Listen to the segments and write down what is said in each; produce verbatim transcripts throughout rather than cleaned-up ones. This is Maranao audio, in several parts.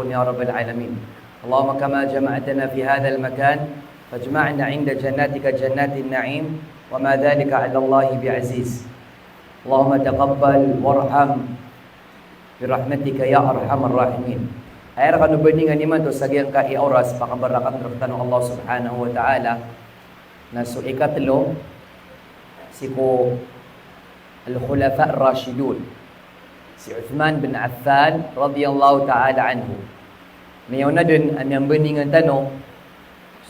يا رب العالمين. اللهم كما جمعتنا في هذا المكان فاجمعنا عند جناتك جنات النعيم وما ذلك على الله بعزيز. اللهم تقبل وارحم برحمتك يا أرحم الراحمين. Aya rkano bandingan imanto sa giyangkai a oras, pakambarakat rktano o Allah subhanahu wa ta'ala, na so ikatlo sii ko Al-Khulafa Ar-Rashidun, si Uthman bin Affan radiyallahu ta'ala anhu. Miyaona dn a miyambandingan tano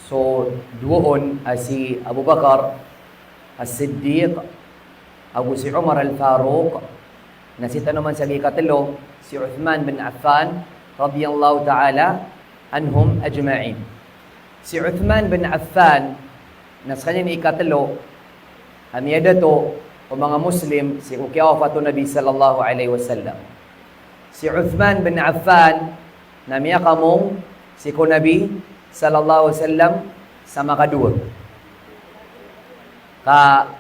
so dowa on a si Abu Bakar As-Siddiq ago si Umar Al-Faruq, na sii tano man sa ikatlo, si Uthman bin Affan radiyallahu ta'ala anhum ajma'in. Si Uthman bin Affan na skaniyan i ikatlo a miyadato o manga Muslim sii ko kiyawafat o Nabi sallallahu alaihi wasallam. Si Uthman bin Affan na miyakamong sii ko Nabi sallallahu alaihi wasallam sa makadowa. Ka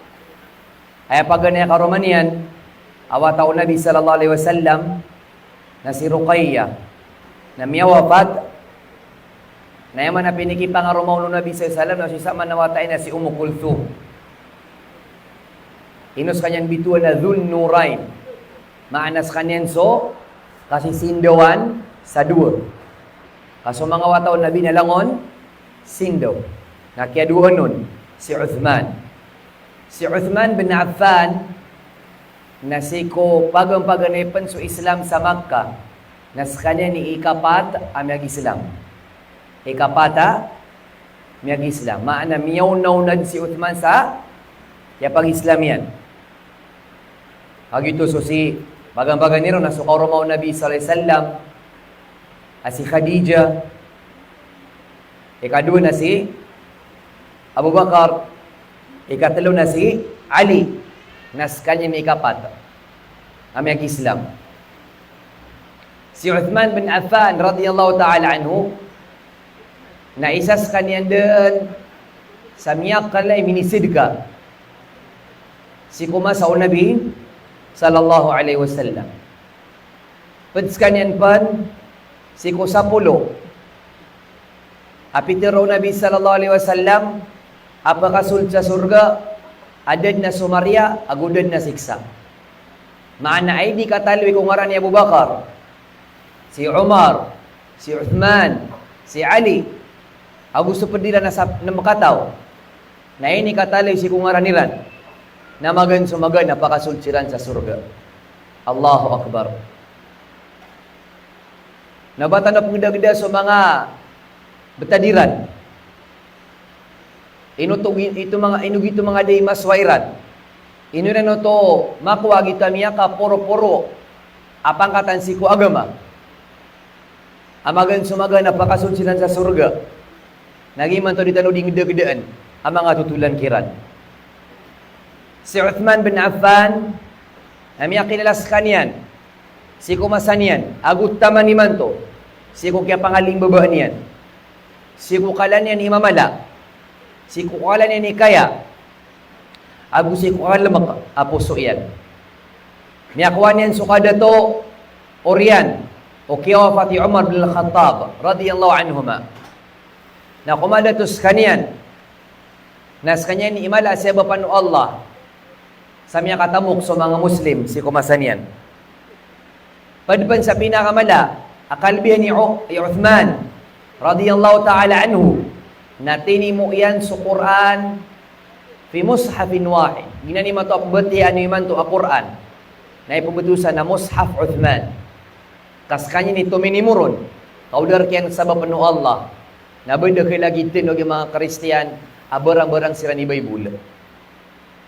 aya paganay a karoma niyan a wata o Nabi sallallahu alaihi wasallam na si Ruqayyah na miyawafat. Na aya man a pinikipangaroma on o Nabi sallallahu alaihi wasallam na so isa man a wata iyan na si Ummu Kulthum. Ino skaniyan bitowan a Dhun Nurayn. Maana skaniyan so kasisindawan sa dowa. Ka so manga wata o Nabi na langon sindaw. Na kiyadowa on si Uthman. Si Uthman bin Affan na sii ko paganpaganay pn so Islam sa Makkah, na skaniyan i ikapat a miyag-Islam. Ikapat a miyag-Islam. Maana miyaonaona dn si Uthman sa kiyapag-Islam iyan. Kagiya oto so sii, paganpaganay ron na so karoma o Nabi sallallahu alaihi wasallam a si Khadijah, ikadowa na si Abu Bakar, ikatlo na si Ali, na skaniyan i ikapat a miyag-Islam. Si Uthman bin Affan radiyallahu ta'ala anhu na isa skaniyan dn sa miyakala i minisidka sii ko masa o Nabi sallallahu alaihi wasallam. Pd skaniyan pn sii ko sapolo a pitharo o Nabi sallallahu alaihi wasallam a pakasold sa sorga a da dn a somariya ago da dn a siksa. Maana aya di kataloy ko ngaran i Abu Bakar, si Umar, si Uthman, si Ali, ago so pd iran a sa-, nem kataw. Na aya di kataloy sii ko ngaran iran na magaan so magaan a pakasold siran sa sorga. Allahu Akbar. Na ba tano pnggdagda so manga btad iran. Ino oto gi-, ito manga, ino giyoto manga da i masowa iran. Ino iran oto makowa giyoto a miyakaporoporo a pangkatan sii ko agama a magaan so magaan a pakasold siran sa sorga. Na giya imanto di tano di nggdagdaan a manga totolan kiran. Si Uthman bin Affan na miyakilala skaniyan sii ko masa niyan, ago taman imanto, sii ko kiyapangalimbabaan iyan, sii ko kala niyan i mamala, sii ko kala niyan i kaya, ago sii ko kalmk a poso iyan. Miyakowa niyan so kadato oriyan o kiyawafat i Umar bin Al-Khattab radiyallahu anhuma. Na ko madato skaniyan, na skaniyan i mala a siyabapan o Allah sa miyakatamok so manga Muslim sii ko masa niyan. Pd pn sa pinakamala a kalbihan i U-, i Uthman radiyallahu ta'ala anhu, na tinimo iyan so Qur'an fi mushafin wahid. Giyanan imanto a pmbatiyaa niyo imanto a Qur'an na ipmbtowan sa na Mushaf Uthman. Ka skaniyan i tominimo ron, ka o da rk iyan sabapan o Allah, na ba da kalagid tano a giya manga Kristiyan a barangbarang siran i Bible.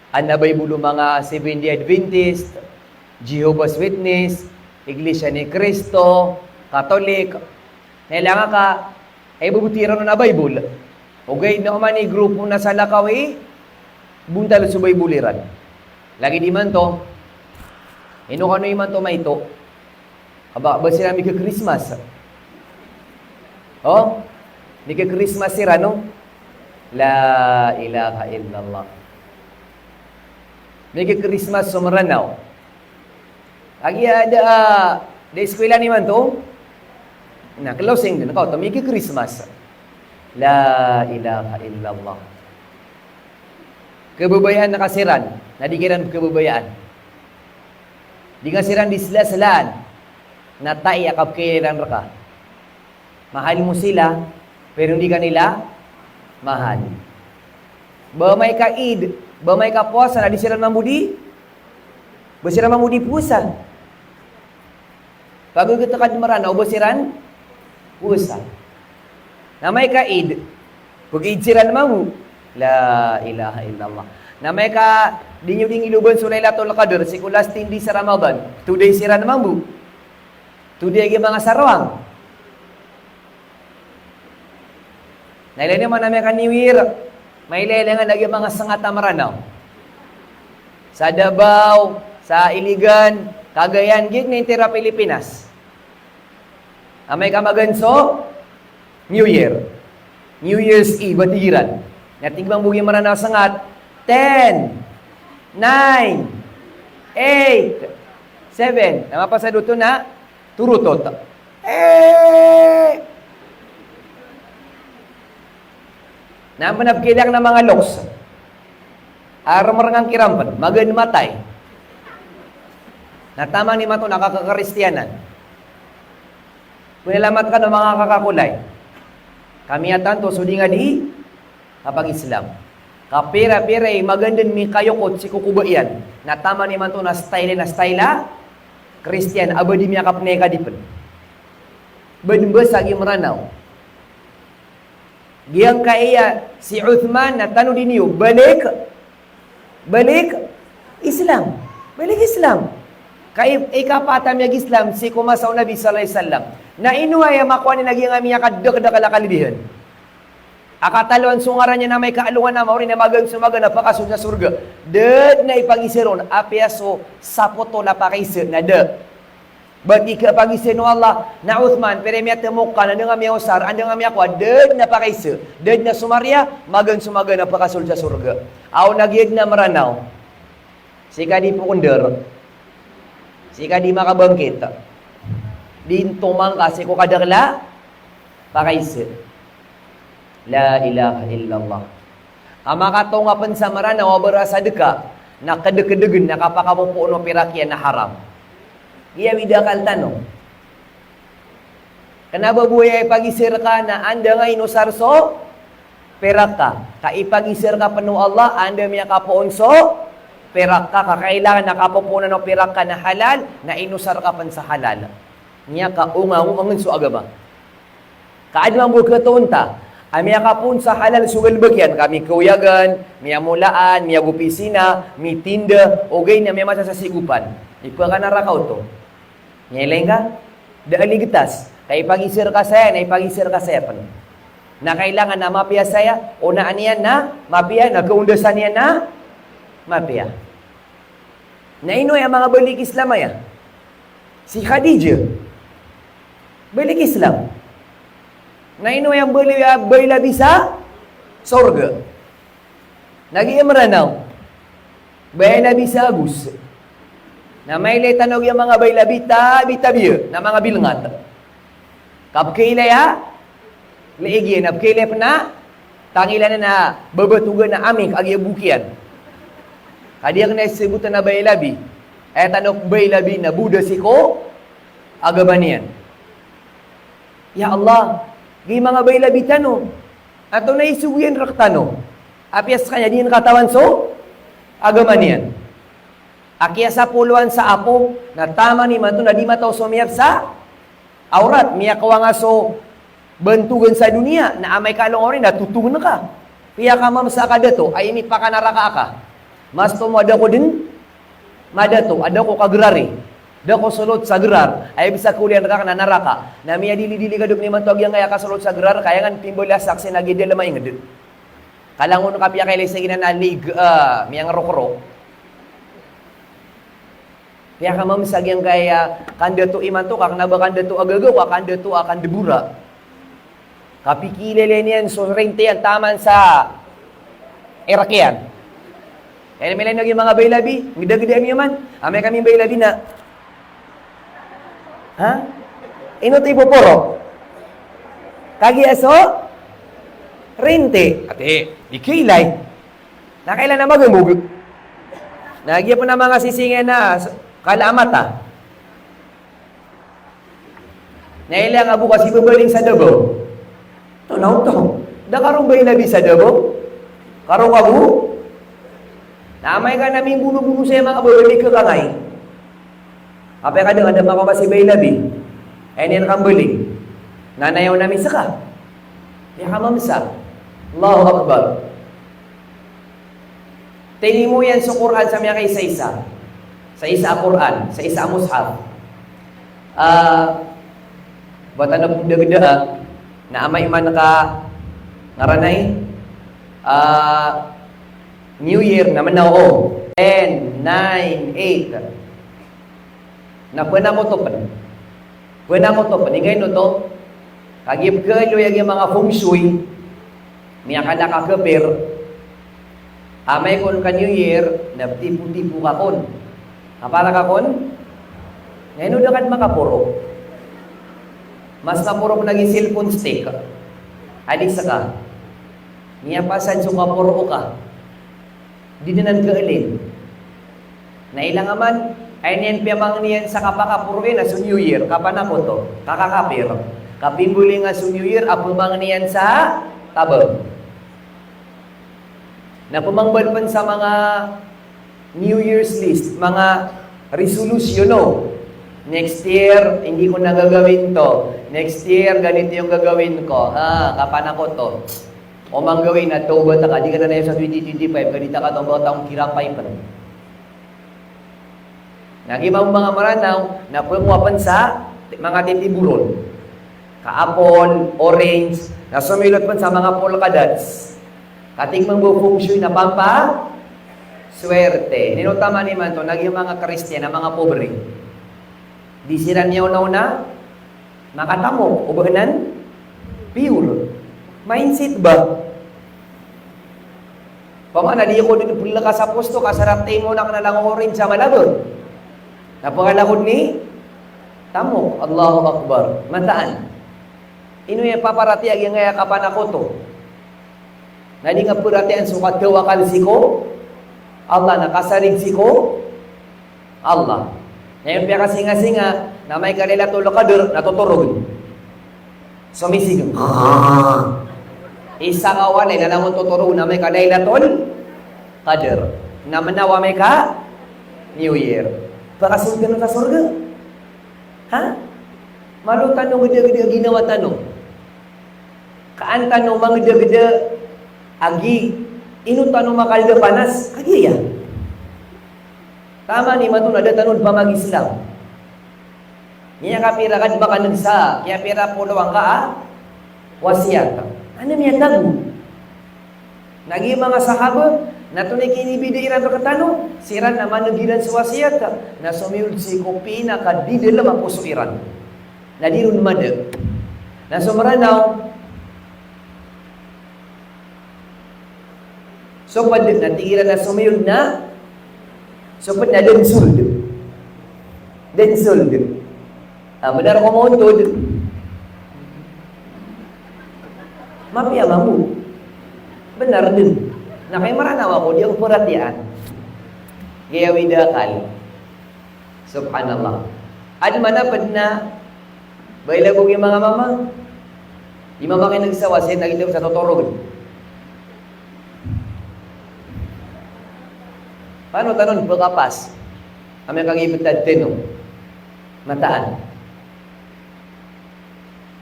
Adn a Bible o manga Seventh-day Adventist, Jehovah's Witness, Iglesia ni Cristo, Catholic. Na ilaya ngka ka, aya babatiya iran on a Bible. Ogaid na oman i grupo na salakaw i bontal so Bible iran. Lagid imanto, ino kano imanto maito? Aba, ba siran miki-Christmas? O? Miki-Christmas siran, no? La ilaha illallah. Miki-Christmas so Mranaw. Kagiya da, ah, da eskwela niyo imanto? Na closing dn ka oto, miki-Christmas. La ilaha illallah. Kababayaan ka siran, na di ka iran kababayaan. Di ka siran di slaslaan, na aya kapkhailay iran rka. Mahal mo sila, pero di ka nila mahal. Ba amay ka Eid, ba amay ka powasa, na di siran mambo di, ba siran mambo di powasa. Pagagtaka dn Mranaw, o ba siran powasa. Na amay ka Eid, pag-Eid siran mambo. La ilaha illallah. Na amay ka di niyo dn nggiloban so Lailatul Qadr, sii ko last ten days sa Ramadan, two days siran mambo. Two days a giya manga saroang. Na ilay niyo man a amay ka New Year, mailay-ilay nga a giya manga sngat a Mranaw. Sa Davao, sa Iligan, Cagayan, giya dn i intiro a Pilipinas. Amay ka magaan so New Year, New Year's Eve a tig iran. Na tig mambo giya Mranaw a sngat, ten, nine, eight, seven. Na mapasad oto na torotot. Eh! Na pnapkhailay akn a manga loks a rmrngan kiran pn, magaan matay. Na taman imanto na kakakristiyanan. Pnalamat kano manga kakakolay. Ka miyatanto so di nga di kapag-Islam. Ka pira-pira i magaan dn mikayokot sii ko koba iyan. Na taman imanto na style na style a Kristiyan a ba di miyakapnay ka di pn. Ba dn ba sa giya Mranaw. Giyangkaya si Uthman na tanodi niyo, balik, balik Islam. Balik Islam. Ka i-, ikapat a miyag-Islam sii ko masa o Nabi sallallahu alaihi wasallam. Na ino aya makowa niyan a giyangkaya miyakadakdakl a kalbihan. A kataloan so ngaran iyan a amay ka alongan a maori na magaan so magaan a pakasold sa sorga. Da dn a ipagiza ron, apiya so sapotol a pakaiza na da. Ba di ka pagiza o Allah, na Uthman, pira i miyatemok ka, na anda nga miyaosar, anda nga miyakowa, da dn a pakaiza, da dn a somariya, magaan so magaan a pakasold sa sorga. Aw na giya dn a Mranaw. Sii ka di pokonder. Sii ka di makabangkit. Di ntomang ka sii ko kadakl a pakaiza. La ilaha illallah. A makatonga pn sa Mranaw a ba ra sadka, na kdkdgn, na kapakapopoon o pirak iyan na haram. Giya awid a akal tano. Kna ba bo aya ipagiza rka na anda nga inosar so pirak ka. Ka ipagiza rka pn o Allah, anda miyakapoon so pirak ka, ka kailangan na kapopoonan o pirak ka na halal, na inosar ka pn sa halal. Miyakaonga-ongangn so agama. Ka adn mambo a katoon ta a miyakapoon sa halal so galbk iyan, ka mikaoyagan, miyamolaan, miyagopisina, mitinda, ogaid na miyamasa sa sigopan. Ipakanaraka oto. Miyailay ngka, da a ligtas. Ka ipagiza rka saya, na ipagiza rka saya pn. Na kailangan na mapiya saya, onaan iyan na mapiya, na kaondasan iyan na mapiya. Na ino aya manga balik Islam aya? Si Khadijah. Balik Islam. Na ino aya mbaloy a bailabi sa sorga? Na giya Mranaw. Bailabi sa agos. Na mailay tano giya manga bailabi tabi-tabiya, na manga bilngat. Kapkhailay a, laigiyan a pkhailay pn a, tangilanan a babatogan a amik a giya bok iyan. Ka di akn aya sabotn a bailabi. Aya tano bailabi na boda sii ko agama niyan. Ya Allah, giya manga bailabi tano, antonaa i sogo iyan rktano? Apiya skaniyan di iyan katawan so agama niyan. A kiyasapoloan sa apo, na taman imanto na di mataw so miyap sa awrat, miyakowanga so bantogan sa doniya, na amay ka alongan ori na totongn ka. Piyakamamsa ka dato, a inipakanaraka ka. Mas tomo a da ko dn madato, a da ko kagrari. Da ko solot sa grar, aya bisa koliyan rka kna naraka. Na miyadili-dili ka dn imanto a giyangkaya kasolot sa grar, ka aya ngka pimbalas a saksi na giya dalm a ingd. Ka langon ka piyakailay sa giyanan a lig, ah, miyangrokrok. Piyakamamsa giyangkaya kandato imanto ka kna ba kandato a gagaw ka kandato a kandbora. Ka pikilelen iyan so rente iyan taman sa irak iyan. Aya miyailay niyo giya manga bailabi, gdagda niyo man. Amay ka mimbailabi na. Ha? Ino oto i poporo? Kagiya so rinti. Ati, di kailay. Na kailay na magamog. Na giya pn a manga sisingin na s-, kala a mata. Na ilay nga bo ka si babaling sa dabaw. Tonaw to. Da karo mbay labi sa dabaw. Karo ka bo. Na amay ka na mimbonobono sa manga babaling ka kangay. Apiya ka da, da makaoma si mbay labi. Aya niyan kambaling. Na nayaw na miska. Miyakamamsa. Allahu Akbar. Tinimo iyan so Qur'an sa miyakaisaisa. Sa isa a Qur'an, sa isa a mushaf. Ah, ba tano pn dagdaa, na amay man ka ngaranay, ah, New Year na manaw o. Ten, nine, eight. Na panakoto pn. Panakoto pn. Inggaino to? Kagiya pkhaaloy a giya manga feng shui, miyakalaka kapir. Amay kon ka New Year, na ptipotipo ka kon. Kapara ka kon? Ngayon da ka di makaporo. Mas maporo pn lagi cellphone stick. Adi ska. Miyapasad so kaporo ka. Di dn anan kaalin. Na ilay nga man, aya niyan piyamangnin sa kapakaporo iyan na so New Year, kapanakoto, kakakapir. Kapimbaling a so New Year a pamangnin sa tabang. Na pamangnin pn sa manga New Year's list, manga resolution, no? Next year, hindi ko na gagawin to. Next year, ganito yung gagawin ko. Ha, kapanakoto. O manggawin na tawbat ka, di ka na nayaw sa twenty twenty-five, ka di ta katawbat a kirapay pn. Na giya mambo manga Mranaw, na pngowa pn sa ti-, manga titiboron. Ka apple, orange, na somiyolot pn sa manga polka dots. Katii mambo feng shui na pampaswerte. Ino taman imanto, na giya manga Kristiyan, na manga pobre. Di siran miyaonaona, makatamok, o ba anan? Pure. Mindset ba? Pamana di ko dn pnlaka sa posto, ka sarat timo na kna lang orange sa malabang. Na pngalakod ni tamok, Allahu Akbar. Mataan. Ino iya paparatiyaya giya ngaya kapanakoto. Na di nga paratiyayaan so katawakal sii ko Allah, na kasarig sii ko Allah. Na aya piyakasingasinga, na amay ka Lailatul Qadr, na totorogn. Somisig. Isa ka walay, na langon totorogn, na amay ka Lailatul Qadr. Na manaw amay ka New Year. Pakasold tano sa sorga. Ha? Malo tano gdagda a ginawa tano. Kaan tano mangdagda a gi, ino tano makalda panas, kagiya. Taman imanto na da tano pamag-Islam. Miyakapira ka di makaneg sa, kiyapira polo angka a wasiyat. Ano miyatago? Na giya manga sahaba, na tonaa i kinibida iran rktano, siran na maneg iran so wasiyat, na somiyold sii ko pinakadidalm a poso iran. Na di ron mada. Na so Mranaw, so pd na tig iran a somiyold na, so pd na da dn sold. Da dn sold. Ah, bnar ko moontod. Mapiya mambo. Bnar dn. Na kay Mranaw ako, di ako paratiyayaan. Gaya wida akal. Subhanallah. Adn man a pd na, ba ilay bo giya manga mama. Di mamakineg sa wasiyat na giya sa totorogn. Paano tano pkapas? Amay ka giya btad tano. Mataan.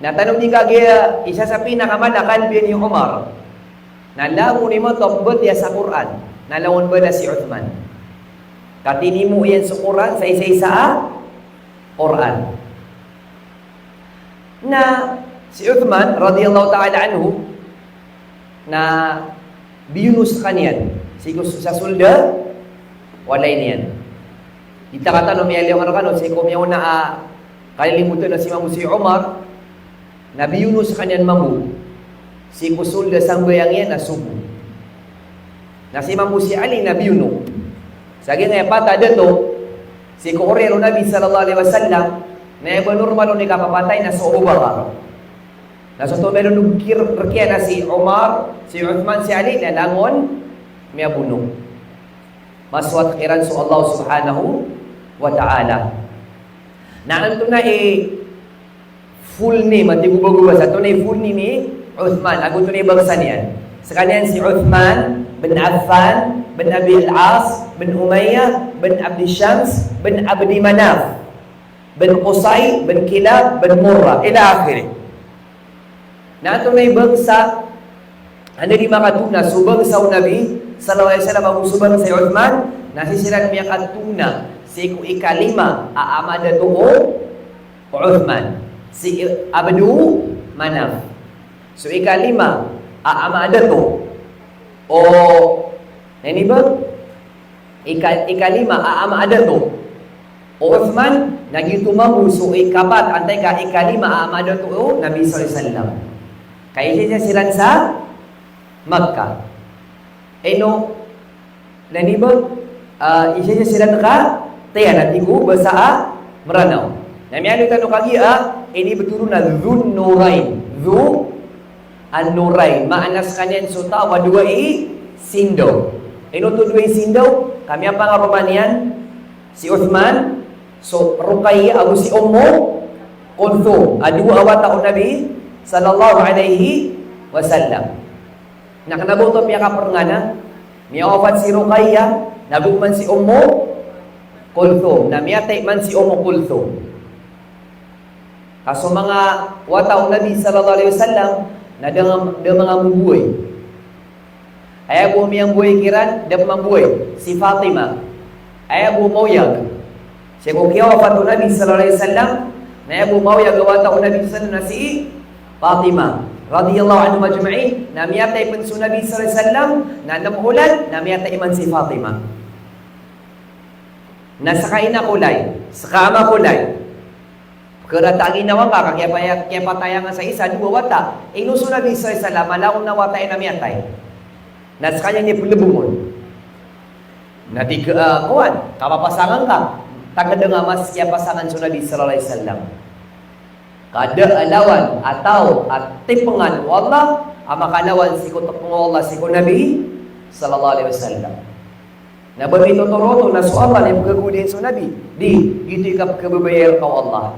Na tano di kagiya isa sa pinakamala a kalbiyan i Umar. Na langon imanto a pmbatiya sa Qur'an. Na langon bala si Uthman. Ka tinimo iyan so Qur'an sa isaisa a Qur'an. Na si Uthman radiyallahu ta'ala anhu, na biyono skaniyan sii ko sa sold a walay niyan. Di ta katano miyaliyo rkano sii ko miyaona a kalilimotan a si mambo si Umar, na biyono skaniyan mambo sii ko sold a sambayang iyan a sobo. Na si mambo si Ali na biyono. Sa giyangkaya pat a dato sii ko oriyan o Nabi sallallahu alaihi wasallam, na aya ba normal on i kapapatay na so Abu Bakar. Na so tomeron o kir-, rkiyan a si Umar, si Uthman, si Ali, na langon miyabono. Masowat kiran so Allah Subhanahu wa Ta'ala. Na antonaa i full name, a tig o ba go basa, antonaa i full name i Uthman, ago antonaa i bangsa niyan. Skaniyan si Uthman bin Affan bin Abi Al-As bin Umayyah bin Abdi Shams bin Abdi Manaf bin Qusay bin Kilab bin Murrah, ila akhirih. Na antonaa i bangsa, anda di makatona so bangsa o Nabi sallallahu alaihi wasallam ago so bangsa i Uthman, na sii siran miyakatona sii ko ikalima a ama a dato o Uthman, si Abdu Manaf. So ikalima a ama a dato o, na ini ba? Ika-, ikalima a ama a dato o Uthman, na giyoto mambo so ikapat antaa ka ikalima a ama a dato o Nabi sallallahu alaihi wasallam. Ka isa-isa siran sa Makkah. Ino, na ini ba, ah, isa-isa siran ka Tiyan, a tig o basa a Mranaw. Na miyaaloy tano kagiya a inibtho ron a Dhun Nurayn. Dhu an-Nurayn. Maana skaniyan so taw a dowa i sindaw. Ino oto dowa i sindaw? Ka miyapangaroma niyan si Uthman, so Ruqayyah ago si Ummu Kulthum, a dowa a wata o Nabi sallallahu alaihi wasallam. Na kna ba oto piyakaprnganan, miyawafat si Ruqayyah, na go man si Ummu Kulthum, na miyatay man si Ummu Kulthum. Ka so manga wata o Nabi sallallahu alaihi wasallam na da, da manga mboway. Aya bo miyamboway kiran, da pman mboway si Fatima. Aya bo maoyag. Sii ko kiyawafat o Nabi sallallahu alaihi wasallam, na aya bo maoyag a wata o Nabi sallallahu alaihi wasallam na si Fatima radhiyallahu anhum ajma'in, na miyatay pn so Nabi sallallahu alaihi wasallam na nem olan, na miyatay man si Fatima. Na ska ina ko lay, ska ama ko lay. Pkharata a ginawa ngka, ka kiyapaya-, kiyapataya ngka sa isa, dowa wata. Ino so Nabi sallallahu alaihi wasallam, a langon a wata iyan a miyatay. Na skaniyan i plbng on. Na tig, ah, kowan, kapapasangan ka. Tagd a nga mas kiyapasangan so Nabi sallallahu alaihi wasallam. Ka da a lawan a taw a tipengan o Allah a makalawan sii ko tepeng o Allah sii ko Nabi sallallahu alaihi wasallam. Na ba mitotoro oto na so Allah na ipkhagowad iyan so Nabi? Di, giyoto i kapkhababayai rka o Allah.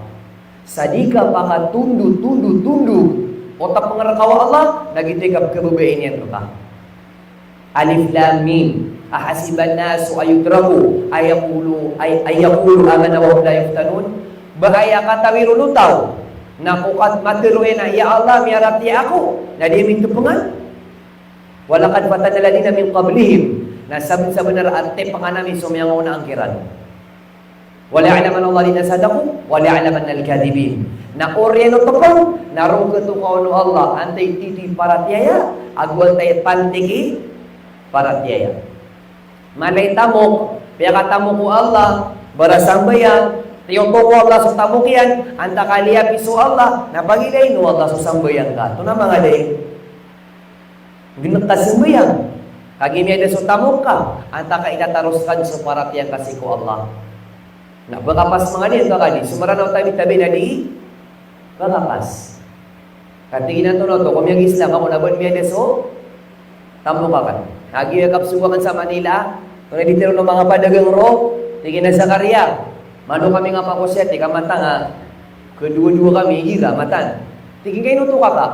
Sa di ka pakatondotondotondog o tepeng rka o Allah, na giyoto i kapkhababayai niyan rka. Alif Lam Mim. Ahasiban nasu an yutraku an yaqulu, ay, an yaqulu amanna wa hum la yuftanun. Ba aya katawi ron o taw na ko kat-, matharo iyan a, "Ya Allah, miyaratiyaya ako," na di ami tepengan? Walaqad fatanna alladhina min qablihim. Na sabnsabnar a tipengan ami so miyangaonaan kiran. Waliya'lamanallahu alladhina sadaqu waliya'lamannal kadhibin. Na oriyan o tepeng, na roo katokawan o Allah antaa i titho i paratiyaya ago antaa i pantik i paratiyaya. Mala i tamok, piyakatamok o Allah, barasambayang, tiyotok o Allah so tamok iyan, antaa ka liyapis o Allah, na pagilain o Allah so sambayang ka. Oto na manga lay. Gnek ka sambayang. Kagiya miyada so tamok ka, antaa ka itataros ka so paratiyaya ka sii ko Allah. Na ba kapas manga di, antaa ka di. So Mranaw tabi-tabi na di ba kapas. Ka tig iyan a, "Antonaa oto, ko miyag-Islam ako na ba miyada so tamok akn?" Kagiya kapsogo akn sa Manila, antonaa i dii tharoon o manga padagang roo, tig iyan a, "Zakaria, mano kami ngka makosiyat?" Tig ka, "Mataan a khadowadowa kami igira, mataan." Tig iyan a, "Ino oto kaka?"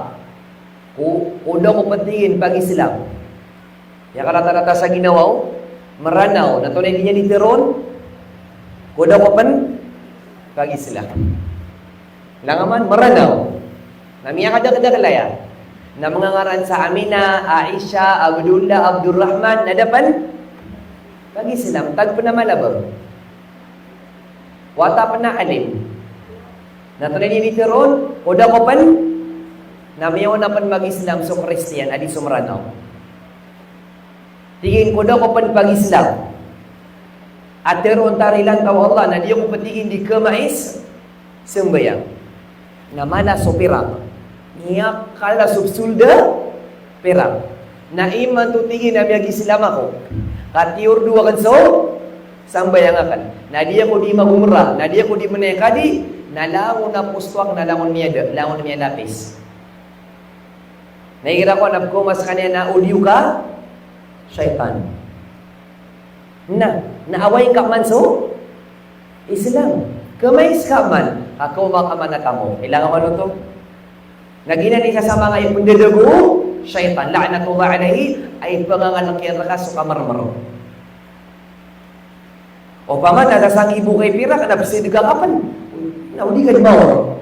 Ko, ko da ko pn, tig iyan, pag-Islam. Aya karatarata sa ginawa o Mranaw, na antonaa i dii niyan dii tharoon? Ko da ko pn pag-Islam. Langon man Mranaw. Na miyakadakdakl aya. Na manga ngaran sa Amina, Aisha, Abdullah, Abdurrahman, na da pn pag-Islam, tag pn a mala ba. Wata pn a alim. Na antonaa i dii niyan dii tharoon, ko da ko pn, na miyaona pn mag-Islam so Kristiyan, a di so Mranaw. Tig iyan, ko da ko pn pag-Islam. A tharoon ta rilaan ka o Allah, na di ako pn, tig iyan, dii khamais sambayang. Na mala so pirak. Miyakala so psolda pirak. Na imanto, tig iyan, a miyag-Islam ako, ka tiyordo akn so sambayang akn. Na di ako dii mag-umrah, na di ako dii mnayakadi, na langon a posto akn na langon miyada, langon miyalapis. Na igira ko na pkhaoma skaniyan na o di ka shaytan. Na, na awain ka man so Islam. Khaoma ska man, ka khaoma ka man a tamok. Ilay ka man oto. Na giyanan i isa sa manga ipndadago o shaytan, la'natullah alayhi, a ipangangalk iyan rka so kamarmar. Opama na sasanggibo ka i pirak, na psdga ka pn. Na o di ka di mawr.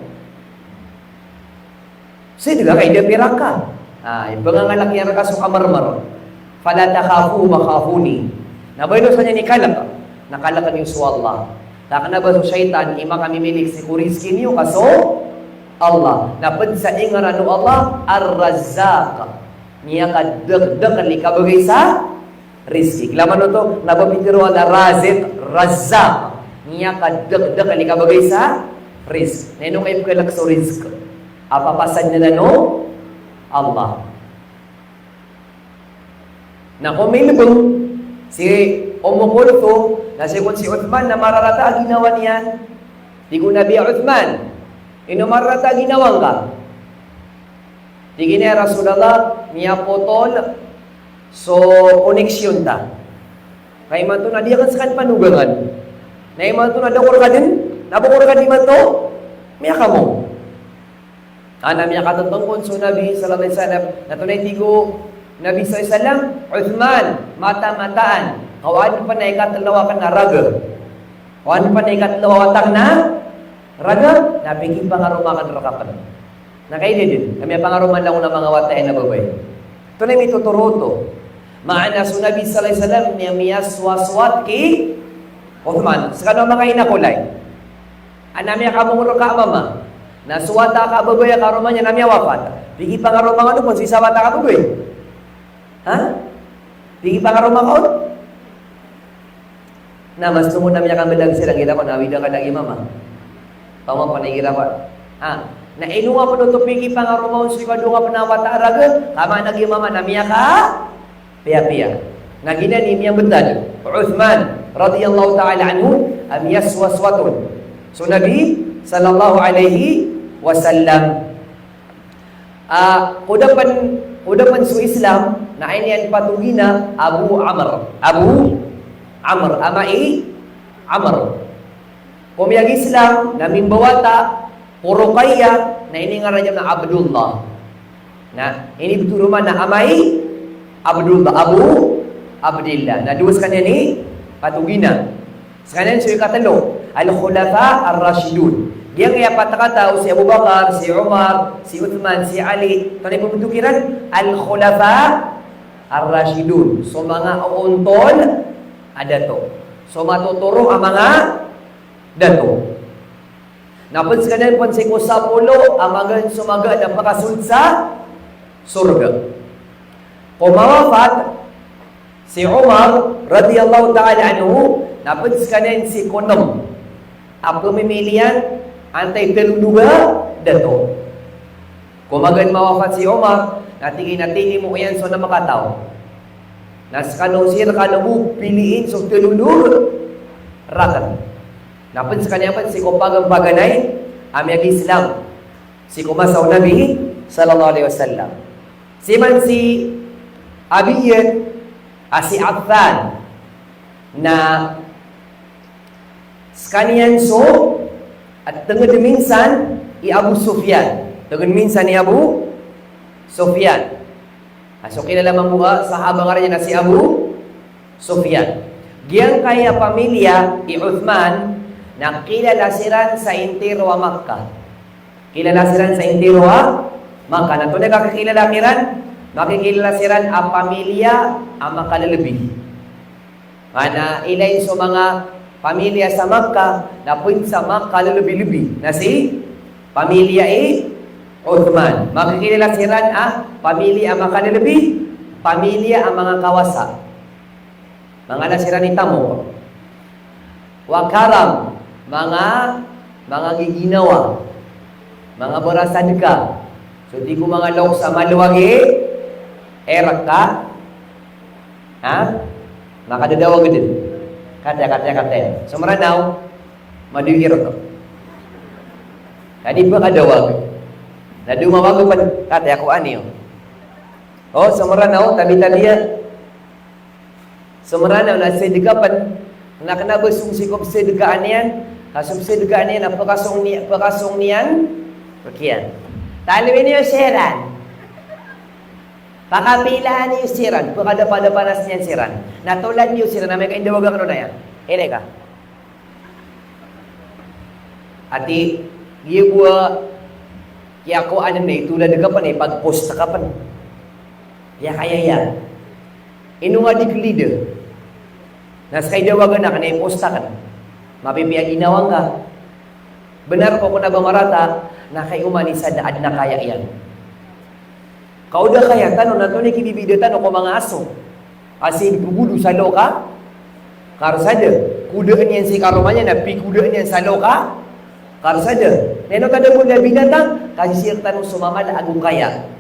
Psdga ka i da pirak ka. Ah, ipangangalk iyan rka so kamarmar. Fala takhafuhum wa khafuni. Na ba ino skaniyan i kalk? Na kalkn iyo so Allah. Ta kna ba so shaytan i makamimiliki sii ko rizki niyo ka so Allah. Na pd sa ingaran o Allah, Ar-Razzaq. Miyakadakdakl i kabagay sa rizki. Kna man oto, na ba pitharo o Allah Raziq, Razzaq. Miyakadakdakl i kabagay sa rizq. Na ino ka ipkalk so rizq? A papasadn anan o Allah. Na ko milbng si Umm Kulthum, na sii kon si Uthman, na mararata a ginawa niyan. Tig o Nabi a Uthman, ino mararata a ginawa ngka? Tig iyan a, ya Rasulullah, miyapotol so koneksyon ta. Ka imanto na di akn skaniyan panogangan. Na imanto na da ko rka dn, na ba ko rka dn imanto, miyakamong. Ana miyakatotongkon so Nabi sallallahu alaihi wasallam. Na tonaa i tig o Nabi sallallahu alaihi wasallam, Uthman, mata-mataan. Ka o adn pn a ikatlo akn a raga. O adn pn a ikatlo a wata akn a raga, na pikipangaroma akn rka pn. Na kagiya dn, ka miyapangaroma langon a manga wata iyan a babay. Tonaa i mitotoro oto? Maana so Nabi sallallahu alaihi wasallam na miyaswaswat ki Uthman. Skano a manga ina ko lay. Ana miyakamong rka a mama. Na so wata ka a babay a karoma niyan na miyawafat. Pikipangaroma kano pn so isa a wata ka a babay. Ha? Pikipangaroma ka on? Na mas tomo na miyakamblag siran, igira ko na awida ka lagid i mama. Tama pn igira ko. Ha? Na ino nga pn oto pikipangaroma on so ikadowa nga pn a wata a raga, ka maana lagid i mama na miyakapiyapiya. Na giyanan i miyambtad o Uthman radiyallahu ta'ala anhu a miyaswaswat on so Nabi sallallahu alaihi wasallam. Ah, ko da pn, ko da pn so Islam, na aya niyan patogi na Abu Amr. Abu Amr, ama i Amr. Ko miyag-Islam, na mimbawata ko Ruqayyah, na iningaran iyan na Abdullah. Na inibtho ron man na ama i Abdullah, Abu Abdillah. Na dowa skaniyan i patogi na. Skaniyan so ikatlo, Al-Khulafa Ar-Rashidun. Giyangkaya pat a katao, si Abu Bakar, si Umar, si Uthman, si Ali, tonaa i pmbtho kiran? Al-Khulafa Ar-Rashidun. So manga oontol a dato. So matotoro a manga dato. Na pd skaniyan pn sii ko sapolo a magaan so magaan a pakasold sa sorga. Ko mawafat si Umar radiyallahu ta'ala anhu, na pd skaniyan sii ko nm a pmimilian antaa i tlo a dato. Ko magaan mawafat si Umar, na tig iyan a tinimoo iyan so nm a katao. Na skano sii rkano bo piliin so tlo a rakn. Na pd skaniyan pn sii ko paganpaganay a miyag-Islam sii ko masa o Nabi sallallahu alaihi wasallam. Sii man si Abi iyan a si Affan na skaniyan so a tngd minsan i Abu Sufyan. Tngd minsan i Abu Sufyan. A so kilala mambo a sahaba ngaran iyan a si Abu Sufyan. Giyangkaya pamilya i Uthman na kilala siran sa intiro a Makkah. Kilala siran sa intiro a Makkah. Na antonaa i kakilala kiran? Makikilala siran a pamilya a makalelebi. Maana, ilay so manga pamilya sa Makkah, na pd sa makalelebi-lebi na si pamilya i Uthman. Makikilala siran a pamilya a makalelebi, pamilya a manga kawasa. Manga na siran i tamok. Wa karam, manga, manga giginawa. Manga barasadka. So tig o manga loks a malowag i rka. Ha? Makadadawag dn. Kataya, kataya, kataya. So Mranaw, madawig i rka. Kadi ba kadawag. Na di mawag pn, kataya ko aniyo. O, so Mranaw, tabi-tabiya. So Mranaw na sadka pn, na kna ba song sii ko psadkaan iyan, ka so psadkaan iyan na pkasong ni-, pkasong niyan rk iyan. Taloy niyo siran. Pakapilaan niyo siran, pkadapadapanas niyan siran. Na tolad niyo siran, amay ka indawaga kano na iyan. Iray ka. Ati, giya bo a kiyakowa anan na itolad ka pn, ipag-post ka pn. Piyakaya iyan. Ino nga di klida. Na ska i dawagan akn na i-post akn. Mapipiya ginawa ngka. Bnar ko kna ba marata, na kay oman i isa da adn a kaya iyan. Ka o da kaya tano na antonaa i kibibida tano ko manga aso. Ka sii pgodo sa loka, karsada. Kodaan iyan sii karoma niyan, na pikodaan iyan sa loka, karsada. Na ino tano bo na binatang, ka sii rktano so mama na ago kaya.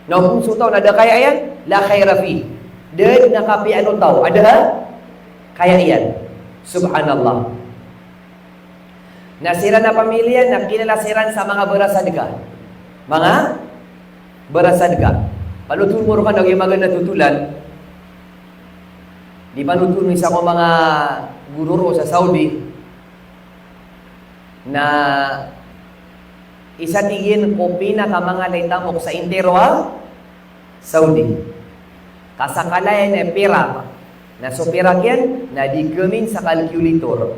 Na o pn so taw na da kaya iyan, la khaira fi. Da dn a kapiyaan o taw a da kaya iyan. Subhanallah. Na siran a pamilya na kilala siran sa manga barasadka. Manga barasadka. Panothol mo rka na giya magana totolan. Di panothol o isa ko manga guro roo sa Saudi. Na isa, tig iyan, ko pinakamangalay tamok sa intiro a Saudi. Ka sa kalayan i pirak. Na so pirak iyan na di kamin sa calculator.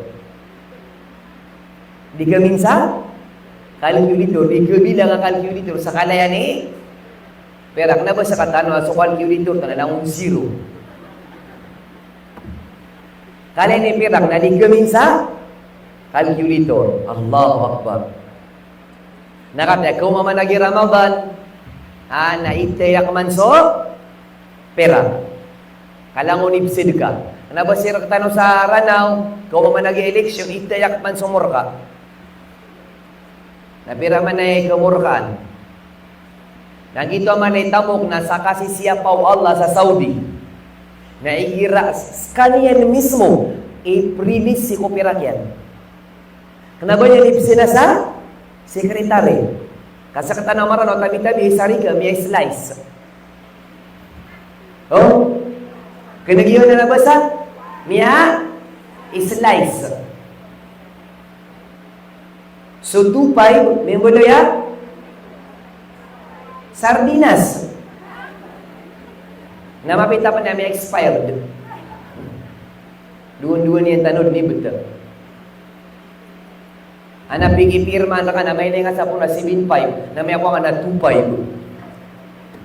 Di kamin sa calculator, di kabilang a calculator sa kalayan i pirak. Kna ba sktano a so calculator tano na langon zero. Kalayan i pirak na di kamin sa calculator. Allahu Akbar. Na katii a kaoma man a giya Ramadan, a, na itayak man so pirak. Ka langon i psadka. Kna ba sii rktano sa Ranaw, kaoma man a giya eleksyon, itayak man so morka. Na pira man a ikamorkaan. Na giyoto a mala i tamok na sa kasisiyapa o Allah sa Saudi. Na igira skaniyan mismo i-release sii ko pirak iyan. Kna ba niyan ipsna sa secretary. Ka sktano a Maranaw, tabi-tabi, i sarika, miya-slice. O? Kna giya na basa? Miya-slice. So two five, mimbaloy a sardinas. Na mapita pn a miya-expired. Dowa-dowa niyan tano dn i btad. Ana pigipirma na ka na mailay nga sa pona seven five, na miyakowa nga na two five.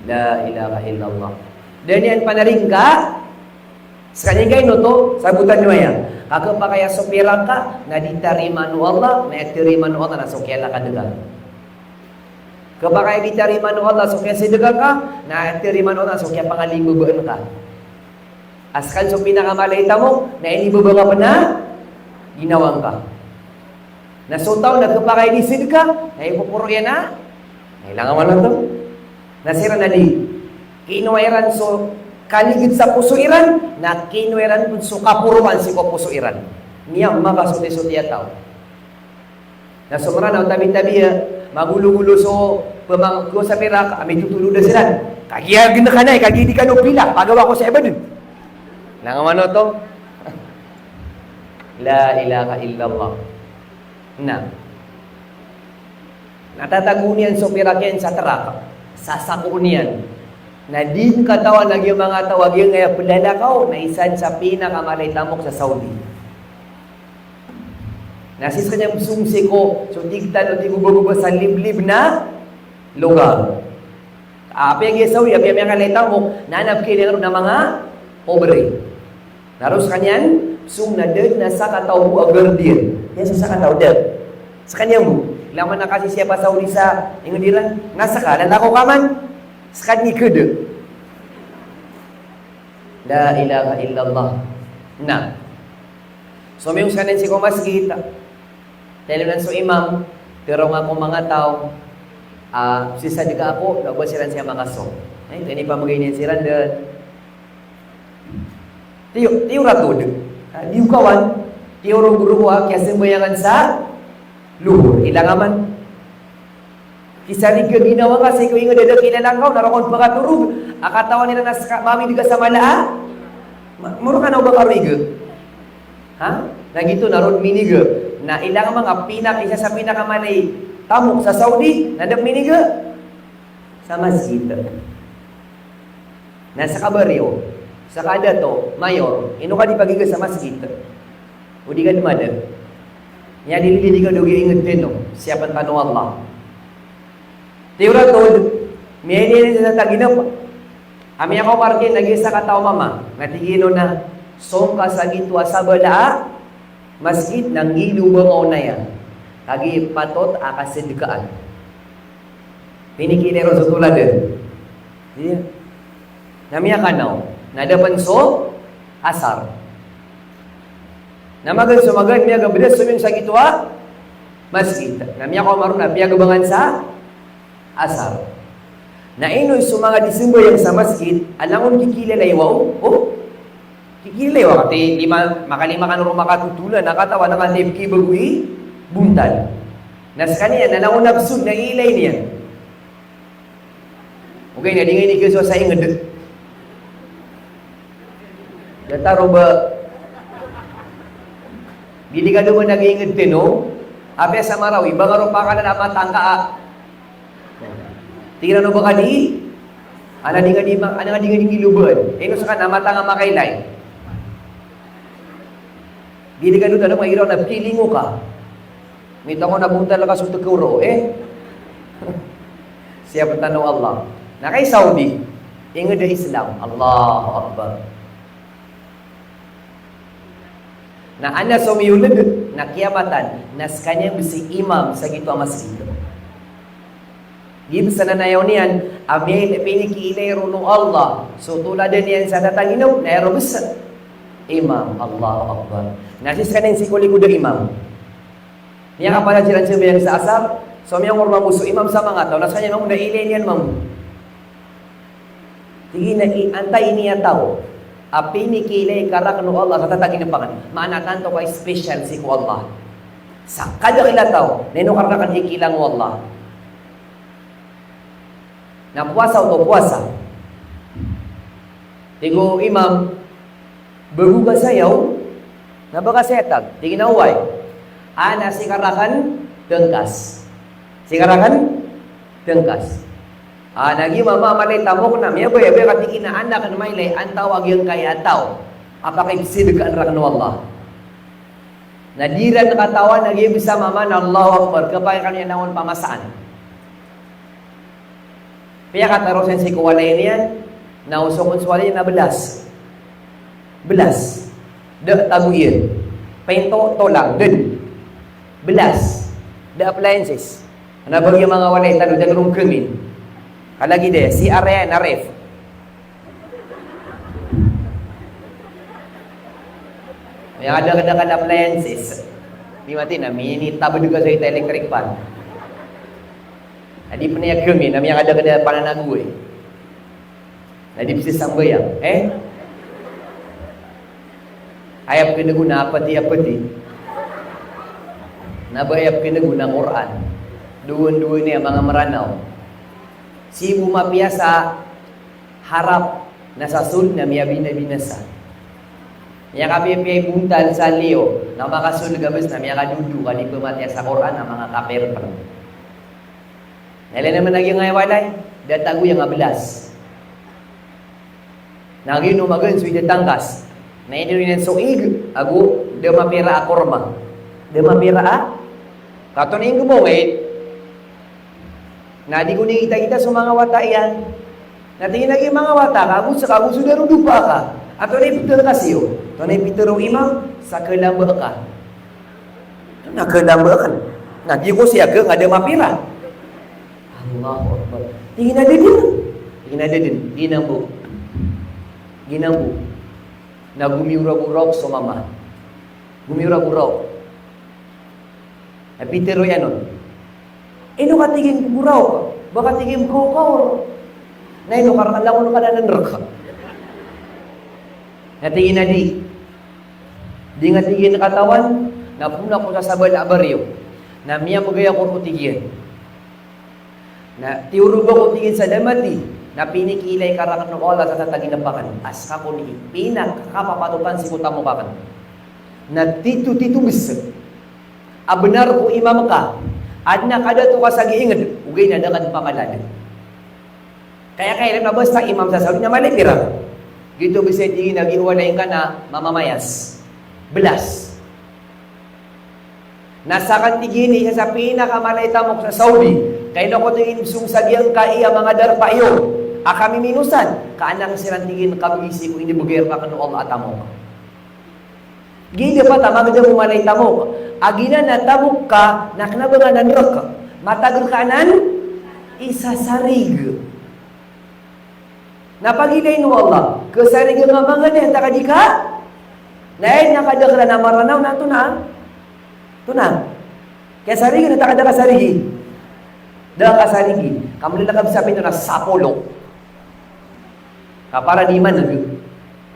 La ilaha illallah. Da niyan panaringka, skaniyan ka ino oto, sabotan iyo aya. Ka khapakay a so pirak ka, na di tarimaan o Allah, na aya tarimaan o Allah na so kiyalakad ka. Khapakay a di tarimaan o Allah so kiyasadka ka, na aya tarimaan o Allah so kiyapangalimbabaan ka. A skaniyan so pinakamala i tamok, na inibaba ka pn a ginawa ngka. Na so taw na khapakay a di sadka, na ipoporo iyan a, na ilang a manoto. Na siran na di, kinowa iran so kaligid sa poso iran, na kinowa iran pn so kaporoan sii ko poso iran. Miyaoma ka soti-soti a taw. Na so Mranaw, tabi-tabi a, magologolo so pamangko sa pirak, a mitotolod a siran. Kagiya gnkanay, kagiya di kano pila, pagawa ko sa ibadn. Ilang a manoto. La ilaha illallah. Na. Na tatagoon iyan so pirak iyan sa trak. Sasakoon iyan. Na di katawan a giya manga taw a giyangkaya plalakaw, na isa sa pinakamala i tamok sa Saudi. Na sii skaniyan psong sii ko, so tig tano, tig o bababa sa liblib na logar. Apiya giya Saudi, apiya miyakala i tamok, na adn a pkhailay ron na manga pobre. Na roo skaniyan psong na da dn a sakataw bo a guardian. Aya sa sakataw da. Skaniyan bo. Ilay man a kasisiyapa Saudi sa ingd iran, na ska, lalakaw ka man. Skaniyan i khada. La ilaha illallah. Na. So miyong skaniyan sii ko masgit. Tiyalonan so imam, tharo ngka ko manga taw a, ah, sii sa dika ako, na ba siran siya makaso. Ay, kani pamagay niyan siran da. Tiyo, tiyo ratod. Ah, di ukawan, tiyo ro guru ko a, kiyasambayangan sa luhur. Ilang a man. Kisarig ka ginawa nga sii ko ingd a da kilala ngka on, na roo kon pkatorog a katawan iran a ska, mawid ka sa mala a, ma-, moro ka na o ba karoiga. Ha? Na giyoto na roo miniga. Na ilay man a pinak-, isa sa pinakamala i tamok sa Saudi, na da miniga sa masgit. Na ska bariyo, ska dato, mayor, ino ka di pagiga sa masgit? O di ka di mada. Aya di, di, di ka dogi ingd tano, siyapn tano o Allah. Tiyoratod, miyailay niyan sa taginap. Amay ako parkin, lagid sa kataw mama, na tig iyan on a, song ka sa gito a sabala a masgit, na nggiloba ngka on aya. Kagiya patot a kasadkaan. Pinikiilay ron so toladan. Iya. Na miyakanaw. Na da pn so asar. Na magaan so magaan, miyagabdas so miyong sa gito a masgit. Na miyakaoma ron na piyagabangan sa asar. Na ino so manga di sambayang sa masgit, a langon kikilalay wa o, o, kikilalay wa kati lima, makalima kano ron makatotola, na katawan a kati kibago i bontal. Na skaniyan, na langon absud na ilay niyan. Ogaid na di nga ini kiyasowa sa ingd. Datar o ba, di di ka doman a giya ingd tano, apiya sa Marawi, ba nga ron pakanan a matangka a. Tig iran o ba ka di, ana di nga di ma-, ana nga di nga di nggiloban. Ino ska na matang a makailay. Di di ka doman a iraw na pilingo ka. Mita ko na bontal ka so tekaw roo, eh. Siyapn tano o Allah. Na kay Saudi, ingd a Islam. Allahu Akbar. Na ana so miyold, na kiyamatan, na skaniyan bs i imam sa gito a masgit. Giya bs anan a aya niyan, a miyailay, pinikiilay ron o Allah so toladan iyan sa tataginap, na aya ron bs imam. Allahu Akbar. Na sii skaniyan sii ko likod a imam. Miyakapalas iran sambayang sa asar, so miyangoron mambo so imam sa manga taw, na skaniyan mambo na ilay niyan mambo. Tig iyan a i-, antaa ini a taw a pinikiilay ka rakn o Allah sa tataginap akn. Maana tanto ka special sii ko Allah. Sa kadakl a taw, na ino ka rakn ikiilang o Allah. Na powasa oto, powasa. Tig o imam, bago ka sayaw, na ba ka saya tag? Tig iyan a oway. Ana sii ka rakn tngkas. Sii ka rakn tngkas. Ana giya mama a mala i tamok na miyabayabaya ka, tig iyan a ana akn mailay antaa a giyangkaya a taw a pakipsadkaan rakn o Allah. Na di ran katawan a giya bs a mama na Allahu Akbar, kapakay kano iyan langon pamasaan. Piyakataro san sii ko walay niyan, na osokn so walay niyan na blas. Blas. Da tago iyan. Pinto, tolang, dn. Blas. Da appliances. Na ba giya manga walay tano, da ron khamin. Kalagid aya, C R iyan na ref. Miyakadakadakl a appliances. Di mati na, minitabd ka sa ita electric fan. Na di pn aya khamin, na miyakadakadakl a pananago, eh. Na di pzisambayang, eh? Aya pkhan'g on na apati, apati. Na ba aya pkhan'g on na Qur'an. Dowa-dowa niyan manga Mranaw. Sii bo mapiya sa harap na sa sold na miyabinabinasa. Miyakapiyapiya i bontal sa liyo, na makasold ka bs na miyakadodo ka di pmatiya sa Qur'an na manga kapir pn. Na ilay niyan man a giyangkaya walay, da tago iyan a blas. Na giyoto magaan so ida tangkas. Na inino niyan so ig, ago da mapira a korma. Da mapira a, katon ing mo, eh. Na di ko di kita-kita so manga wata iyan. Na tig iyan a giya manga wata ka, ago ska, ago so darodopa ka. Antonaa i pitharo ka sii. Antonaa i pitharo o imam, sa kalamba ka. Na kalamba ka. Na di ko siya ka, nga da mapira. Allahu Akbar. Tig iyan a da dn. Tig iyan a da dn. Giya mambo. Giya mambo. Na gomiyoragoraok so mama. Gomiyoragoraok. Na pitharo iyan on. Ino ka, tig iyan, goraok? Ba ka, tig iyan, goraok? Na ino ka, rakn langon ka na nan rk. Na tig iyan a di. Di nga, tig iyan, katawan, na poon ako sa sabala a bariyo. Na miyamgay ako roo, tig iyan. Na tiyorog ako, tig iyan, sa damati, na pinikiilay ka rakn o Allah sa tataginapakan. A skakon i pinakakapapatotan sii ko tamok akn. Na tito-tito bes a bnar ko imam ka, adn a kadato ka sa gii ngd, ogaid na da ka dn pakalala. Kaya kailan a basta imam sa Saudi na mala i pirak. Giyoto bes, tig iyan, a giya walay ngka na mamamayas. Blas. Na sakn, tig iyan, i isa sa pinakamala i tamok sa Saudi. Kay loko, tig iyan, i bsong sa giyangkai a manga darpa iyo a kamiminosan, ka anak siran, tig iyan, kabgi sii ko inibgay rakn o Allah a tamok. Giya pat a magdam o mala i tamok. A giyanan a tamok ka na kna ba nga nan rk, matag rk anan isasarig. Na pagilayn o Allah, kasarig nga manga di, antaa ka di ka? Na aya na kadaklan a Maranaw na antonaa? Antonaa? Kasarig, antaa ka da kasarigi? Da kasarigi. Ka mlilakab sa pinto na sapolo. Ka para di man,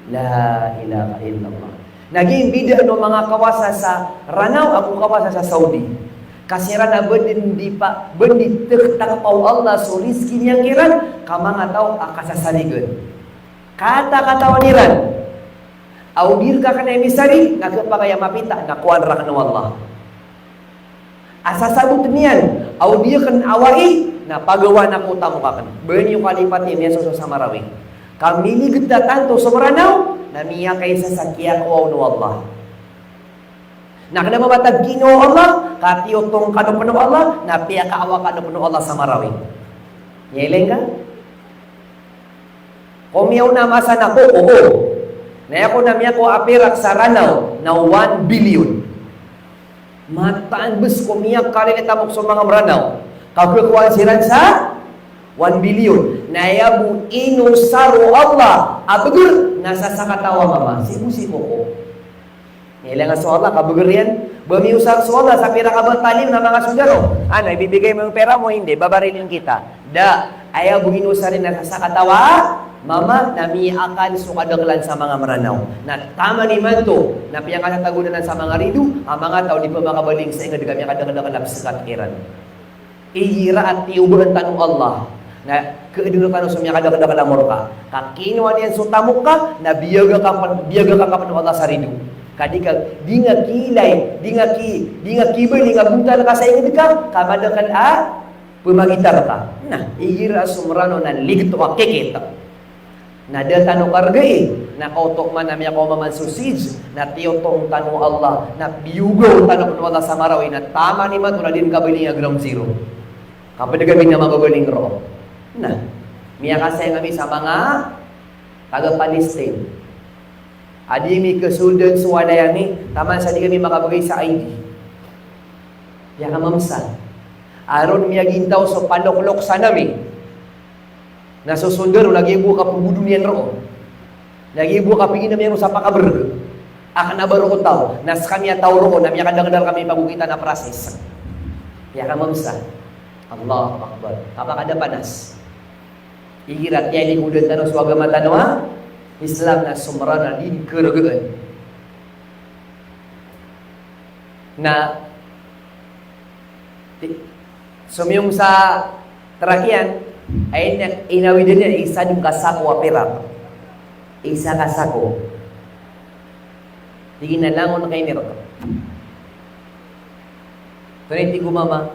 la ilaha illallah. Na giya mbidaan o manga kawasa sa Ranaw ago kawasa sa Saudi. Ka siran a ba dn di pa, ba dn di tktakpa o Allah so rizki niyan kiran, ka manga taw a kasasarigan. Katakatawan iran. Aw di rka kna misarig, na khapakay a mapita na kowaan rakn o Allah. A sasabotn iyan, aw di akn awai, na pagawaan ako o tamok akn. Ba niyo kalipati, miyasoso sa Marawi. Ka miligd a tanto so Mranaw, na miyakaisa sa kiyakowa on o Allah. Na kna ba matag kinowa o Allah, ka tiyotong kano pn o Allah, na piyakaawa kano pn o Allah sa Marawi. Niyailay ngka? Komiyaona a masa na koko, o. Na aya ko na miyakowa a pirak sa Ranaw na one billion. Mataan bes ko miyakalilay tamok so manga Mranaw. Ka khakowaan siran sa one billion. Na aya bo inosar o Allah a bgr na sa sakataw a mama. Sii bo si koko. Ilay nga so Allah, kabagr iyan. Ba miosar so Allah sa pira ka ba talim na manga sundaro? Ano, ibibigay mo yung pera mo? Hindi, babarilin kita. Da, aya bo inosar iyan na sa sakataw a mama, na miyakal so kadaklan sa manga Mranaw. Na taman imanto, na piyakasatagonan sa manga rido a manga taw di pmakabaling sa ingd ka miyakadakdakl a pzakat iran. Igira a tiyobaan tano o Allah, na kaadn tano so miyakadakdakl a morka. Ka kinowa niyan so tamok ka, na biyaga ka pn, biyaga ka pn o Allah sa rido. Ka di ka, di nga kiilay, di nga ki, di nga kibali nga bontal ka sa ingd ka, ka madakl a pmagitar ka. Na, igira so Mranaw na ligto a kikit. Na da tano kargai, na kaoto man a miyakaoma man so siege, na tiyotong tano o Allah, na biyogaw tano pn o Allah sa Marawi, na taman imanto na di rn kabaling a ground zero. Kapd ka bina mababaling roo. Na, miyakasayang ami sa manga taga Palestine. A di mi kasoldan so walay ami, taman sa di kami makabgay sa I D. Piyakamamsa. Aron miyagintaw so paloklok sa nami. Na so sondaro, lagid bo a kapgodo niyan roo. Lagid bo a kapiginam iyan roo sa pakabrg. A kna ba roo taw, na skami a taw roo, na miyakadakdakl kami pagogitan a process. Piyakamamsa. Allahu Akbar. Kapakada panas. Igira tiyalikodan tano so agama tano a Islam na so Mranaw na di dn karagaan. Na, ti-, somiyong sa trak iyan, ay na, inawidan iyan, isa dn ka sako a pirak. Isa ka sako. Tig iyan a langon ka ini rk. Tonaa i tig o mama?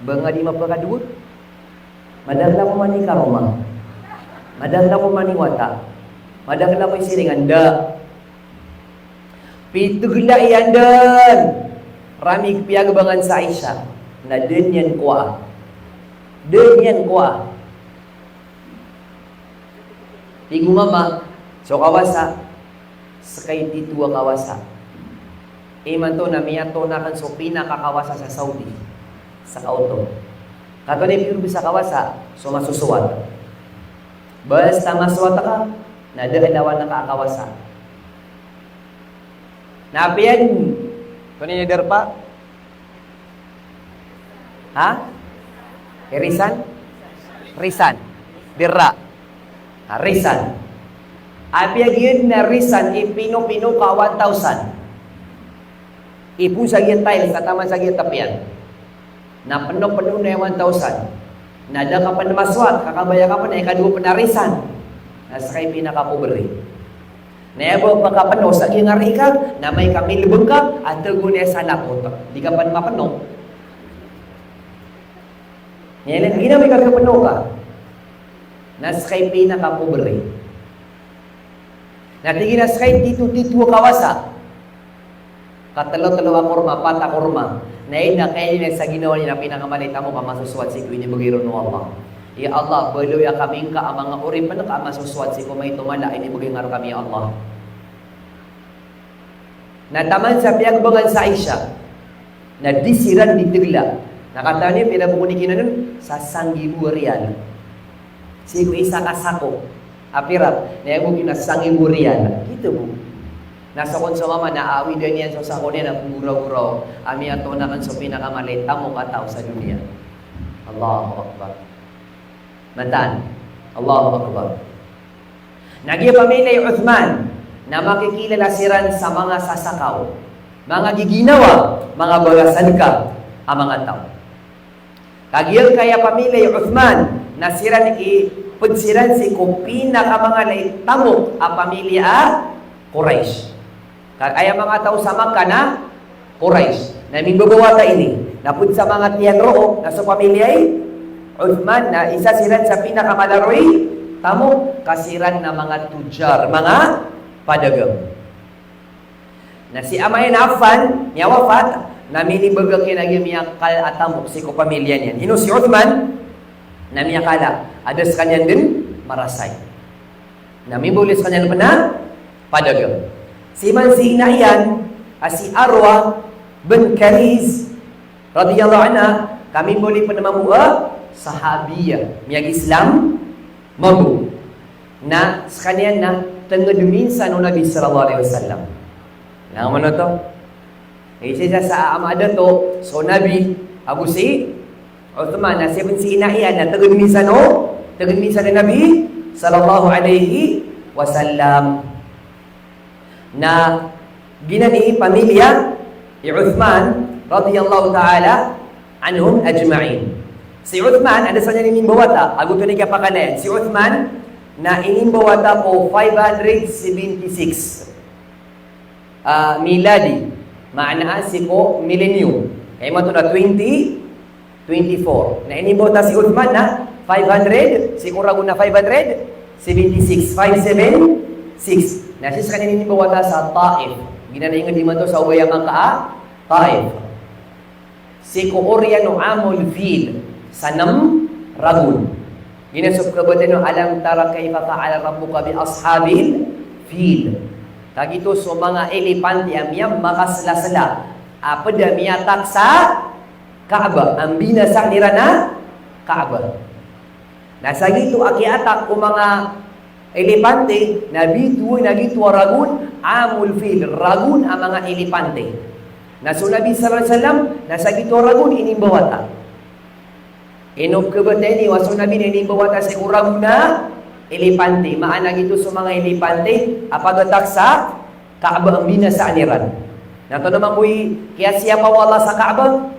Ba nga di mapakadowot? Madakl ako man i karoma. Madakl ako man i wata. Madakl ako i siringan, da. Pitgla iyan dn. Ramig piyagbangan sa Isha. Na da niyan kowaa. Da niyan kowaa. Tig o mama, so kawasa, ska i tito a kawasa. Imanto na miyatoon akn so pinakakawasa sa Saudi. Ska oto. Kato na i piyorbi sa kawasa, so masosowat. Basta masowat ka, na da a lawan ka a kawasa. Na apiya dn, tonaa i darpa? Ha? Irisan? Risan. Birra. Ha, risan. Apiya giya dn a risan, ipinopino ka one thousand. Ipon sa giya tiles, taman sa giya tap iyan. Na peno-peno na i one thousand. Na da ka pen maswat, kakabaya ka pen, ikadowa pen a risan. Na seka i pinakapobre. Na aya bo pekapeno sa giyangkai ka, na amay ka milebeng ka, a tago na sa lapot. Di ka pen mapeno. Aya lagi na amay ka peno ka. Na seka i pinakapobre. Na tig iyan a seka i tito-tito a kawasa. Katelo-telo a korma, pat a korma. Na aya na kaya niyan sa ginawa niyan a pinakamala i tamok a masosowat sii ko inibegay ron o Allah. Ya Allah, baloya kami ngka a manga oripen ka a masosowat sii ko maito mala a inibegay nga rekami, ya Allah. Na taman sa piyagbangan sa Isha, na di siran di tegla. Na katawan iyo, pira bo kon i kiyanan on? Sa sanggibo a riyal. Sii ko isa ka sako a pirak, na aya bo giyanan sanggibo a riyal. Giyoto bo. Na so kon so mama na awidan iyan so sako niyan a penggoragoraw a miyatoon aken so pinakamala i tamok a taw sa doniya. Allahu Akbar. Mataan. Allahu Akbar. Na giya pamiliya i Uthman, na makikilala siran sa manga sasakaw, manga giginawa, manga barasadka a manga taw. Kagiya kaya pamiliya i Uthman, na siran i ped siran sii ko pinakamangala i tamok a pamiliya a Quraysh. Ka aya manga taw sa Makkah na Quraysh. Na mimbabawata ini. Na ped sa manga tiyan roo, na so pamiliya i Uthman, na isa siran sa pinakamala roo i tamok, ka siran na manga tujar, manga padagang. Na si ama iyan a Affan, miyawafat, na minibagak iyan a giya miyakal a tamok sii ko pamiliya niyan. Ino si Uthman, na miyakala a da sekaniyan den marasay. Na mimboli sekaniyan pen a padagang. Si man si ina iyan a si Arwa bin Kariz radhiyallahu anha, ka mimboli pen mambo a sahabiya, miyag-Islam mambo. Na sekaniyan na tenged minsan o Nabi sallallahu alaihi wasallam. Na mano to? Isa sa ama dato so Nabi, ago si Uthman, na sii pen si ina iyan na tenged minsan o, tenged minsan o Nabi sallallahu alaihi wasallam. Na giyanan i pamiliya i Uthman radhiyallahu ta'ala anhum ajma'in. Si Uthman, a da sekaniyan inimbawata, ago oto i kiyapakanayan. Si Uthman na inimbawata ko five hundred seventy-six ah, miladi, maana sii ko millennium. Kaya mato na twenty twenty-four. Na inimbawata si Uthman na five hundred, sii ko ragon na five hundred seventy-six, five seven six. Na sii sekaniyan inimbawata sa Taif. Giyanan i inged imanto sa obay a Makkah a Taif. Sii ko oriyan o Amul Fil, sa nem ragon. Giyanan so kabatiya o alam tara kaifa fa'ala rabbuka bi ashabil fil. Kagiya oto so manga elepante a miyamakaselasela a ped a miyatak sa Kaaba, a mbinasa iran a Kaaba. Na sa giyoto a kiyatak o manga elepante, na bitowan a giyoto a ragon, Amul Fil, ragon a manga elepante. Na so Nabi sallallahu alaihi wasallam, na sa giyoto a ragon inimbawata. Ino kabatiya niyo a so Nabi na inimbawata sii ko ragon a elepante. Maana giyoto so manga elepante a pagatak sa Kaaba a mbinasa iran. Na antonaa mambo i kiyasiyapa o Allah sa Kaaba?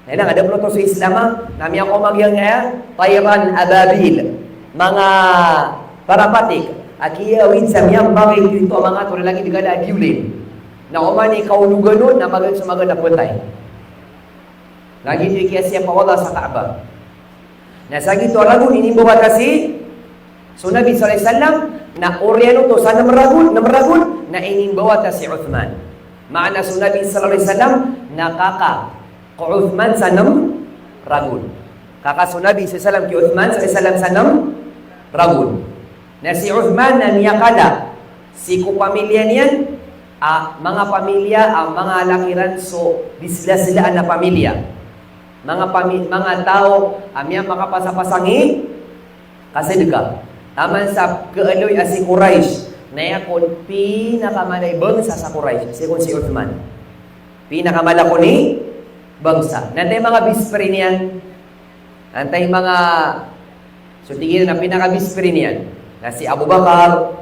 Na ilang a da ploto so Islam a, na miyakomagiya nga, tayran ababil. Manga parapatik a kiyawid sa miyambangay dito a manga tori lagid i kala a diyolin. Na oman i kaologan on, na magaan so magaan a patay. Lagid i kiyasiyapa o Allah sa Kaaba. Na sa giyoto a ragon inimbawata si so Nabi sallallahu alaihi wasallam, na oriyan oto sa nem ragon, nem ragon, na inimbawata si Uthman. Maana so Nabi sallallahu alaihi wasallam na kaka ko Uthman sa nem ragon. Kaka so Nabi sallallahu alaihi wasallam ki Uthman sallallahu alaihi wasallam sa nem ragon. Na si Uthman na miyakala sii ko pamiliya niyan a manga pamiliya a manga laki iran so di sela-selaan a pamiliya. Manga pami-, manga taw a miyamakapasapasang i kasadka. Taman sa kaaloy a si Quraysh, na aya kon pinakamala i bangsa sa Quraysh, sii kon si Uthman. Pinakamala kon i bangsa. Na antaa i manga best friend iyan? Antaa i manga, so tig iyan a pinaka-best friend iyan? Na si Abu Bakar,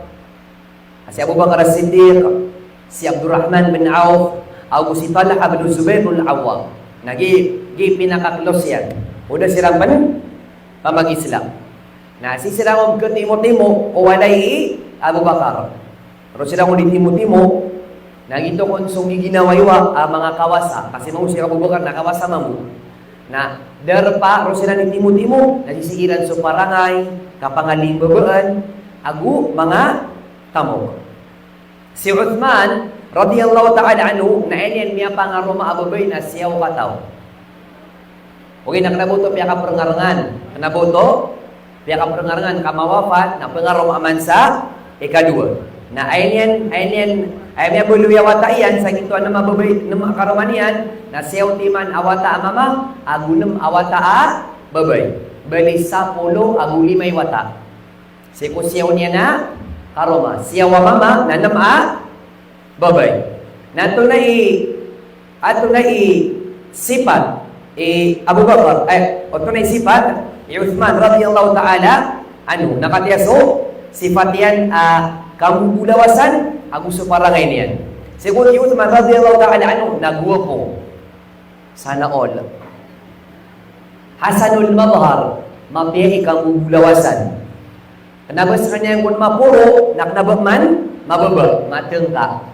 si Abu Bakar As-Siddiq, si Abdurrahman bin Auf, ago si Talha bin Zubair bin Al-Awwam. Na gi-, Di pinaka-close iyan. O da siran pen pamag-Islam. Na sii siran on ketimo-timo ko walay i Abu Bakar. Roo siran on di timo-timo, na giyoto kon so giginawai wa a manga kawasa. Kasi mambo si Abu Bakar na kawasa mambo. Na darpa roo siran di timo-timo, na sisii iran so parangay, kapangalimbabaan, ago manga tamok. Si Uthman radhiyallahu ta'ala anhu, na aya niyan miyapangaroma a babay na siyaw kataw. Ogaid na kena ba oto piyakaperengarengan, kena ba oto piyakaperengarengan ka mawafat, na pengaromaan sa ikadowa. Na aya niyan, aya niyan, aya miyabaloy a wata iyan, sa giyoto a nem a babay, nem a karoma niyan, na siyaw timan a wata a mama, ago nem a wata a babay. Bali sapolo ago lima i wata. Sii ko siyaw niyan a karoma. Siyaw a mama, na nem a babay. Na antonaa i, antonaa i sipat i Abu Bakar, eh, antonaa i sipat i Uthman radhiyallahu ta'ala anhu. Na katii so sipat iyan a kambobolawasan ago so parangay niyan. Sii ko si Uthman radhiyallahu ta'ala anhu, na gwapo. Sana all. Hasanul madhar, mapiya i kambobolawasan. Kena ba sekaniyan kon maporo, na kena ba man mababa, matengka.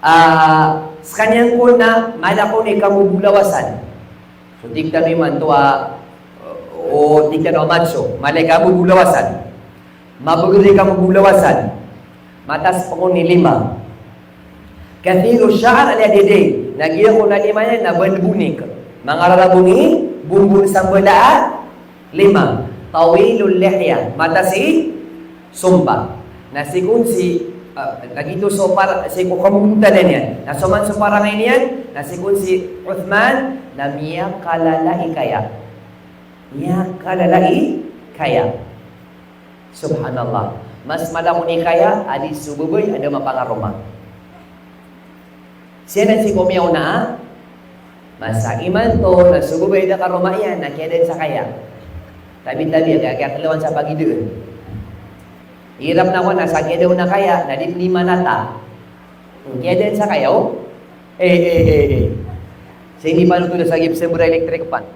Ah, sekaniyan kon na mala kon i kambobolawasan. So tig tano imanto a, o tig tano a macho, mala i kambobolawasan. Mabeged i kambobolawasan. Matas pengoni lima. Kathiru sha'r, ala dede. Na giya kon a lima niyan na banbonik. Mangararabong i bonbon sa mbala a lima. Tawilul lihya. Matas i sompa. Na sii kon si, ah, na giyoto so par-, sii ko kambontalan iyan. Na so man so parangay niyan, na sii kon si Uthman, na miyakalala i kaya. Miyakalala i kaya. Subhanallah. Mas mala kon i kaya, a di so babay a da mapangaroma. Siya na sii ko miyaona a masa. Imanto na so babay a da karoma iyan, na kiyadaan sa kaya. Tabi-tabi, kaya, kaya kelewan sa pagidaan. Irap na ko na sa kiyadaan a kaya, na di di manata. Kiyadaan sa kaya, o. Eh, eh, eh, eh. Sa ini panoto na sa gip sembra electric fan.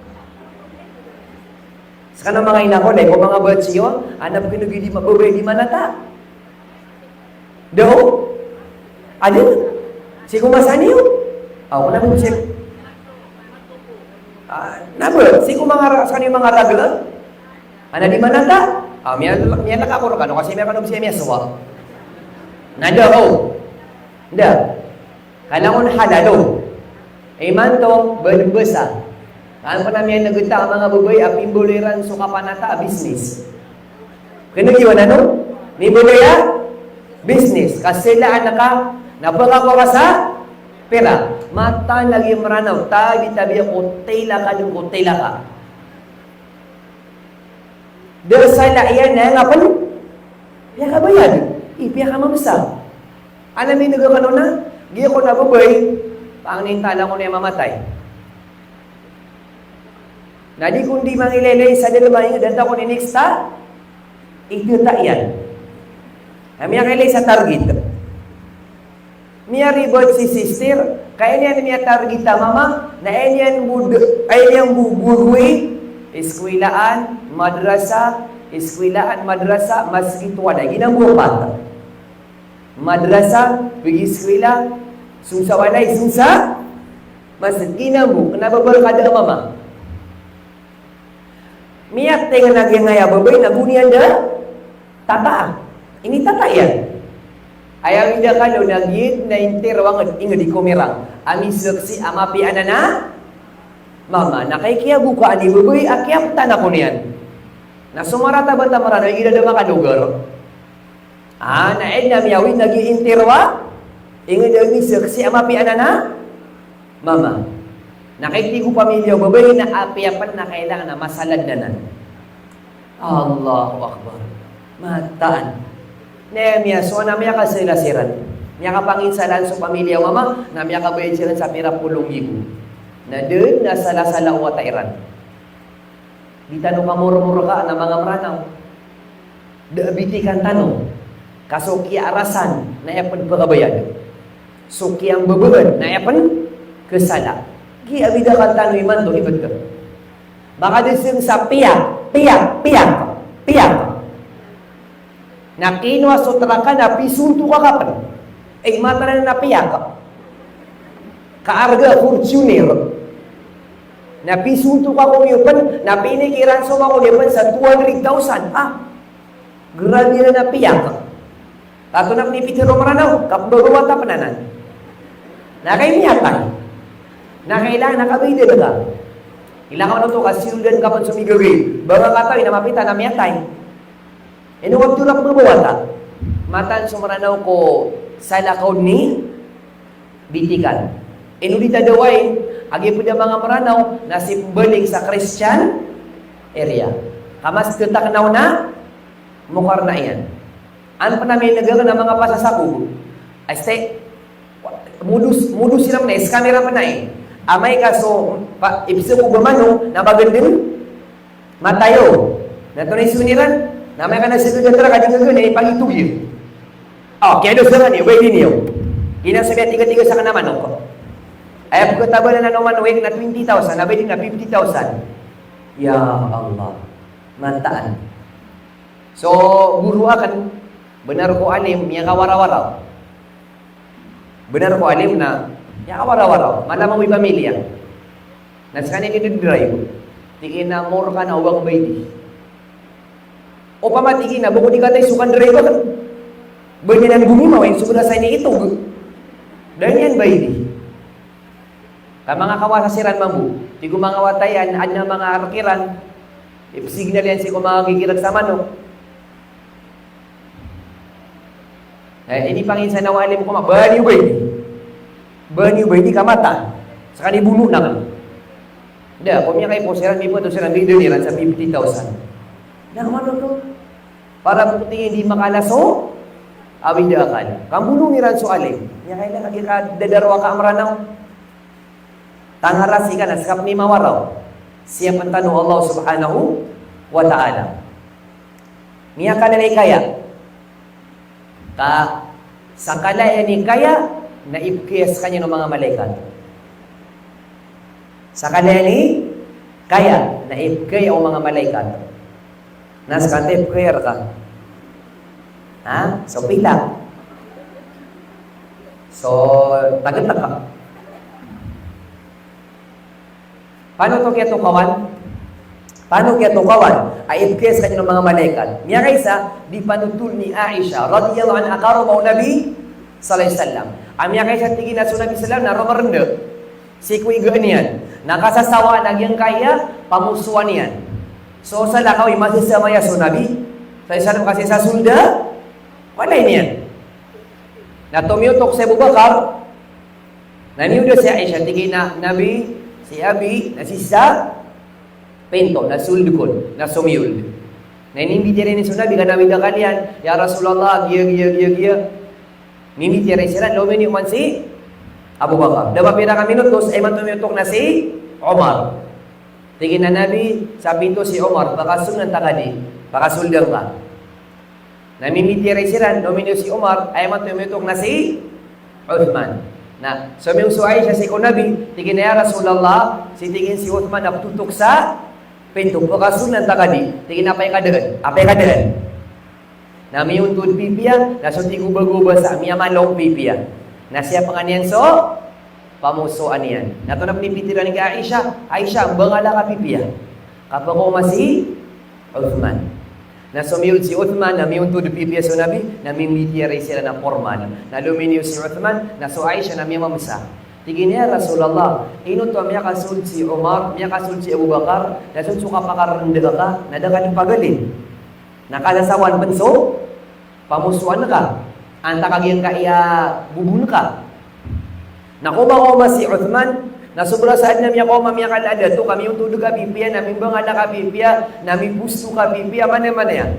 Sekaniyan manga ina ko, dai ko manga batch iyo, anak ko ino gidi ma-, babay di manata. Daw? Adn? Sii ko masa niyo? Aw, kena ba sii. Ah, na ba? Sii ko manga ra-, sekaniyan manga ragelan. Ana di manata? Ah, miya-, miyalaka ko rkano, kasi miyakano bisi miyasowa. Na da, o. Da. Kailangan halal, o. Imanto, bal basa. An pn a miyaneg ta a manga babay a pimbaloy iran so kapanata a business. Kena giyanan, o? Mimbaloy a business. Ka sala an ka, na pkakora sa pira. Mataan lagi Mranaw, tabi-tabi ko tilaka dn ko tilaka. Da sala iyan na aya nga pn piyakabayad, i piyakamamsa. Ana mineg kano na, giya ko na babay, pangnin tano ko na mamatay. Na di kon di mangilaylay sa dalma, ingd antaa ko ni next ta, ingd ta iyan. Na miyakailay sa target. Miyaribat si sister, ka aya niyan miyatarget a mama, na aya niyan bo d-, aya niyan bo gogowii, eskwilaan, madrasa, eskwilaan, madrasa, masgit, walay. Giyanan bo apat. Madrasa, pag-eskwila, song sa walay, song sa masgit. Giyanan bo, kena ba barkada a mama. Miyatengen a giyangkaya babay na go niyan da tata. Initata iyan. Aya wida kano na giya na intiro a ngd, ingd i komirang a misaksi a mapiya anan a mama. Na kay kiyabokaan i babay a kiyaptan ako niyan. Na so marata bata marana, igira da makadogar. Ah, na aya na miyawid na giya intiro a ingd a misaksi a mapiya anan a mama. Na kay tig o pamilya o babay na apiya pn na kailangan a masaladn anan. Allahu Akbar. Mataan. Na miyasowa na miyakasala siran. Miyakapanginsalaan so pamilya o mama, na miyakabayad siran sa pira polo nggibo. Na dn na salasala o wata iran. Di tano kamormorka na manga Mranaw. Da a bitikan tano. Ka so kiyaarasan na aya pn pkabayad. So kiyambabaan na aya pn kasala. Ki a bida ka tano imanto, ibt ka. Makadsng sa piyak, piyak, piyak, piyak. Na kinowa so trak ka na pisontok ka pn. Ig mataan a piyak. Kaarga Fortuner. Na pisontok ka ko miyopn, na pinikiran so mako miyopn sa two hundred thousand. Ah, grabe na na piyak. Tato na pnipitharo o Mranaw, kapmbabawata pn anan. Na kay miyatay. Na kailangan a kabaydan ka. Kailangan oto ka siyodan ka pn so migagawii. Ba nga katawi na mapita na miyatay. Ino ka pitharo a pmbabawata? Mataan so Mranaw ko salakaw ni bitikan. Ino di tadawai, a giya pd a manga Mranaw na sii pmbaling sa Christian area. Ka mas ttaknaw na Mokarna iyan. An pn a minagakn a manga pasasakob. Aste, modus, modus iran pn a, scam iran pn a. Amay ka so, pa, ipsakob a mano, na ba gndn, matayo. Na tonaa i soniran, na amay ka na sii ko datra ka di gagawii na ipagitog iyan. O, kiyadosa ka niyo, baydin iyo. Kina so miyatiga-tiga sa kna manok. Aya pkatabalan o manok na twenty thousand, na baydin na fifty thousand. Ya Allah, mataan. So goro akn, bnar ko alim, miyakawara-wara. Bnar ko alim na miyakawara-wara. Mala mambo i pamilya. Na skaniyan i didrive. Tig iyan a mawr ka na o ba ngka baydi. Opama tig iyan a ba ko di kataya so kandrive akn. Ba niyan gomimaw, so bnar sa ini itog. Da niyan baydi. Ka manga kawasa siran mambo. Tig o manga wata iyan, adn a manga rk iran. Ipsignal iyan sii ko manga gigirk sa manok. Eh, inipangnin sa alim ko ma, ba niyo baydi. Ba niyo baydi ka mataan. Skaniyan i bonoon akn. Da, ko miyakaipos iran, mipato siran, bida iran sa fifty thousand. Na mano to? Para pn tig iyan di makalaso a bida akal. Ka mbonoon iran so alim. Miyakailay ka, giya ka dadarowaka a Mranaw. Tangarasi ka na ska pn i mawaraw. Siyapn tano o Allah subhanahu wa ta'ala. Miyakalala i kaya. Ka sa kala iyan i kaya, na ipkaya skaniyan o manga malaikat. Sa kala iyan i kaya, na ipkaya o manga malaikat. Na ska antaa i pkaya rka? Ha? So pila? So tagtaka. Pano to kiyatokawan? Pano kiyatokawan? A ipkaya skaniyan o manga malaikat. Miyakaisa, di panothol ni Aisha radhiyallahu anha karoma o Nabi sallallahu alaihi wasallam. A miyakaisa tig iyan a so Nabi sallallahu alaihi wasallam na romarnda sii ko igaan iyan. Na kasasawaan a giyangkaya pamosoan iyan. So salakaw i masasama iyan so Nabi sallallahu alaihi wasallam ka sii sa solda, walay niyan. Na tomiyotok si Abu Bakar, na miyoda si Aisha, tig iyan a Nabi, si Abi, na sii sa pinto, na sold kon, na somiyold. Na inimbitiyarai niyan so Nabi, ka nawi da kaliyan, "Ya Rasulullah, giya, giya, giya, giya." Inimbitiyarai siran, lomiyo man si Abu Bakar. Da ba pira ka minutos, aya man tomiyotok na si Omar. Tig iyan a Nabi, sa pinto si Omar, pakasold antaa ka di, pakasold angka. Na mimitiyarai siran, lomiyo si Omar, aya man tomiyotok na si Uthman. Na somiyold so Aisha sii ko Nabi, tig iyan a, "Ya Rasulullah, sii," tig iyan, "si Uthman a ptotok sa pinto, pakasold antaa ka di." Tig iyan a, "Apiya ka dn, apiya ka dn." Na miyontod pipiya, na so tig o ba go ba sa miyamalaw pipiya. Na siyapngan iyan so pamosoan iyan. Na tonaa pn i pitharo iyan ki Aisha, "Aisha, mbangala ka pipiya." Kapakaoma si Uthman. Na somiyold si Uthman, na miyontod pipiya so Nabi, na mimitiyarai siran a porman. Na lomiyo si Uthman, na so Aisha na miyamamsa. Tig iyan a, "Ya Rasulullah, ino to a miyakasold si Omar, miyakasold si Abu Bakar, na so, so kapakarnda ka, na da ka dn pagalin. Na kasasawaan pn so pamosoan ka, antaa ka giyangkaya bobon ka." Na komaoma si Uthman, na sobra sa adn a miyakaoma, miyakala a dato ka, miyontod ka pipiya, na mimbangala ka pipiya, na miposto ka pipiya, mana-mana iyan.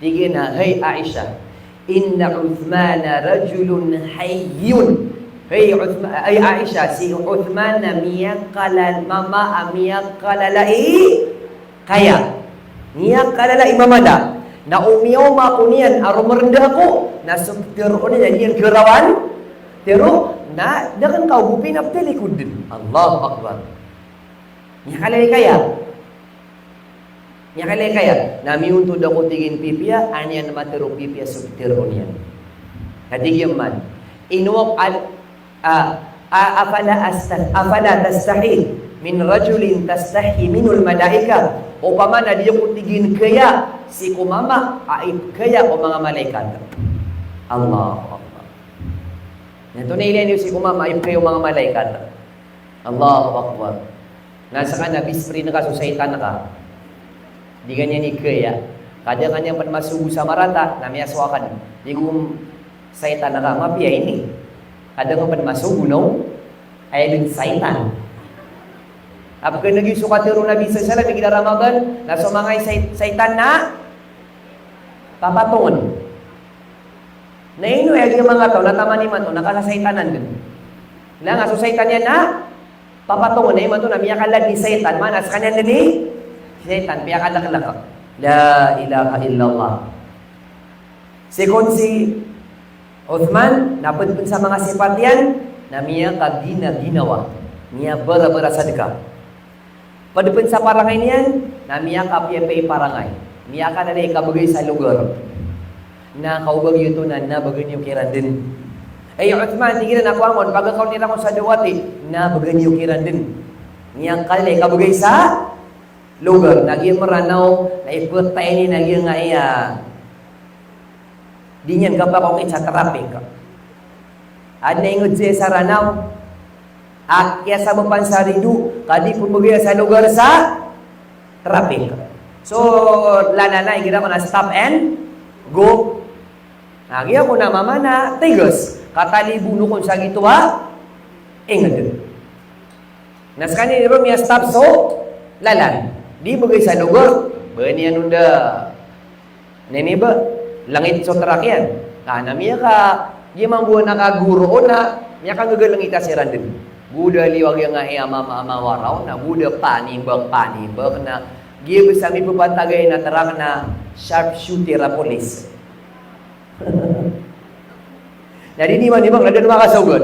Tig iyan a, "Hay Aisha, inna Uthmana rajulun hayyun." Hay Uthma-, hay Aisha, si Uthman na miyakalal-, mama a miyakalala i kaya. Miyakalala i mama da. Na o miyaoma ako niyan a romarnda ako, na so ptharoon iyan na di niyan karawan Tero, na da kn kaogopi na ptalikod dn. Allahu Akbar. Miyakalalikaya. Miyakalalikaya. Na miyontod ako, tig iyan, pipiya, a niyan matero pipiya so ptero niyan. Na tig iyan man, ino ak-, al-, a, a, afala asta-, afala tastahi min rajulin tastahi minhul malaika. Opama na di ako, tig iyan, kaya sii ko mama a ipkaya o manga malaikat. Allahu Akbar. Na antonaa i ilaya niyo sii ko mama a ipkaya o manga malaikat? Allahu Akbar. Na ska na best friend ka so saitan ka. Di ka niyan ikaya. Kada ka niyan pn masogo sa marata, na miyasowa ka dn. Tig o saitan ka, mapiya ini. Kada ka pn masogo, no? Aya dn saitan. Apkhan'g iyo so katharo o Nabi sallallahu alaihi wasallam igira Ramadan, na so manga sai-, saitan na papatongn. Na ino aya giya manga taw na taman imanto na kasasaitanan dn. Na nga so saitan iyan na papatongn, na imanto na miyakalad i saitan, maana skaniyan dn i saitan, piyakalaklak. La ilaha illallah. Sii kon si Uthman, na pd pn sa manga sipat iyan na miyakagina-ginawa, miyabarabara sadka. Pd pn sa parangay niyan na miyakapiyapiya i parangay, miyakalala i kabgay sa lugar. Na kaoba giyoto na, na bgan iyo kiran dn. Ay Uthman, tig iran, ako angkoto, pagakaw niran ko sa dawati, na bgan iyo kiran dn. Miyakalala i kabgay sa lugar, na giya Mranaw na iptay niyan a giya nga iya. Di niyan kapakokit sa traffic. Adn a ingd sii sa Ranaw a kiyasabapan sa rido ka di pmbgay sa lugar sa traffic. So lalan na igira ko na stop and go. Na giya ko na mama na tigas, katalibon o kon sa gioto a ingd. Na skaniyan ron miyastop so lalan. Di bgay sa lugar. Ba niyan on da. Na ini ba, langit so trak iyan. Ka na miyaka, giya mambo a kagoro on na miyakagagalangita siran dn. Go da liyo a giya nga iya mama a mawaraw, na go da panibak, panibak, na giya bs a mipapantag iyan a trak na sharpshooter a polis. Na di niman, niman, na da dn makasogat.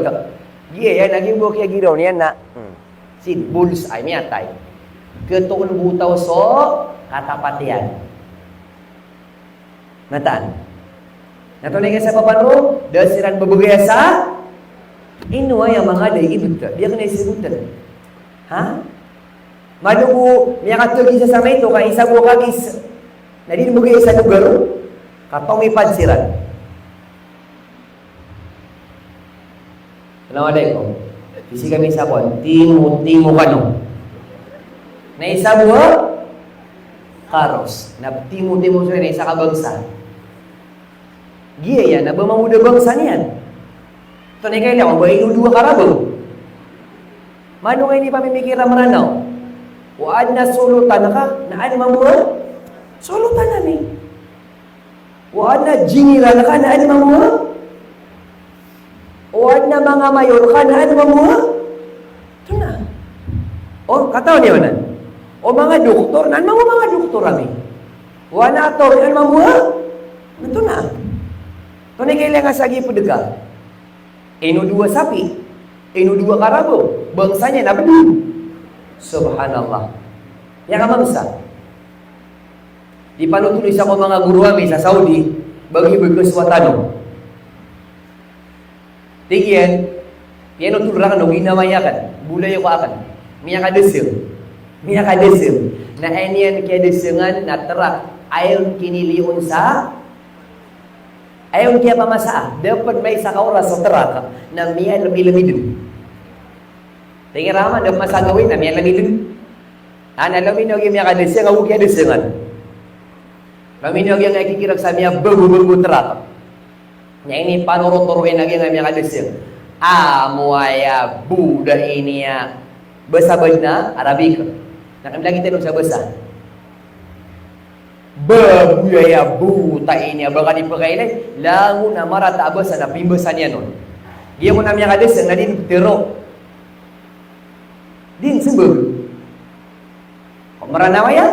Giya iyan, na giya bo kiyagiraw niyan na, hmm, si bullseye, miyatay. Katoon bo taw so katapat iyan. Mataan. Na antonaa i kasabapan ron, da siran babagaya sa, ino aya manga da i ibta, di akn aya sabotn. Ha? Mado bo miyakatagi sa samay to, ka isa bo kagis. Na di dn bgay sa lugar, ka pamipad siran. Assalamualaikum. Pisi kami sa kon, timo-timo kano. Na isa bo karos. Na timo-timo so na isa ka bangsa. Giya iyan na ba mambo da bangsa niyan. Antonaa i kailay o ba ino dowa karabaw. Mano nga ini pamimikir a Mranaw. O adn a solotan ka, na adn mambo a solotan ami. O adn a jingiran ka, na adn mambo a, o adn a manga mayor ka, na adn mambo a. Antonaa. O, katawan iyo anan. O manga doktor, na adn mambo a manga doktor ami. O adn a ator, na adn mambo a. Antonaa. Antonaa i kailay nga sa giya pd ka. Ino dowa sapi, ino dowa karabaw, bangsa niyan na bedul. Subhanallah. Aya ka mabsa. Di panothol o isa ko manga goro ami sa Saudi, bagi bagi so wata no. Tig iyan, piyanothol rakn o ginawa iyan akn, bolay ako akn. Miyakadasng. Miyakadasng. Na aya niyan kiyadasangan na trak, aya on kiniliyon sa Aya on kiyapamasa, da pn maisa ka oras so trak, na miyalmi-lmi dn. Tig iyan a man, da pn masa gawii, na miyalmi dn. Ana lmi niyo a giya miyakadasng, ago kiyadasangan. Lmi niyo a giya nga ikikirag sa miyabago-bago trak. Na inipanorotoro iyan a giya nga miyakadasng. Amo aya bo da ini a basa ba dn a Arabic. Na kami lagid tano sa basa. Baboy aya bo ta ini a ba ka di pkailay, langon a marata a basa na pimbasa niyan on. Giya kon a miyakadasng na di dn ptharo. Di dn smbag. Ko Mranaw aya?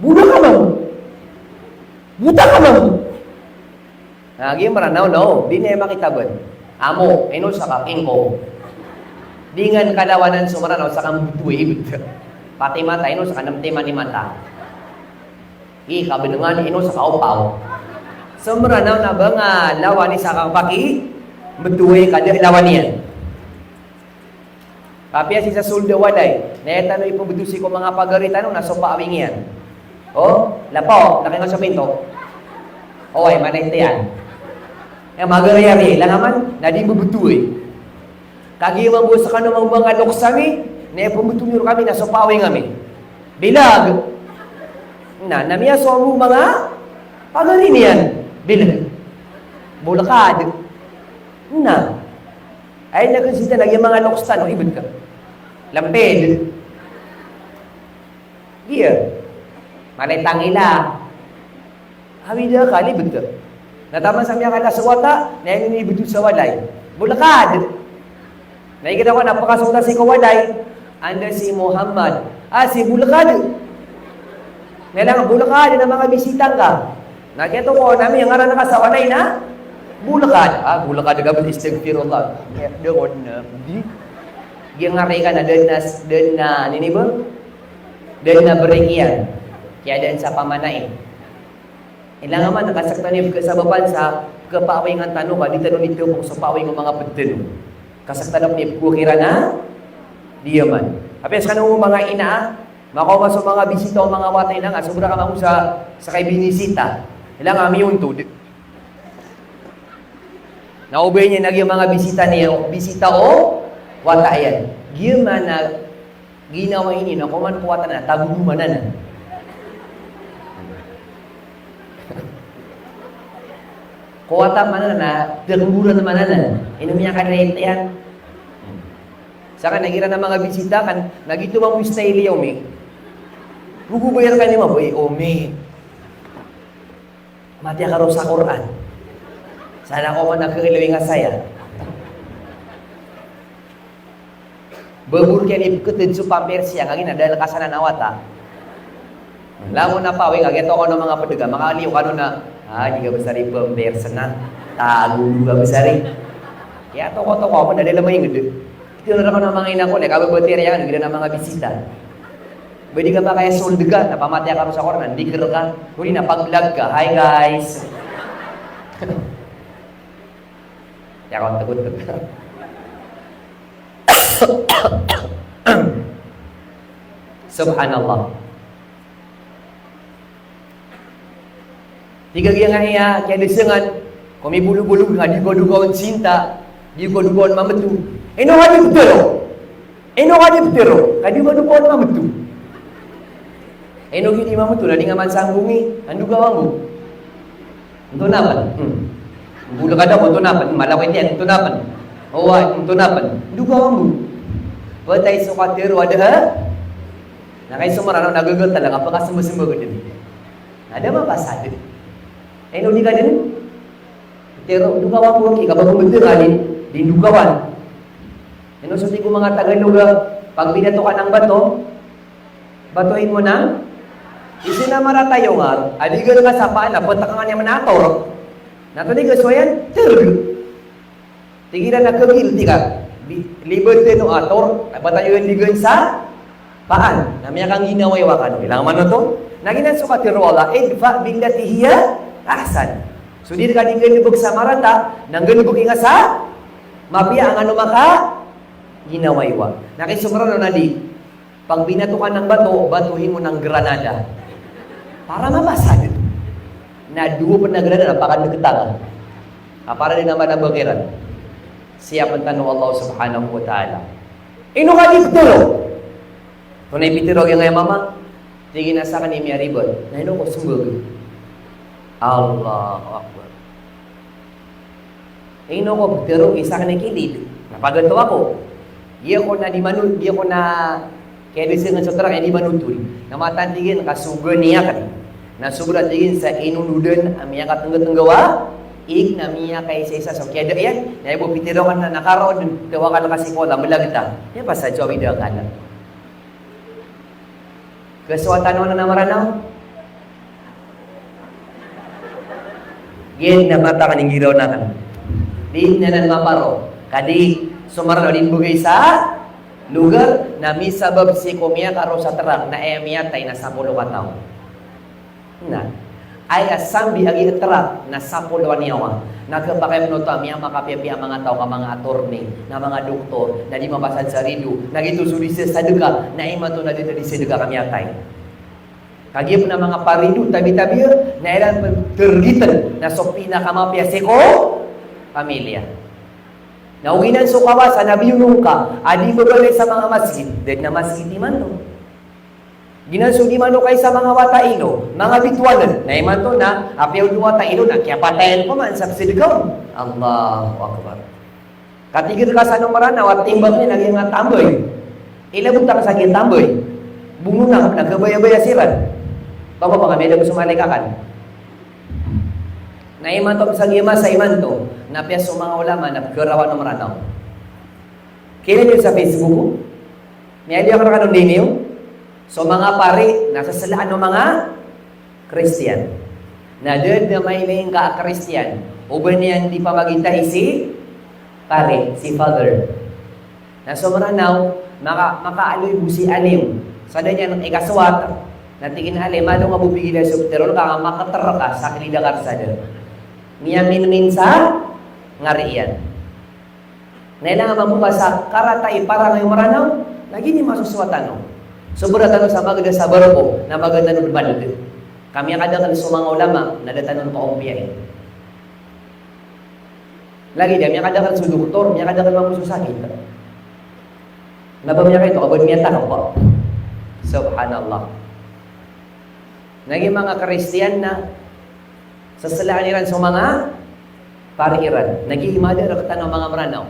Bo da ka mambo. Bo ta ka mambo. Na giya Mranaw na o, di niyan makitaban. Amo, ino sa ka kingkong. Di ngan kalawanan so Mranaw sa kambtowi, ibet. Pati mata, ino sa ka nemtiman i mata. Gi kabenengan, ino sa ka opaw. So Mranaw na ba nga lawan i sa ka pakibtowi ka da lawan iyan. Kapiya sii sa sold a walay, na aya tano ipembetowi sii ko manga pagari tano na so paawing iyan. O, lapaw, laki nga so pinto. Oway, manay tiyan. Aya magari ari, langaman, na di mbebetowi. Kagiya mambo sekano mambo manga loks ami, na ipembetowi rkami na so paawing ami. Bilag. Na, na miyasowa mambo manga pagari niyan. Bilag. Bolekad. Na. Ay, na kasi tano, giya manga loks tano, ibet ka. Lemped. Giya. Malay tangila. Awid a akal, ibet ka. Na taman sa miyakala so wata, na aya inibetowi sa walay. Bolekad. Na igira ko na pakasold sii ko walay, anda si Muhammad? Ah, si Bolekad. Na ilang Bolekad na manga bisita ngka. Na giyoto ko na miyangaran ka sa walay na Bolekad. Ah, Bolekad ka ba, istighfirullah. Ya, da ko na, di. Giya ngaran ka na, da na, da na, nini ba? Da na berikiyan. Kiyadaan sa pamanain. Ilang aman, na kasaktano i pekasabapan sa kapaawingan tano ka di tano nitepok so paawing o manga ped tano. Kasaktano i pekowaa kiran a di aman. Apiya sekano manga ina a, makaoma so manga bisita o manga wata, ina nga, sobra ka mambo sa, sa kay binisita. Ilang a miyontod. Na o ba iyan na giya manga bisita niyan, bisita o wata iyan. Giya man a ginawa ini na koman ko wata na tagodoman anan. Ko wata man anan na tagodoman anan. Ino miyakadait iyan. Saka na igira na manga bisita kan, na giyoto mambo i style iyan, omi. Gogobayar ka niyan mambo, eh, omi. Matiya ka ron sa Qur'an. Sana ko man a kagilawing a saya. Ba bo rk iyan ipeketad so pampers iyan, kagiya na da lekasan a wata. Langon a paawing, kagiya tokaw o manga ped ka, makaliyo kano na, ah, di ka besar i pampers na. Tagodo ka besar i. Kiyatokaw-tokaw, apiya da lemainged. Ito na rkano manga ina ko, na kababatiya iyan, igira na manga bisita. Ba di ka pakay sold ka, na pamatiya ka ron sa Qur'an, na dikir ka, odi na pag-vlog ka, "Hi guys." Aya kon, tagot ka. Subhanallah. Tig a giyangkaya kiyadesengan, ko mibolobolog nga di ko dokawan sinta, di ko dokawan mameto. Ino ka di petero? Ino ka di petero? Ka di ko dokawan mameto. Ino ka di mameto, na di nga man sambongi, an dokawan bo. Antonaa pen? Hmm. Bolekad ako, antonaa pen? Mala ko itiyan, antonaa pen? Owa, antonaa pen? Dokawan bo. Petay so katero a da, ha? Na kay so Mranaw na gegetal a kapakasembasemba ka den. Na da mapasad. Ino di ka den? Tero, dokawan bo, ki, ka ba ko beteran, di dokawan. Ino so tig o manga Tagalog a, pag binato ka ng bato, batuhin mo ng, isa na maratayo nga, a di ka nga sa paan, a petak nga niyan manator. Na to di ka so iyan, terg. Tig iran a kagilti ka. Bi-, libed den o ator, a batayo iyan di gan sa paan. Na miyakangginawa-iwa kano. Ilang man oto? Na giyanan so katero o Allah, "Idfa billati hiya ahsan." So di rka di nggalebek sa marata, na nggalebeki nga sa mapiya, angano makaginawa-iwa. Na kay so Mranaw na di. Pag binato ka ng bato, batuhin mo ng granada. Para mapasad. Na dowa pen a granada, pakandeketan ka. A para di na manambang iran. Siyapen tano o Allah subhanahu wa ta'ala. Ino ka di petero? Tonaa i pitero iyan a mama? Tig iyan a saken i miyaribat. Na ino ko sembag. Allahu Akbar. Ino ko petero i saken i kilid. Na paganto ako. Giya ko na di manu-, giya ko na kiyadesengan so trak, di manotol. Na mataan tig iyan ka so gani aken. Na sobra tig iyan sa inonodan a miyakatenggatenggaw a ig na miyakaisaisa so kiyada iyan. Na aya bo pitero aken na nakaraod, tawakan ka sii ko Allah, melagta. Aya pasad so awid a akal. Kesoatan o anan a Mranaw. Giya na bata ka ninggiraw na kan. Di niyan maparo. Ka di so Mranaw di mbgay sa lugar, na misabap sii ko miyakaro sa trak na aya miyatay na sapolo kataw. Na aya sambi a gii trak na sapolo a niyawa. Na khapakay pn oto a miyamakapiyapiya a manga taw ka manga attorney, na manga doktor, na di mabasad sa rido, na giyoto so di sadka, na imanto na di sadka ka miyatay. Kagiya pn a manga parido, tabi-tabi, na iran pn targetn na so pinakamapiya sii ko pamilya. Na o giyanan so kawasa na biyonong ka a di mbabalay sa manga masgit, da dn a masgit imanto. Giyanan so di manokay sa manga wata ino, manga bitowan, na imanto na apiya on wata ino na kiyapatayan ko man sa pzadka on. Allahu Akbar. Katigr ka sa Mranaw a timbang iyan na giyangkai a tambay. Ilay bo tano sa giyangkai a tambay. Bonona na kabayabaya siran. Taw ba pangamiyadag so malikakan. Na imanto sa giyangkai a masa imanto, na apiya so manga ulama na pkharawan o Mranaw. Kila niyo sa Facebook, miyailay akn rkano niyo, so manga pari na saslaan o manga Kristiyan. Na da dn a mailay ngka a Kristiyan o ba niyan di pamagintai si pari, si father. Na so Mranaw, maka-, makaaloy bo si alim. Sa da niyan ikasowat, na tig iyan a alim, alongan bo pigilan so ptharoon ka, nga makatr ka sa kilid a karsada. Miyaminmin sa ngari iyan. Na ilay nga mambo ka sa karata i parangay o Mranaw, na giya i masosowat tano. Sobra tano sa magda sa barko, na magda tano dn bald. Ka miyakadakl so manga ulama, na da tano kaompiyai. Lagid a miyakadakl so doktor, miyakadakl mambo so sakit. Na ba miyakaito, ka ba miyataka ba. Subhanallah. Na giya manga Kristiyan na saslaan iran so manga pari iran. Na giya i mada rktano a manga Mranaw.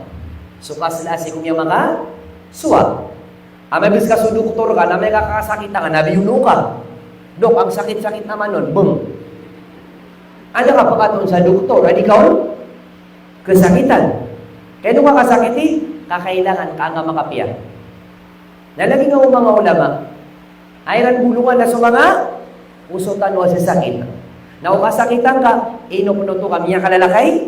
So kasla sii ko miyamakasowat. Amay bs ka so doktor ka, na amay ka kasakit ka, na biyono ka. Dok, ang sakit-sakit naman on, bng. Anda ka pkatoon sa doktor a di ka on kasakitan? Kay ino ka kasakiti, ka kailangan ka nga makapiya. Na lagid o manga ulama a iran bolongan na so manga osot tano a sasakit. Na o kasakitan ka, ino pn oto ka miyakalalakay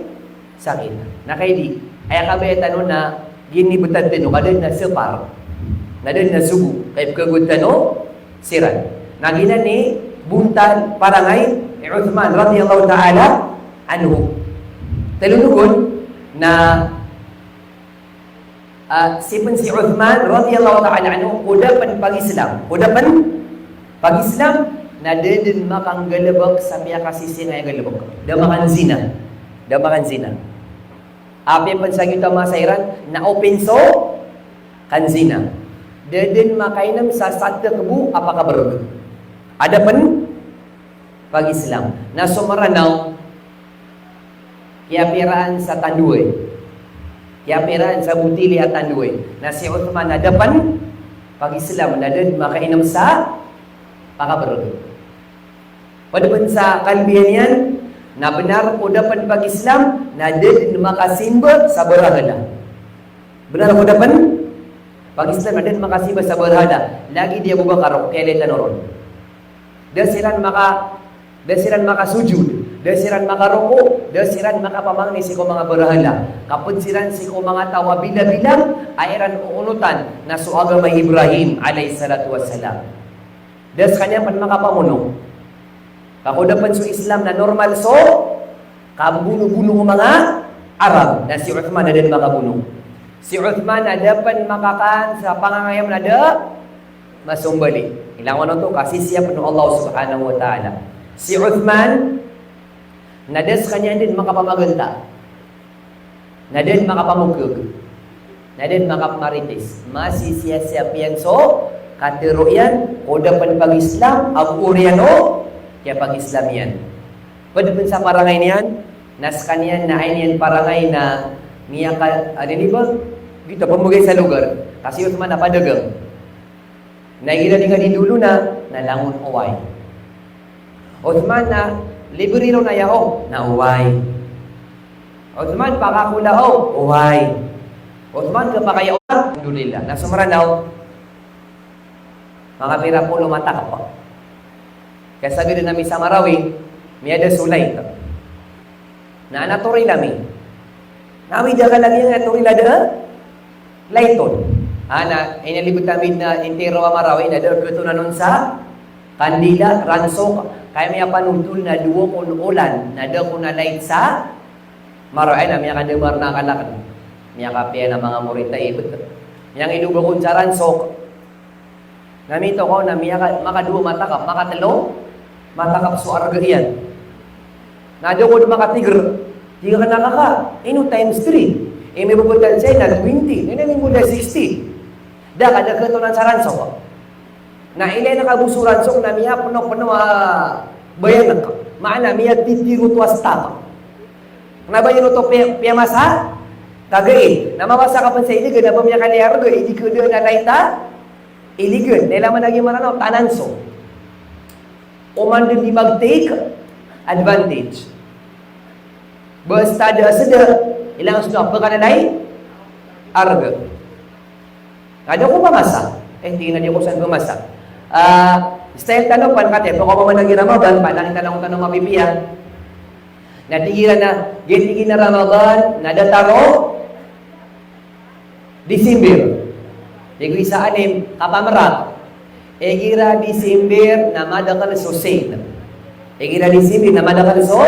sakit. Na kay di, aya kabaya tano na ginibtad tano, ka da dn a spar. Na da dn a sogo, ka ipkhagowad tano siran. Na giyanan i bontal parangay i Uthman radiyallahu ta'ala anhu. Tlo nogon na, ah, sii pn si Uthman radiyallahu ta'ala anhu, ko da pn pag-Islam. Ko da pn pag-Islam, na da dn makanggalbk sa piyakasisingay a galbk. Da makanzina. Da makanzina. Apiya pn sa giyoto a masa iran na open so kanzina. Da dn makainm sa satkbo a pakabrg. A da pn pag-Islam. Na so Mranaw, kiyapiraan sa tandoay. Kiyapiraan sa botili a tandoay. Na si Uthman na da pn pag-Islam, na da dn makainm sa pakabrg. Pd pn sa kalbihan iyan, na bnar ko da pn pag-Islam, na da dn makasimba sa barahala. Bnar ko da pn pag-Islam, na da dn makasimba sa barahala. Lagid i Abu Bakar, o kiyailay tano ron. Da siran maka, da siran makasojod, da siran makaroko, da siran makapamangni sii ko manga barahala. Ka pd siran sii ko manga taw a bilang-bilang a iran oonotan na so agama i Ibrahim alayhis salatu wassalam. Da skaniyan pn makapamono. Ka ko da pn so Islam na normal so kambonobono o manga Arab, na si Uthman na da dn makabono. Si Uthman na da pn makakan sa pangangayam na da masombali. Ilangon oto ka sisiya pn o Allah subhanahu wa ta'ala. Si Uthman na da skaniyan dn makapamaganta. Na da dn makapamokg. Na da dn makapmarites. Masisiyasiya piyan so katharo iyan, ko da pn pag-Islam, ago oriyan o kiyapag-Islam iyan. Pd pn sa parangay niyan, na skaniyan na aya niyan parangay na miyaka, adi niyan ba? Giyoto, pmbgay sa lugar. Ka si Uthman na padagang. Na igira di ka di dolo na, na langon oway. Uthman na libre ron aya o, na oway. Uthman pakakolaw, oway. Uthman khapakay o, alhamdulillah. Na so Mranaw, manga pira polo mata ka pa. Kaya sa gd ami sa Marawi, miyada so light. Na anatory ami. Na awid a kalagid iyan a toril a da a light on. Ha, na inalibet ami na intiro a Marawi na da a ketonan on sa kandila, ransok. Kaya miyapanothol na dowa kon olan na da kon a light sa Marawi, na miyakadamar na kalaked. Miyakapiya na manga morita ibet. Miyangilog kon sa ransok. Na mitokaw na miyaka-, makadowa matakap, makatelo matakap so arga iyan. Na da ko di makatiger, di ka na kaka, ino times three. Imi bo betal siya na twenty, ino imi bo da sixty. Da ka da ketonan sa ransok. Na ilay na kabosoran so na miyapeno-peno a bayanek. Maana miyatitiro to a stock. Na bayanek to piya-, piyamasa, kagaid. Na mawasa ka pen sa iligen, na ba miyakaliarga, idi keda na light a iligen. Na ilay man a giya Maranaw, tanan so. Oman den di mag-take advantage. Basta da a seda, ilang so na pekalalay arga. Kada ko pamasa. Eh, tig iyan a di ko san pamasa. Ah, style tano pan kati, pakaoma man lagi Ramadan, panangin tano tano mapipiya. Na tig iran a, giya tig iran a Ramadan, na datar o December. Tig o isa a nim, kapamerak. Igira December na madakel so sale. Igira December na madakel so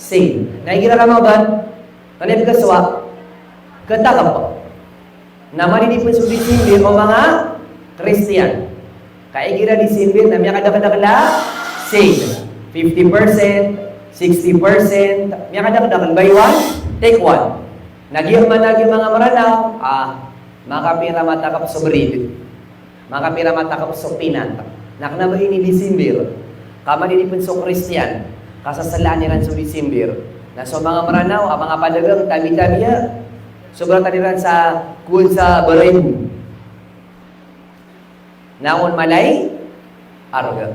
sale. Na igira Ramadan, kena pekeswa, ketakep. Na madidi pen so December o manga Kristiyan. Ka igira December na miyakadakeldakel a sale. Fifty percent, sixty percent, miyakadakeldakel, buy one, take one. Na giya man a giya manga Meranaw, ah, makapira matakep so bread. Makapira matakep so peanut. Na kena ba ini December. Ka madidi pen so Kristiyan, kasasalaan iran so December. Na so manga Meranaw, a manga padagang, tabi-tabi a, so beratan iran sa kuwan sa barayin. Na on malay arga.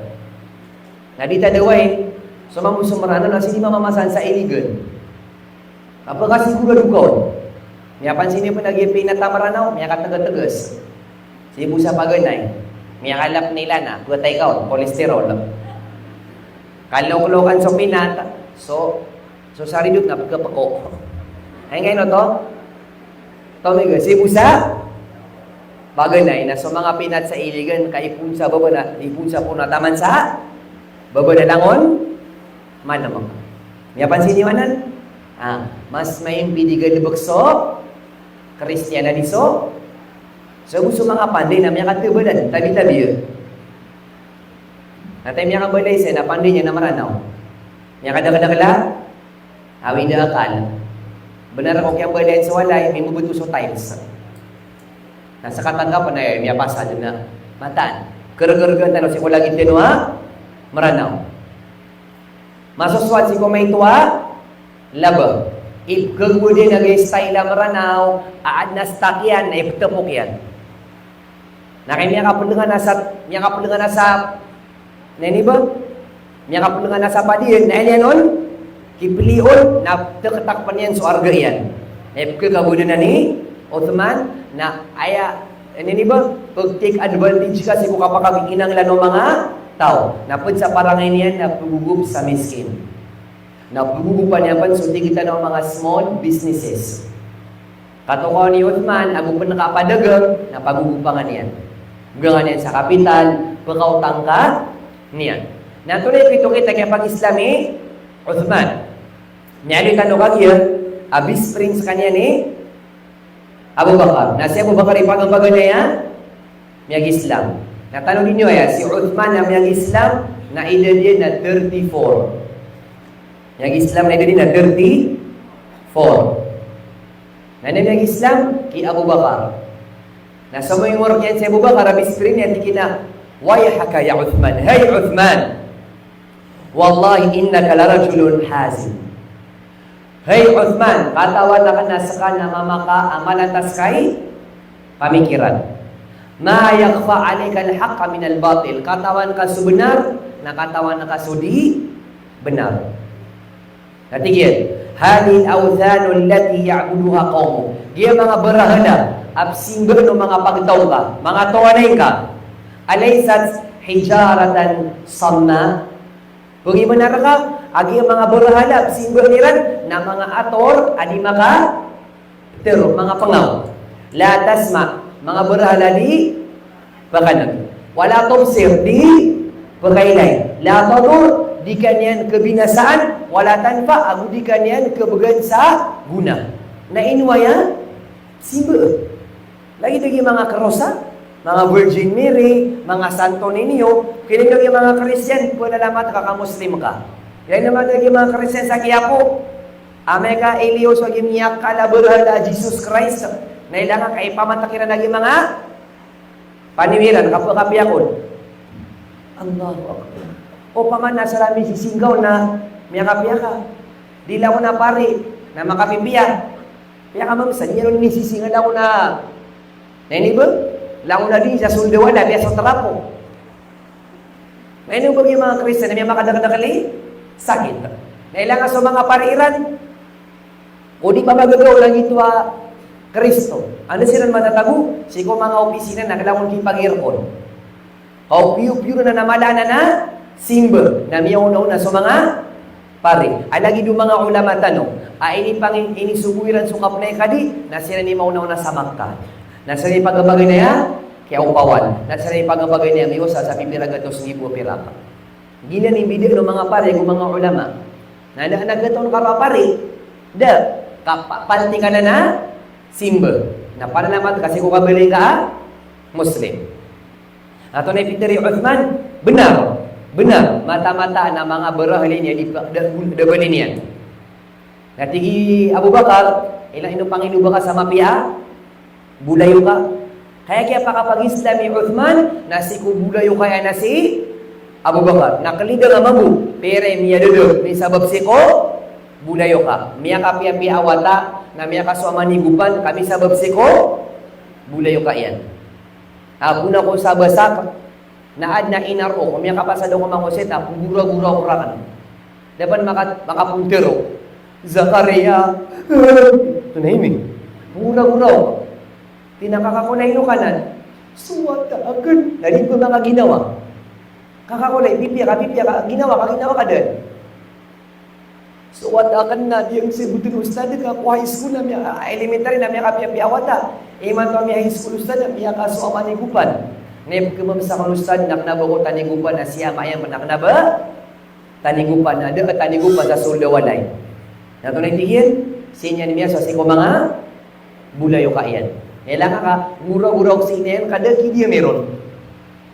Na di tadaway, so mambo so Meranaw na sii di mamamasan sa iligen. Kapekasigurado ka on. Miyapansin iyo pen a giya peanut a Meranaw, miyakategeteges. Sii bo sa paganay. Miyakalap nila na, pekatay ka on, cholesterol. Kaloklokan so peanut, so, so saridot na pekepeko. Ay, ngayon to? Tomiga, sii bo sa paganay na so manga peanut sa iligen, ka ipon sa baba na, ipon sa poon na taman sa baba na langon manemek. Miyapansin iyo anan? Ah, mas maimpidigan lebek so Kristiyan a di so, so bo so manga panday na miyakatebalan, tabi-tabi. Na tay miyakabalay saya na panday niyan na Meranaw. Miyakadakeldakel a awid a akal. Benar ko kiyabalayan so walay, mimbebeto so tiles. Na sekatangkap na, eh, miyapasad na mataan. Keregeregan tano sii ko lagid tano a Meranaw. Masosoat sii ko maito a laba. Ipkegweden a giya style a Meranaw, a aden a stock iyan, na iptepok iyan. Na kay miyakapelengan a sa, miyakapelengan a sa, na ini ba? Miyakapelengan a sa padiyan, na ini anon, kipelion, na teketak pen iyan so arga iyan. Na ipkegweden a ni Uthman, na aya, na ini ba? Peg-take advantage ka sii ko kapakakikinanglan o manga taw. Na ped sa parangay niyan, na pegogop sa miskin. Na pegogopan iyan pen so tig tano a manga small businesses. Katokawan i Uthman, ago pen kapadagang, na pagogopan iyan. Begangan iyan sa kapital, pekaotang ka niyan. Na antonaa i pito kita kiyapangislam i Uthman? Miyaaloy tano kagiya a best friend sekaniyan i Abu Bakar. Na si Abu Bakar i paganay a miyagislam. Na tanodi niyo aya, si Uthman a miyagislam, na edad iyan na thirty-four. Miyagislam na edad iyan na thirty-four. Na aya miyagislam ki Abu Bakar. Na so manga morok iyan si Abu Bakar a best friend iyan, tig iyan a, "Wayhaka ya Uthman, hay Uthman. Wallahi innaka larajulun hazim." Hay Uthman, katawan aken a seka na mama ka a malantas kai pamikiran. Ma yakhfa alaikal haqqa minal batil. Katawan ka so benar, na katawan ka so di benar. Na tig iyan, "Hadhihil awthanu allati ya'buduha qaumuk." Giya manga barahala a pesimbaan o manga pagtaw ngka, manga tonganay ngka. Alaysat hijaratan samma? Pegi benar ka a giya manga barahala a pesimbaan iran na manga ator a di maka, Tero, manga pngaw. La tasma, manga barahala di pkhanog. Wala tubsir, di pkhailay. La tadur, di ka niyan khabinasaan. Wala tanfa, ago di ka niyan khabgan sa gona. Na ino aya? Simba. Lagid o giya manga kros a, manga Virgin Mary, manga Santo Niño, kini o giya manga Kristiyan, pnalamat ka ka Muslim ka. Ilay na mata giya manga Kristiyan sa Quiapo. Amay ka iliyo so giya miyakala a barahala a Jesus Christ. Na ilay nga ka ipamatak iran a giya manga paniwiran, kapakapiya kon. Allahu Akbar. Opama na sa rami sisinggaw na miyakapiya ka. Di langon a pari, na makapipiya. Piya ka mamsa, di niyan on misisinga langon a, na ini ba? Langon a di sa soldawan a piya so trapo. Na ino ba giya manga Kristiyan a miyamakadakdakl i sakit? Na ilay nga so manga pari iran, o di pamagagaw lagid o Kristo. Anda siran matatago? Sii ko manga opisina na kailangan kipag-aircon. Kaopiyopiyo ron a mala anan a simba, na miyaonaona so manga pari. A lagid o manga ulama tano a inipangi-, inisogo iran so kapnay kadi, na siran i maonaona sa Makkah. Na siran i pagabagay na aya kiyaopawan. Na siran i pagabagay na aya miyosa sa pipira gatos nggibo a pirak. Giyanan i mbida o manga pari ago manga ulama. Na da a nagatoon ka roo a pari, da, ka pa-, panti ka anan a simba. Na panalamat ka sii ko kabaloy ka a Muslim. Antonaa i pitharo i Uthman? Bnar. Bnar. Mataan-mataan a manga barahala niyan di pa-, da, da bali niyan. Na tig i Abu Bakar, ilay ino pangino ba ka sa mapiya a bolayoka. Kaya kiyapakapag-Islam i Uthman, na sii ko bolayoka iyan a si Abu Bakar. Na kalidang a mambo, pira i miyadada, misabap sii ko bolayoka. Miyakapiyapiya a wata, na miyakasowa manigopan, ka misabap sii ko bolayoka iyan. Ago na ko sa basak, na adn a ina roo ko, miyakapasad ako mangosay ta, pgoragoraw ko rakn. Da pn maka-, makapontero. Zakaria. Antonaa ini? Pgoragoraw. Tig iyan a kaka ko na ino ka nan? So wata akn. Na di pn makaginawa. Kaka ko na, pipiya ka, pipiya ka, ginawa ka, ginawa ka dn. So wata akn na di ang sibotn ustad ka ko high school na miya, ah, elementary na miyakapiyapiya a wata. Imanto a miya high school ustad na miyakasowa manigopan. Na ipkhamamsa ko ustad na kna ba ko tanigopan na si ama iyan pn na kna ba tanigopan na da a tanigopan sa sold a walay. Na antonaa i tig iyan, sii niyan miyasowa sii ko manga bolayoka iyan. Ilay nga ka, goragoraw ko sii niyan, ka da ki di a miron.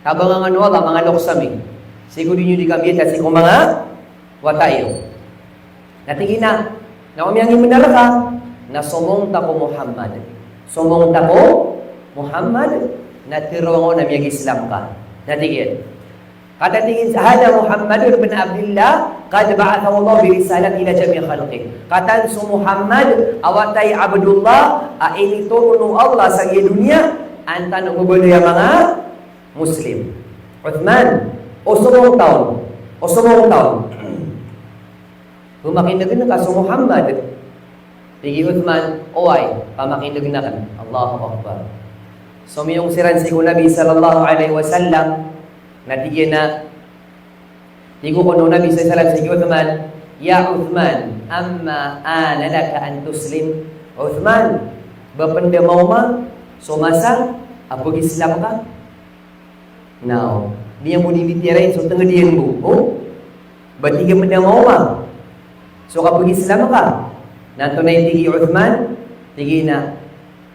Kabangangano a ba manga loks ami. Sii ko di niyo di kambiyata sii ko manga wata iyo. Na tig iyan a, na o miyangimnar ka, na somong ta ko Muhammad. Somong ta ko Muhammad, na tharoa ngka on a miyag-Islam ka. Na tig iyan. Katii tig iyan sa, "Hadha Muhammadun bin Abdillah, qad ba'athahu Allahu bi risalah ila jami'i khalqih." Katii so Muhammad, a wata i Abdullah, a initoron o Allah sa giya doniya, antaa o mbabaloy a manga Muslim. Uthman, o somong ta on, o somong ta on. Pamakin'gn ka so Muhammad. Tig i Uthman, oway, pamakin'gn akn. Allahu Akbar. Somiyong siran sii ko Nabi sallallahu alaihi wasallam, na tig iyan a, tig o Nabi sallallahu alaihi wasallam sii ki Uthman, "Ya Uthman, amma ana laka an tuslim." Uthman, ba pn da maoma so masa a pag-Islam ka? Now, di iyan bo di bitiyara iyan so tngd iyan bo. O? Ba tig iyan pn da maoma so kapag-Islam ka? Na antonaa i tig i Uthman? Tig iyan a,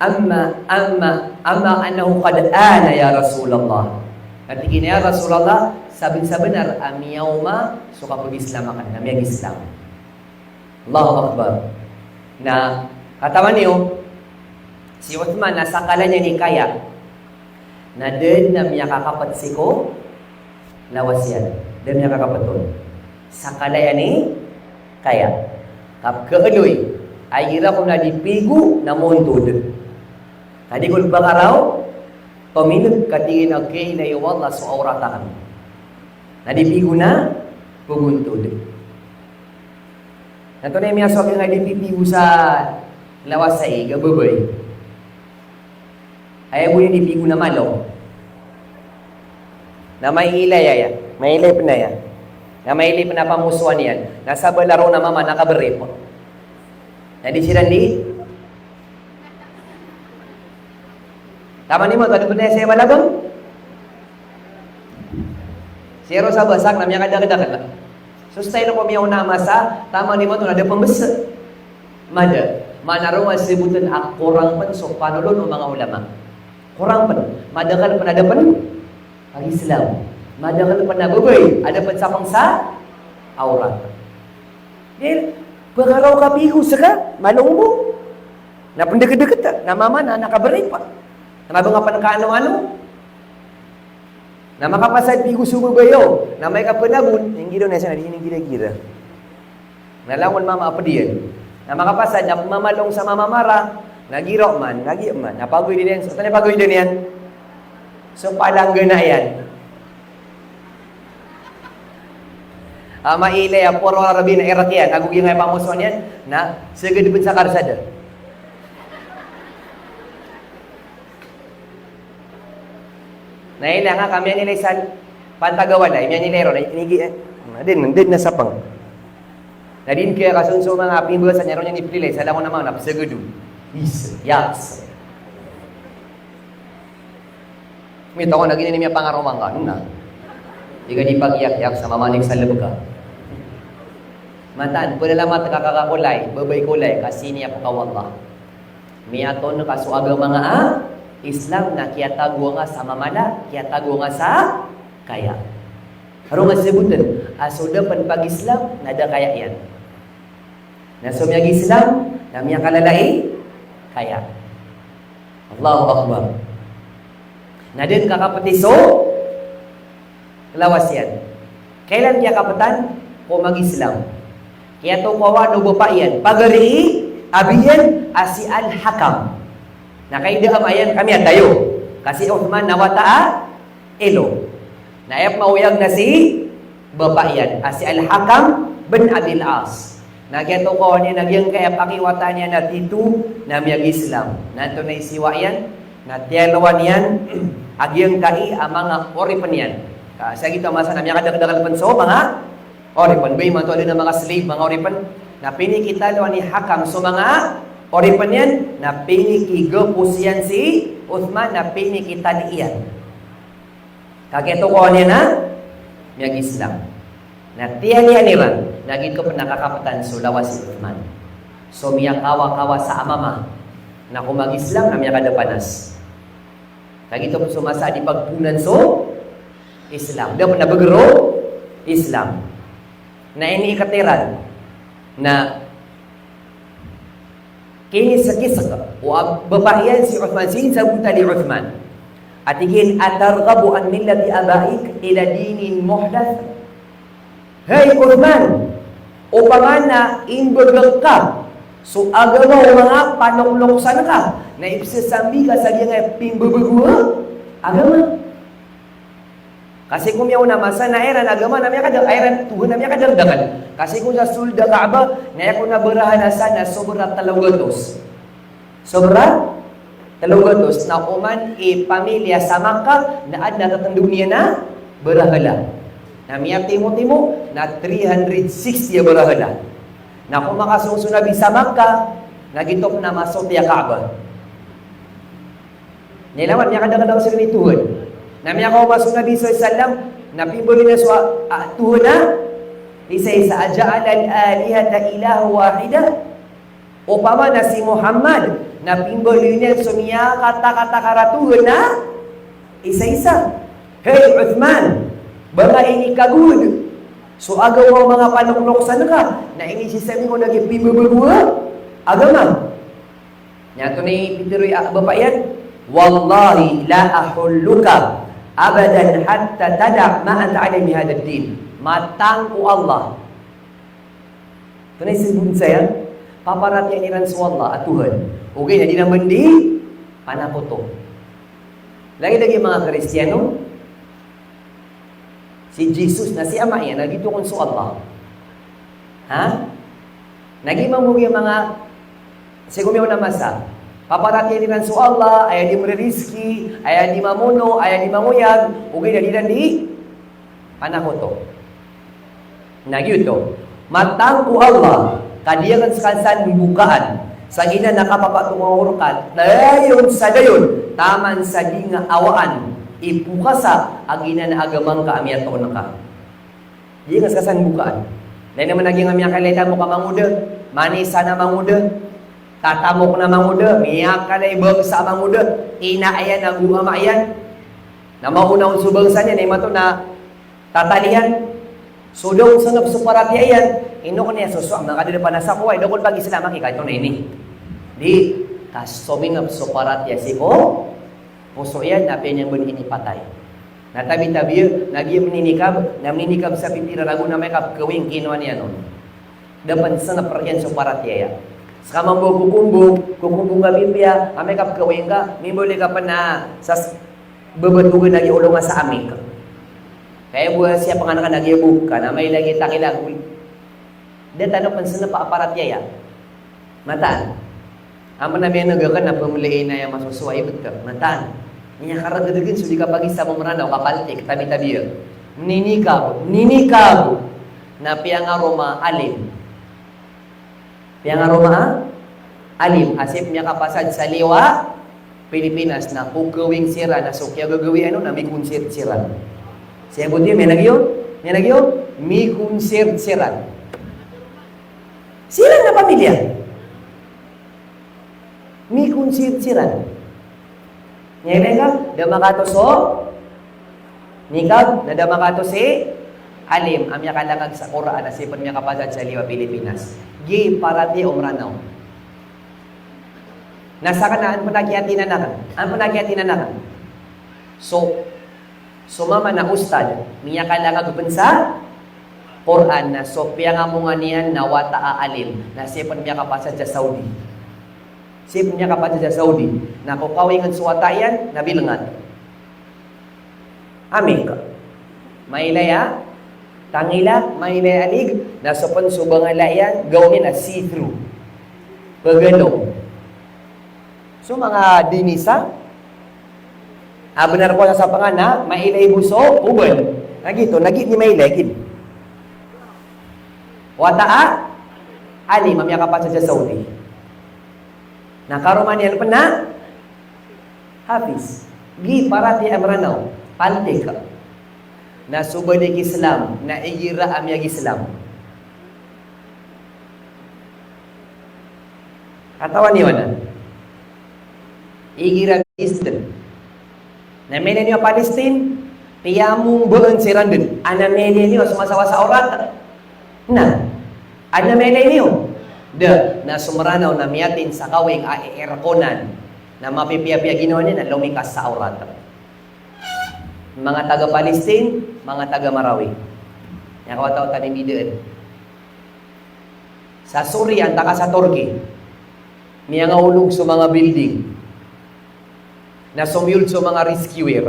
"Amma, amma, amma annahu qad ana ya Rasulullah." Na tig iyan a, "Ya Rasulullah, sabnar-sabnar a miyaoma so kapag-Islam akn, na miyag-Islam." Allahu Akbar. Na katawan iyo, si Uthman na sakala niyan i kaya, na da dn a miyakakapt sii ko lawas iyan. Da dn a miyakakapt on. Sakala iyan i kaya. Kapkhaaloy a igira kon a di pigo na montod. Ka di kon pakaraw, tomin'g ka tig iyan a kiyailay o Allah so awrat akn. Na di pigo na pogontod. Na antonaa i miyasowa ki nga di pipigo sa lawas ai, ka babay? Aya bo niyan di pigo na malo. Na mailay aya. Mailay pn aya. Na mailay pn a pamosowan iyan. Na sabala ron a mama na kabrip. Na di siran di Taman imanto na da pn saya balageng. Sii ron sa basak na miyakadakdakl. So style ko miyaona a masa, taman imanto na da pn bes. Mada. Maana ron a sabotn a korang pn so panolon o manga ulama. Korang pn. Madakl pn a da pn pag-Islam. Madakl pn a babay a da pn sapeng sa awrat. Di, pagaraw ka pigo ska, malombo. Na pndkdkt, na mama na, na kabri pa. Na ba nga pn kaano-ano. Na makapasad pigo so babay o, na amay ka pnagon, inggido na siya na di inggira-gira. Na langon mama a pd iyan. Na makapasad, na mamalong sa mama mara, na giro man, na gi man, na pagoy dn iyan. So, antonaa i pagoy dn iyan? So, palanggana iyan. Ama ilay a poro Arabi na irat iyan, ago giyangkai pamosoan iyan, na sgd pn sa karsada. Na ilay nga ka miyanilay san, pantagawan na, miyanilay ron, inigi, eh. Na dn, dn na sapeng. Na dn kiyakasong so manga pimbasan iyan ron iyan i plilay, sa langon a mama na psgd on. Is, yaks. Mita ko na gini niyan miyapangaroma ngka, na. Di ka di pagiyak-yak sa mamanik sa lbka. Mataan, pnalamat ka kakakolay, babay kolay, kasi niya pkaw Allah. Miyaton ka so agama nga a Islam na kiyatago nga sa mamala, kiyatago nga sa kaya. Aro nga sabotn a so da pn pag-Islam na da kaya iyan. Na so miyag-Islam na miyakalala i kaya. Allahu Akbar. Na dn kakapti so lawas iyan. Kailan kiyakaptan? Ko mag-Islam. Kiyatokawan o bapa iyan, pagari i abi iyan a si Al-Hakam. Na kaida a ama iyan ka miyatayo. Ka si Uthman na wata a ilo. Na aya pman a oyag na si bapa iyan a si Al-Hakam bin Abil As. Na kiyatokawan iyan a giyangkai a pakiwata niyan a tito na miyag-Islam. Na antonaa i siyowa iyan? Na tiyalowan iyan a giyangkai a manga oripn iyan. Ka sa giyoto a masa na miyakadakdakl pn so manga oripn. Ba imanto adn a manga slave, manga oripn. Na pinikitalowan i Hakam so manga oripn iyan, na pinikigpos iyan si Uthman, na pinikitali iyan. Ka kiyatokawan iyan a miyag-Islam. Na tiyalian iran, na giyoto pn a kakaptan so lawas i Uthman. So miyakawakawas a mama. Na ko mag-Islam na miyakadapanas. Ka giyoto pn so masa a di pagpoonan so Islam. Da pn a bgr o Islam. Na iniikat iran. Na kiniskisk o bapa iyan si Uthman, sii sa bota di Uthman. A tig iyan, "Atarghabu an millati abaik ila dinin muhdath?" Hay Uthman, opama na imbgk ka so agama o manga panokloksan ka, na ipsasambi ka sa giyangkai a pimbabago a agama. Ka sii ko miyaona a masa na aya iran agama na miyakada-, aya iran Tuhan na miyakadakdakl. Ka sii ko sa soled a Kaaba, na aya kon a barahala san na sobra tlo gatos. Sobra tlo gatos. Na oman i pamilya sa Makkah, na adn a tatndg iyan a barahala. Na miyatimotimo, na three hundred sixty a barahala. Na ko makasong so Nabi sa Makkah, na giyoto pn a masot iyan a Kaaba. Na ilay man, miyakadakdakl siran i Tuhan. Na miyakaoma so Nabi sallallahu alaihi wasallam, na pimbaloy niyan so, ah, Tuhan a isaisa, "Aja'ala al-alihata ilahan wahida?" Opama na si Muhammad, na pimbaloy niyan so miyakatakataka a Tuhan a isaisa. Hey Uthman, ba nga inikagowad so agama o manga panokloksan ka, na inisasambi ngka on a giya pimbabago a agama. Na antonaa i pitharo i bapa iyan? "Wallahi la ahulluka abadan hatta tada'a ma anta alayhi min hadhad din." Matang ko Allah. Antonaa i sabot saya? Paparatiyayaan iran so Allah a Tuhan. Ogaid na di iran dn panakoto. Lagid a giya manga Kristiyano, si Jesus na si ama iyan na giyoto kon so Allah. Ha? Na giya mambo giya manga, sii ko miyaona a masa, paparatiyayaan iran so Allah, aya di mririzki, aya di mamono, aya di mangoyag, ogaid na di iran dn panakoto. Na giyoto, matang ko Allah, ka di akn skaniyan mbokaan. Sa giyanan a kapapatonga o orkat, dayon sa dayon, taman sa di nga awaan i pokasa a giyanan a agama ngka a miyatoon ka. Di nga skasaan bokaan. Lagid man a giya nga miyakailay tamok a mangoda, manisa na mangoda, tatamok na mangoda, miyakailay bangsa a mangoda, ina iyan ago ama iyan. Na maona on so bangsa niyan, na imanto na tatalian. So da on sangap so paratiyaya iyan, ino kaniyan so, so, manga da dn pn a sakowa, ino kon pag-Islam a kikaito na ini. Di, ka somingap so paratiyaya sii ko poso iyan, na apiya niyan bn inipatay. Na tabi-tabiya, na giya mninikab, na mninikab sa pipira ragon a amay ka pkawing kinowa niyan on. Da pn sangap rkaniyan so paratiyaya. Ska mambo kokombong, kokombong ka pipiya, amay ka pkawing ka, mimbaloy ka pn a sa s-, babatogan a giya olongan sa amik. Kaya bo a siyapngan ka na giya bo ka, na amay lagid a tangila. Da tano pn sangap a paratiyaya. Mataan. Amay na miyaneg akn a pmlai na aya masosowa i btk. Mataan. Miyakaragdgn so di kapag-Islam o Mranaw, kapaltik, tabi-tabiya. Mninikab, mninikab. Na piyangaroma a alim. Piyangaroma a alim. A sii pn miyakapasad sa liwa Pilipinas na ko gawing siran na so kiyagagawian on na mikonsert siran. Sii bo tiyo, miyaneg iyo, miyaneg iyo, mikonsert siran. Siran na pamilya. Mikonsert siran. Aya ika, da makato so nikab, na da makato si alim, a miyakalangag sa Qur'an, a sii pn miyakapasad sa liwa Pilipinas. Giya i paratiyaya o Mranaw. Na sakn na an pn a kiyatinan akn, an pn a kiyatinan akn. So, so mama na ustad, miyakalangag pn sa Qur'an na so piyangamongan iyan na wata a alim, na sii pn miyakapasad sa Saudi. Sii pn miyakapasad sa Saudi. Na ko kawingn so wata iyan, na bilngat. Amik. Mailay a tangila, mailay a lig, na so pn so bangala iyan, gawin a see-through. Pagalong. So manga dinisa, a bnar ko sa sapngan na mailay bo so oban. Na giyoto, na giya i mailay, giya. Wata a alim a miyakapasad sa Saudi. Na karoma niyan pn na hafiz. Giya i paratiyaya a Mranaw, paltik. Na so ba di Islam, na igira a miyag-Islam. Katawan iyo anan. Igira Eastern. Na mailay niyo a Palestine, piyamombaan siran dn. Adn a mailay niyo a somasawa sa awrat. Na, adn a mailay niyo. Da, na so Mranaw na miyatin sa kawing a airconan. Na mapipiyapiya ginawa niyan na lomikas sa awrat. Manga taga Palestine, manga taga Marawi. Aya kawataw tano i bidaan. Sa Syria, antaa ka sa Turkey. Miyangaolog so manga building. Na somiyol so manga rescuer.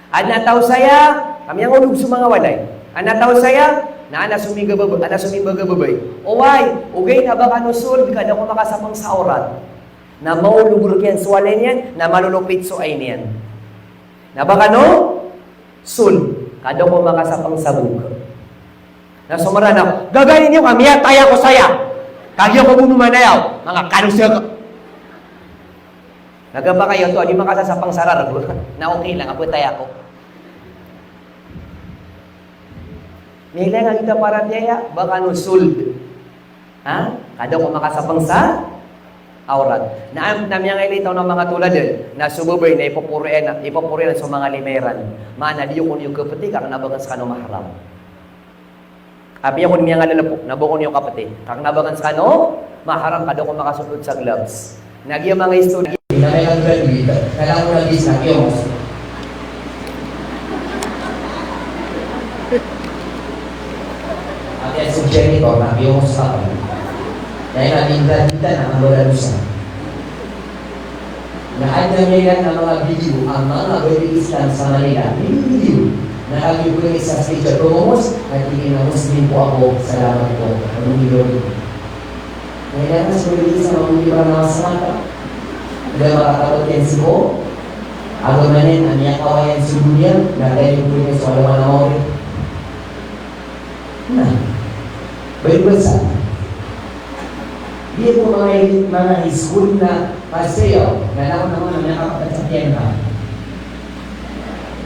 Adn a taw saya, a miyangaolog so manga walay. Adn a taw saya, na adn a somimbaga bab-, adn a somimbaga babay. Oway, ogaid na ba kano sold, ka da ko makasapang sa awrat. Na maolog rkaniyan so walay niyan, na malolopit so ay niyan. Na ba kano sold, ka da ko makasapang sa bok. Na so Mranaw, gaganin iyo ka miyatay ako saya. Kagiya ko bo mamanayaw, manga kalosa ka. Na gabaka iyo oto a di makasasapang sa rarbo. Na okay lang, a ptay ako. Miilay nga gita paratiyaya, ba kano sold. Ha? Ka da ko makasapang sa awrat. Na am-, na miyangailay tano a manga toladan, na so babay na ipoporo iyan, ipoporo iyan so manga lima iran. Maana di iyo kon iyo kapti, ka kna ba kn skano mahram. Apiya kon miyangalalapo, na ba kon iyo kapti, ka kna ba kn skano mahram, ka da ko makasold sa gloves. Na giya manga istorya. Na kailangan graduate, kailangan ko na business, yung Ati a so janitor na piyongos ka pa. Dahil na minda kita na ang balalusan. Na adn a mailan a manga video a manga bali Islam sa Manila, video. Na kagiya ko isa sa teacher ko mongos, na tig iyan a Muslim po ako, salamat po. Ano yung Na ilan na so bali sa mga hindi pa na masama ka. Hindi makakapot yan si ko. Agama niyan, na miyakawa iyan so dunya, na dahil po niya so alaman na mawri. Na, bayu ba sa? Di ko manga, manga high school na pasayaw, na langon a mama na miyakapagkatiyan ka.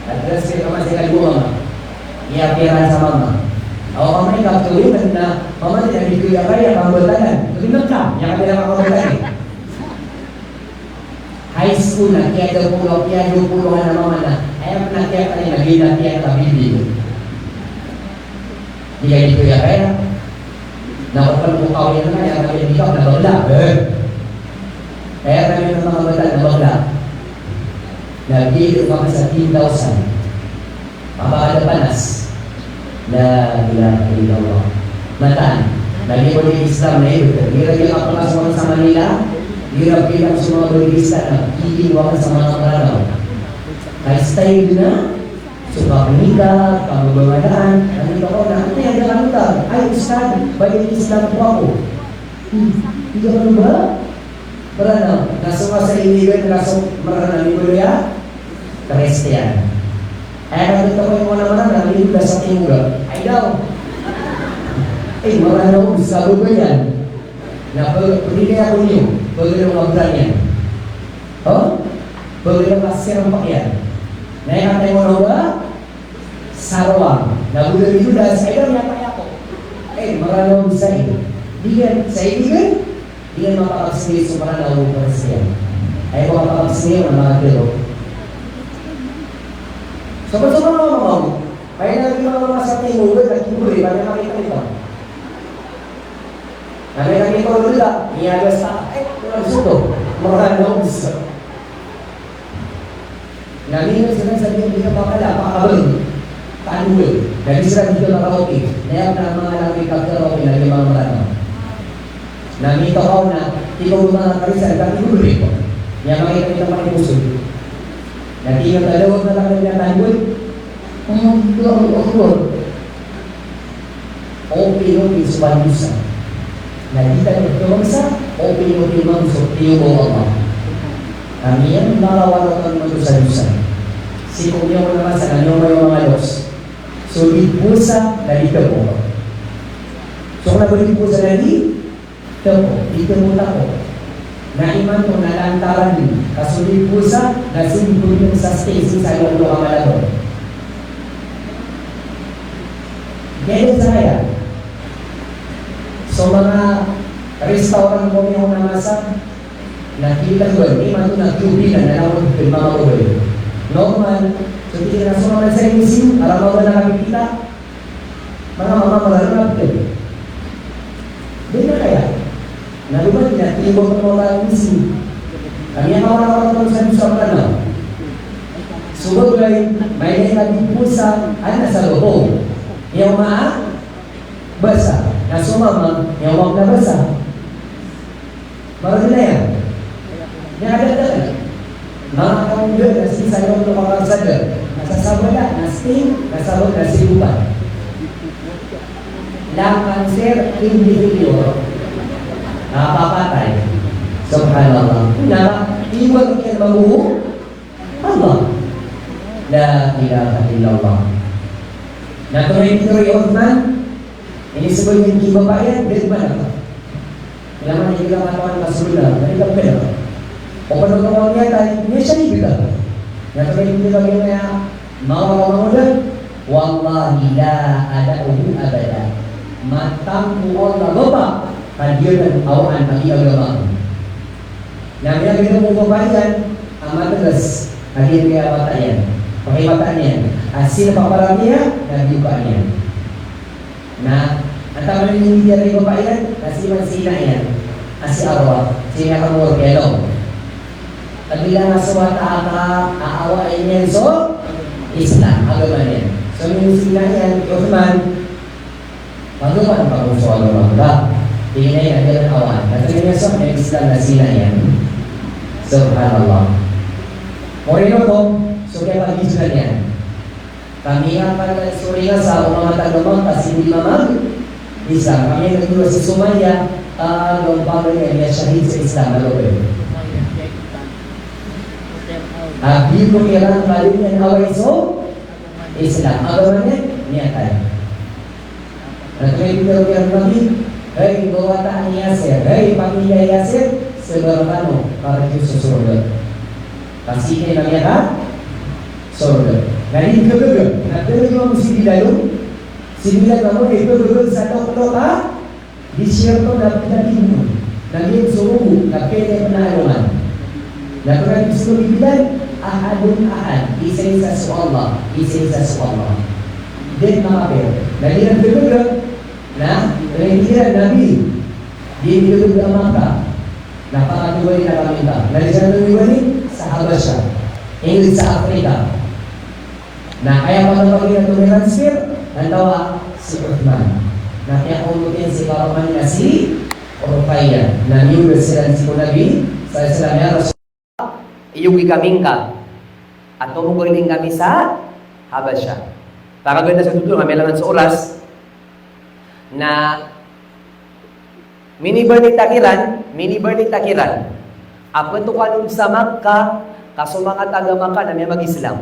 Address ka, mama, sii ka di ko mama. Iyapira sa mama. Aw, mama, ikaw, tuloy na, mama, di na di ko iyapira, kambatalan. Tuloy na ka, iyapira ka kambatalan. High school na, kiyadopolo, kiyadopolo na mama na. Aya pn a kiyapira na, di na kiyapira, bibi. Di ka di ko iyapira. Na open ko kawin na, aya kami di ka na bakla. Eh. Aya kami na manga bata na bakla. Na biyay ko kami sa ten thousand. Mapakadapanas. La ilaha illallah. Mataan. Na di ko di Islam na ibt. Di ra di ka pakasokan sa Manila. Di ra di ka sa manga bali Islam na. Di di ko sa manga Manila. Kay style na. So, kapnika, kababangalaan, ano ito ko na, ano yan, ano ka? Ay, Ustad, bali Islam po ako. Hmm, hindi ka ba? Maranaw, na so ka sa inigan, na so Maranaw, hindi ko ya? Kristiyan. Ay, ano ito ko yung mga Maranaw, hindi ko sa tingura. Ay, daw. Ay, Maranaw, sabi ko yan. Na pag, pag hindi ako niyo, pag hindi ako mabrang yan. O? Pag hindi ako sirang pakyan. Na yung atay mo na ba? Sarwang. Na bo da di bo da, sa ida miyapayako. Eh, Maranaw bisa ini. Di gan, sa ini gan? Di gan mapakapsngil so Maranaw o Kristiyan. Ay, mapakapsngil na mga tiro. Sobat-sobat mga mamaw. Kaya na rin mga masa tingog, nagkikuri, kaya makita nito. Na may kami ko lula, niyagas na, eh, kurang suto. Maranaw bisa. Na minsan sila sa Biblia, pakala, pakabal. Tanggol. Na di sila dito karaoke. Na yan na mga anak ni karaoke na di mga Maranaw. Na mito ka na, di ko mga karisan, kami ko rin po. Niya mga ito, ito, mga puso. Na di yung dalawag na lang nila tanggol. Allahu Akbar. Open-open so bandosa. Na di tano pagkamagsa, open-open man so tiyoba o Allah. Kami yan, marawa tano man so dosa. Sii ko miyaona masa na miyaoma iyo manga loks. So di posa na di tpo. So kna ba di posa na di tpo, di tpo tpo. Na imanto na lantaran ka so di posa, na so di posa sa stage sa iyo ko kamalabaw. Kaya sa kaya, so manga restaurant ko miyaona masa, na kiyatagwan, imanto na kiyobina, na langon ko manga babae. Normal, so tig iran a so manga sa inisip, alam mo ba na kapipita? Manga mama, manga mama, manga mama. Di na kaya. Na di ba, di na, di ba, manga mama, misi. Kami ang mama, mama, mama, sa, sa, sa, ano. So, bagay, may na di posa, ano, sa loob. Yung ma, basa. Na so mama, yung wag na basa. Maranaw iyan. Miyakadakdakl. Manga kamuda na sii sa iyo ko makarsada. Na sa sabala, na sting, na sabala, na sigopan. Lung cancer, inferior. Na papatay. Subhanallah. Na, iwan iyan mabuo. Allah. La ilaha illallah. Na tonay pitharo i Uthman, inisbay iyan ki bapa iyan, di ba na? Kailangan hindi ka katawan ka sa lugar, hindi ka pwede. O paano ka mangyatay, niya siya hindi ka. Niya siya hindi ka, niya, mawa ka mamuda, wallahi la ada'uhu abada. Matang ko Allah bapa, ka di niyan awaan a di agama. Na miyagiya ko bapa iyan, a matgas, a di niyan kaya bapa iyan. Pakibata niyan. A sii na paparamiya, na di ka niyan. Na, antaa man i inibiyaan i bapa iyan, na sii man si ina iyan. A si arwah, si ina ka mor kelo. Kagiya na so wata a ka, a, awa iyan so Islam, agama niyan. So, miyagiya si ina iyan, Uthman, pagawaan ka so agama ka. Tig iyan a di niyan awaan. Na tig iyan so, Islam na si ina iyan. Subhanallah. Morino ko, so kiyapagizran iyan. Kami nga pala, sorry nga sa umama taga Maka, si Imam Ahmad, isa. Kami nga nagdua si Sumaya, ah, gawang pamilya niya, shahid sa Islam, ano ba yun? Ah, di ko kailangan pala niya na away so Islam. Ano ba niya? Niya tayo. At may bigyan ko yan kami. Hay mbawataan i Yasir, hay pamilya i Yasir, sabar kano para giyo sa sorga. Pastikan a miyaka sorga. Na di kagaga, na talaga mo si Bilal, si Bilal na mo, di kagaga sa toktok a disyerto na pita di mo. Na di so rugo, na pwede na alongan. Na pwede so Bilal, ahadun ahad, isa-isa so Allah, isa-isa so Allah. Di makapir. Na di kagaga, Na, kaya iran Nabi, di dito sa Makkah, na pakatubay na kami ka. Na di siya tumiwali sa Habasha, ingd sa Africa. Na kaya pala pag ina tumitransfer, nantawa si Uthman. Na kaya kaulutin si Paraman na si Ruqayya. Na niyuda sila si Nabi, sa Islam ya Rasul. Iyogi kami ngka a tomogaling kami sa Habasha. Pakaganda sa tutol, kami langan sa oras. Na minibalita kiran, minibalita kiran a petokan on sa Makkah, ka so manga taga Makkah na miyamag-Islam.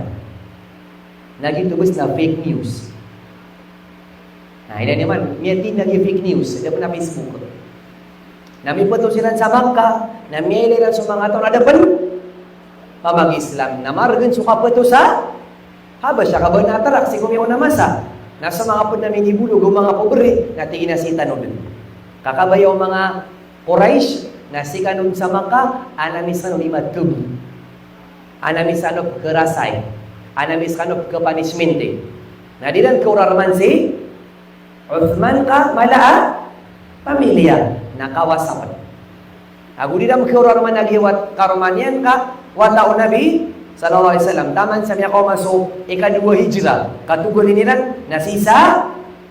Na giyoto bes na fake news. Na, ina niyo man, miyatinag i fake news, da pen a Facebook. Na mipeto siran sa Makkah, na miyailay iran so manga taw na da pen pamag-Islam. Na margen so kapeto sa Habasha, ka ba na atarak sii ko miyaona a masa. Na so manga pen na minibolog o manga pobri, na tig iran a sii tano den. Ka kabaya o manga Quraysh, na sii kano sa Makkah, a na misan o lima tebo. A na misan o kerasay. A na misan o kepunishment. Na di ran keorarman si Uthman ka mala a pamilya, na kawasa pen. Ago di ran keorarman a giyawat karoma niyan ka wata o Nabi sallallahu alaihi wasallam. Taman sa miyakaoma so ikadowa hijrah, katogalin iran na sii sa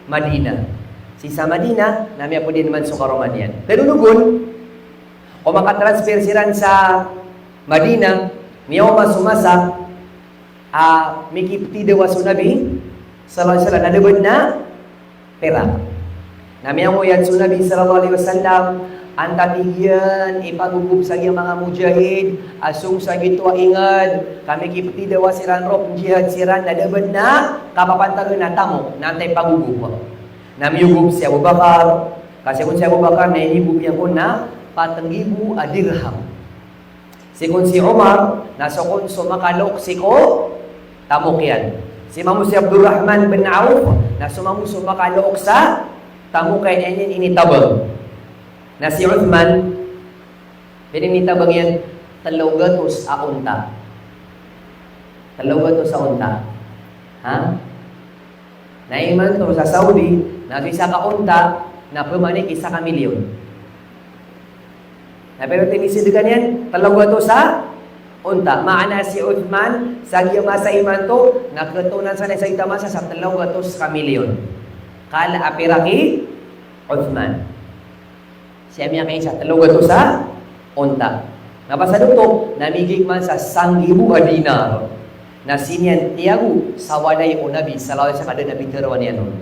Madinah. Sii sa Madinah, na miyapedin man so karoma niyan. Telo nogon, ko makatransfer siran sa Madinah, miyaoma so masa a mikipetidawa so Nabi sallallahu alaihi wasallam, na da pen a perak. Na miyangoyat so Nabi sallallahu alaihi wasallam, antaa, tig iyan, i pagogop sa giya manga mujahid a song sa giyoto a inged, ka mikipetidawa siran roo, jihad siran, na da pen a kapapantagan a tamok, na antaa i pagogop. Na miyogop si Abu Bakar, ka sii kon si Abu Bakar na inigop iyan kon na pat nggibo a dirham. Sii kon si Umar, na so kon so makalook sii ko tamok iyan. Sii mambo si Abdurrahman bin Auf, na so mambo so makalook sa tamok iyan, initabang. Na si Uthman, pinitabang iyan telo gatos a onta. Telo gatos a onta. Ha? Na imanto sa Saudi, na so isa ka onta na pemanik isa ka milyon. Na pero tinisid ka niyan, telo gatos a onta. Maana si Uthman, sa giya masa imanto, na ketonan sanay sa giyoto a masa sa telo gatos ka milyon. Kala a perak i Uthman. Sii a miyakaisa, telo gatos a onta. Na pasad oto, na migay man sa sanggibo a dinar. Na sii niyan tiyago sa walay o Nabi sallallahu alaihi wasallam, a da a pitero iyan on.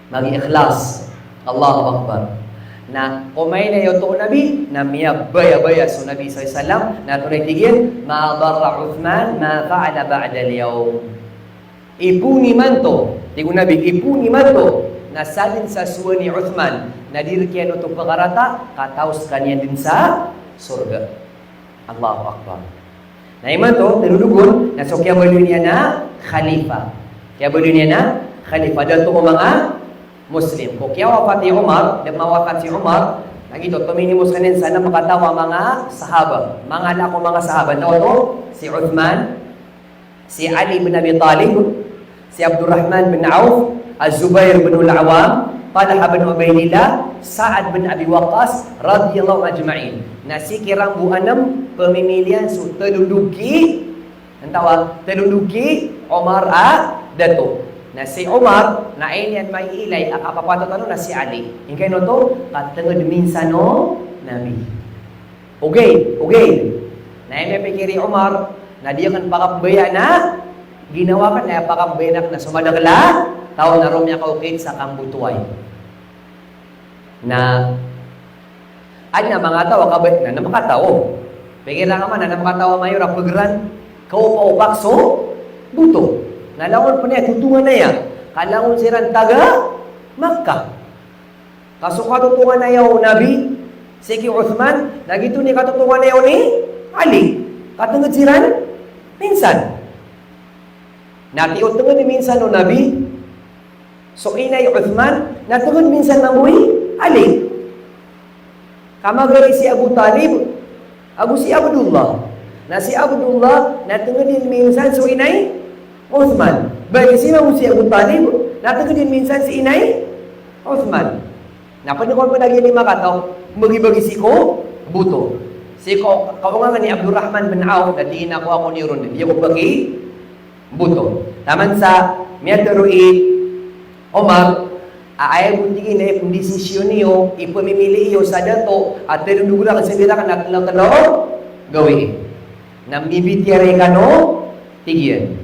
Magi-ikhlas. Allahu Akbar. Na komailay oto o Nabi, na miyabayabaya so Nabi sallallahu alaihi wasallam, na tonaa i tig iyan, "Ma darra Uthman ma fa'ala ba'dal yawm." Ipoon imanto, tig o Nabi, ipoon imanto, na sadn sa sowa ni Uthman, na di rk iyan oto pkarata, ka taw skaniyan dn sa sorga. Allahu Akbar. Na imanto, telo nogon, na so kiyabaloy niyan a khalifa. Kiyabaloy niyan a khalifa, dato o manga Muslim. Ko kiyawafat i Umar, da mawafat si Umar, na giyoto, tominimo skaniyan sa anem kataw a manga sahaba. Manga anak o manga sahaba. Antaa oto? Si Uthman, si Ali bin Abi Talib, si Abdurrahman bin Auf, Az-Zubair bin Al-Awwam, Talha bin Ubaidillah, Sa'ad bin Abi Waqqas, radiyallahu ajma'in. Na sii kiran bo anem, pemimilian so telo ndod ki, antaa, telo ndod ki Umar a dato. Na si Umar, na aya niyan maiilay a kapapatot anon na si Ali. Ingka ino oto, katenged minsan o Nabi. Ogaid, ogaid. Na aya miyapikir i Umar, na di akn pakapmbayaan a ginawa akn, na aya pakapmbayaan akn na so madakl a taw na roo miyakaokit sa kambotoay. Na adn a manga taw a kabaya, na anem kataw. Pikir angka man, na anem kataw a mayor a pgran, kaopaopak so boto. Na langon pn aya, totongan aya. Ka langon siran taga Makkah. Ka so katotonganay o Nabi sii ki Uthman, na giyoto i katotonganay o ni Ali. Katngd siran minsan. Na tig o tngd minsan o Nabi so ina i Uthman, na tngd minsan mambo i Ali. Ka magari si Abu Talib ago si Abdullah. Na si Abdullah, na tngd iyan minsan so ina i Uthman. Bali si mambo si Abu Talib, na tngd iyan minsan si ina i Uthman. Na pd ko pd a giya i makataw, mbagi-bagi sii ko boto. Sii ko kaongangan i Abdurrahman bin Auf, na tig iyan a ako, ako niyo ron, di ako paki boto. Taman sa miyatharo i Omar a aya bo, tig iyan, a ipndesisyon iyo, ipmimili iyo sa dato a tlo, dowa rakn, sabirakn a tlo, tlo gawii. Na mibitiyarai kano, tig iyan.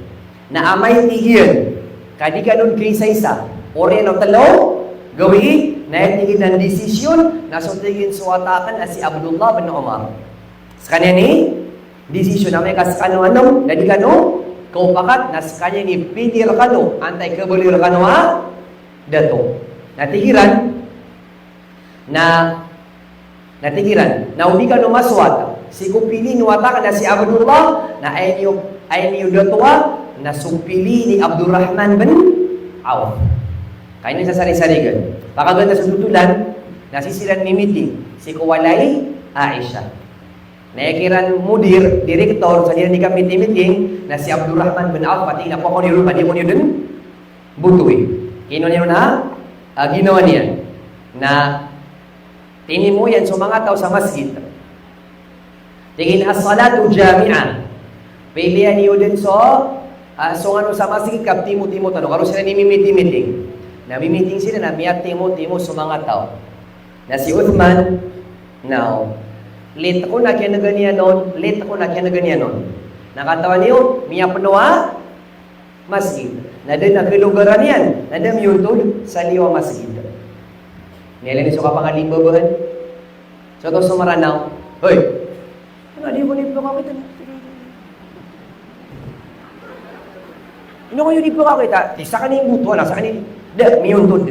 Na amay, tig iyan, ka di kano dn kaisaisa, oriyan o tlo gawii, na aya, tig iyan, a desisyon na so, tig iyan, so wata akn a si Abdullah bin Omar. Skaniyan i desisyon, amay ka skano anom, na di kano kaopakat, na skaniyan i pili rkano antaa i kabaloy rkano a dato. Na tig iran, na, na tig iran, na o di kano masowat sii ko pili o wata akn a si Abdullah, na aya niyo, aya niyo datoa na so pili ni Abdurrahman bin Auf. Ka ino sasari-sarigan. Pakaganta so totolan, na sii siran mimiting sii ko walay i Aisha. Na aya kiran mudir, direktor, sa di iran di kamiti-miting, na si Abdurrahman bin Auf, pati na pokon iyo, pati ako niyo dn botoi. Ino niyo na, ah, ginawa niyan. Na tinimo iyan so manga taw sa masgit. Tig iyan a as-salatu jami'ah. Pilian iyo dn so, ah, so ngano sa masgit ka ptimo-timo tano. Karo siran i mimiti-miting. Na mimiting siran na miyatimo-timo so manga taw. Na si Uthman, na o, lit ko na kiyan'gan iyan on, lit ko na kiyan'gan iyan on. Na katawan iyo, miyapno a masgit. Na da a kalogaran iyan, na da miyontod sa liyo a masgit. Miyailay niyan so kapangalimbabaan. So taw so Maranaw, "Hoy! Ino di ko di pkakita? Ino kayo di pkakita?" Ti sakn i mboto, na sakn i, da, miyontod.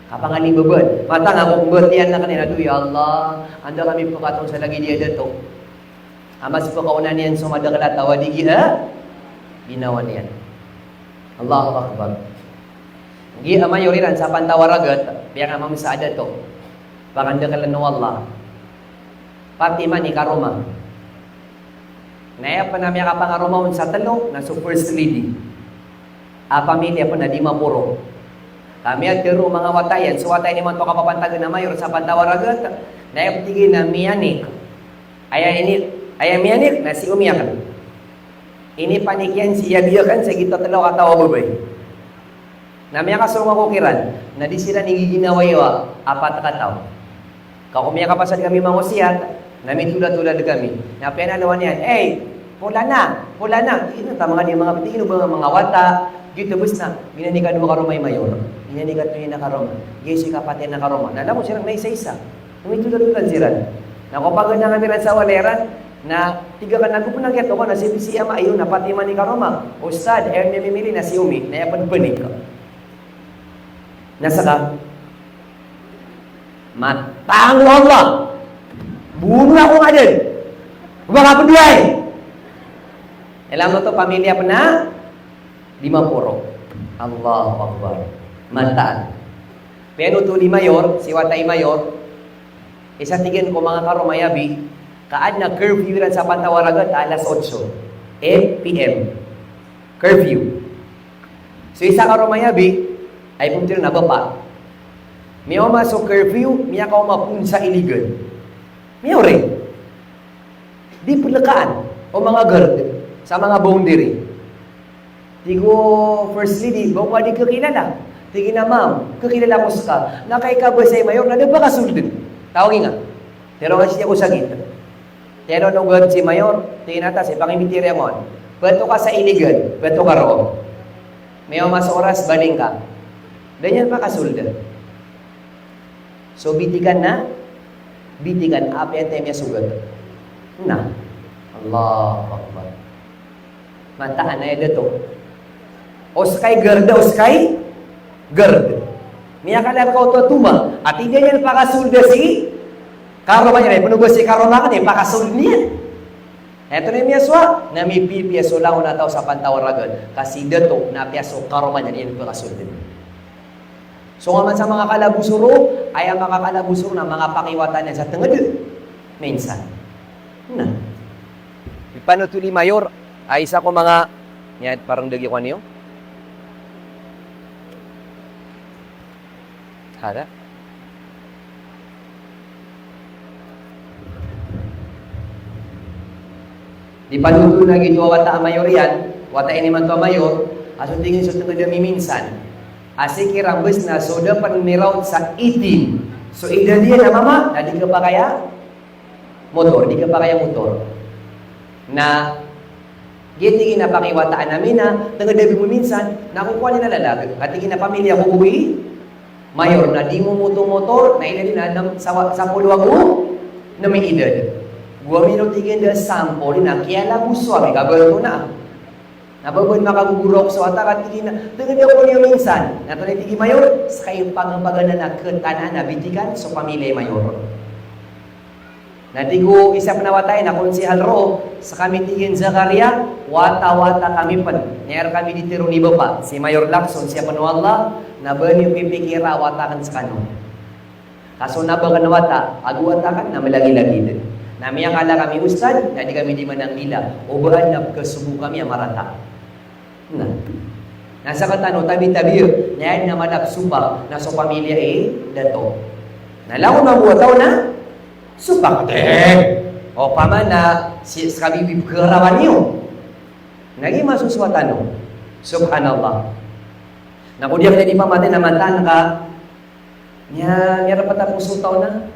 Kapangalimbabaan. Mataan a ko mbatiya akn iyan a, "Adoy, ya Allah, anda kami pkatoon sa lagid iyan a dato." Ama, sii pkaona niyan so madakl a taw a di giya ginawa niyan. Allahu Akbar. Giya a mayor iran sa pantawaragat, piyakamamasaan a dato. Pangandaklan o Allah. Pati mani karoma. Na aya pn a miyakapangaroma on sa tlo, na so first lady. A pamilya pn a di maporo. Ka miyatharo o manga wata iyan, so wata iyan imanto a kapapantagan a mayor sa pantawaragat, na aya pn, tig iyan, a miyanik. Aya ini, aya miyanik, na si omi akn. Inipanik iyan si abi akn sa giyoto a tlo kataw a babay. Na miyakasong ako kiran, na di siran igiginawai o apat kataw. Ka ko miyakapasad kami mangosiyat, na mitolad-tolad kami. Na piyanalowan iyan, "Ey, polana, polana." Ino ta manga di manga piti, ino ba manga wata, giyoto bes na, ginani ka dowa karoma i mayor. Ginani ka tlo iyan a karoma. Giya so ikapatay na karoma. Na langon siran na isa-isa. Mitolad-tolad siran. Na ko paganangan iran sa walay iran, na tig akn a, "Ago pn a giyoto ka na sii, sii ama iyo, na pati mani karoma. Ustad, aya mimimili na si omi, na aya pn panik." Na ska, mataan o Allah, bonoa ko nganin. Ba ka pn dowai. Ilang oto pamilya pn a di maporo. Allahu Akbar. Mataan. Piyanothol i mayor, si wata i mayor, isa, tig iyan, ko manga karoma i abi, ka adn a curfew iran sa pantawaragat a alas otso A P M. Curfew. So isa karoma i abi, ay pn tig iran a bapa. Miyaoma so curfew, miyakaoma pn sa iligan. Miyaori. Di plkaan o manga guard sa manga boundary. Tig o first lady, ba ko di kakilala? Tig iyan a, "Ma'am, kakilala ko ska. Na kagiya ka basa i mayor na da ba ka soldn." Tawagi nga. Pero nga siya ko sagit. Pero no guard si mayor, tig iyan a, "Taw, si pangimitiray mo. Pto ka sa iligan, pto ka roo. Miyaoma so oras, baling ka." Da niyan pakasold. So bitikan na, bitikan, apiya antaa i miyasogat na. Allahu Akbar. Mataan a aya dato. O ska i guard, o ska i guard. Miyakala ka oto a toma, a tig iyan pakasold si karoma niyan, pn o ba si karoma akn i pakasold niyan. Aya oto na miyasowa, na mipipiya so langon a taw sa pantawar akn, ka si dato na apiya so karoma niyan i pakasold. So ngaman sa manga kalabos ron, aya manga kalabos ron na manga pakiwata niyan sa tngd minsan. Na. Ipanothol i mayor a isa ko manga, aya parang dagi ko aniyo. Hada. Di panothol na giyoto a wata a mayor iyan, wata iyan imanto a mayor, a so tig iyan so tngd a miminsan. A sii kiran bes na so da pn miraot sa eighteen so idad iyan a mama, na di kapakay a motor, di kapakay a motor. Na giya tig iyan a pakiwataan ami na tngd a bi miminsan, na kokowa niyan a lalag. Ka tig iyan a pamilya ko bo i mayor na di momotomotor, na idad iyan na nam-, sawa-, sapolo ago nem i idad. Go ami ron tig iyan da sampol iyan a kiyalagoso ami ka ba oto na. Na ba bo makagogoraok so wata ka tig iyan a, tngd ako niyo minsan. Na oto na tig i mayor, ska i pagpagana na khatanaan a bitikan so pamilya i mayor. Na tig o isa pn a wata iyan a konsehal roo, ska mi tig iyan Zakaria, wata-wata kami pn. Aya rkami di tharoon i bapa, si Mayor Lacson, siya pn o Allah, na ba niyo pipikira a wata akn skano. Ka so na ba akn a wata, ago wata akn na malagilagid. Na miyakala kami ustad, na di kami di mananggila. O ba adn a pkhasogo kami a marata. Na. Na sktano tabi-tabi, na aya dn a mala a psopak, na so pamilya i dato. Na langon mambo a taw na sopak. Eh, opama na si, ska bi pkharawan iyo. Na giya masosowa tano. Subhanallah. Na ko di akn di pamatay na mataan ka Niya, niya rpata poso taw na.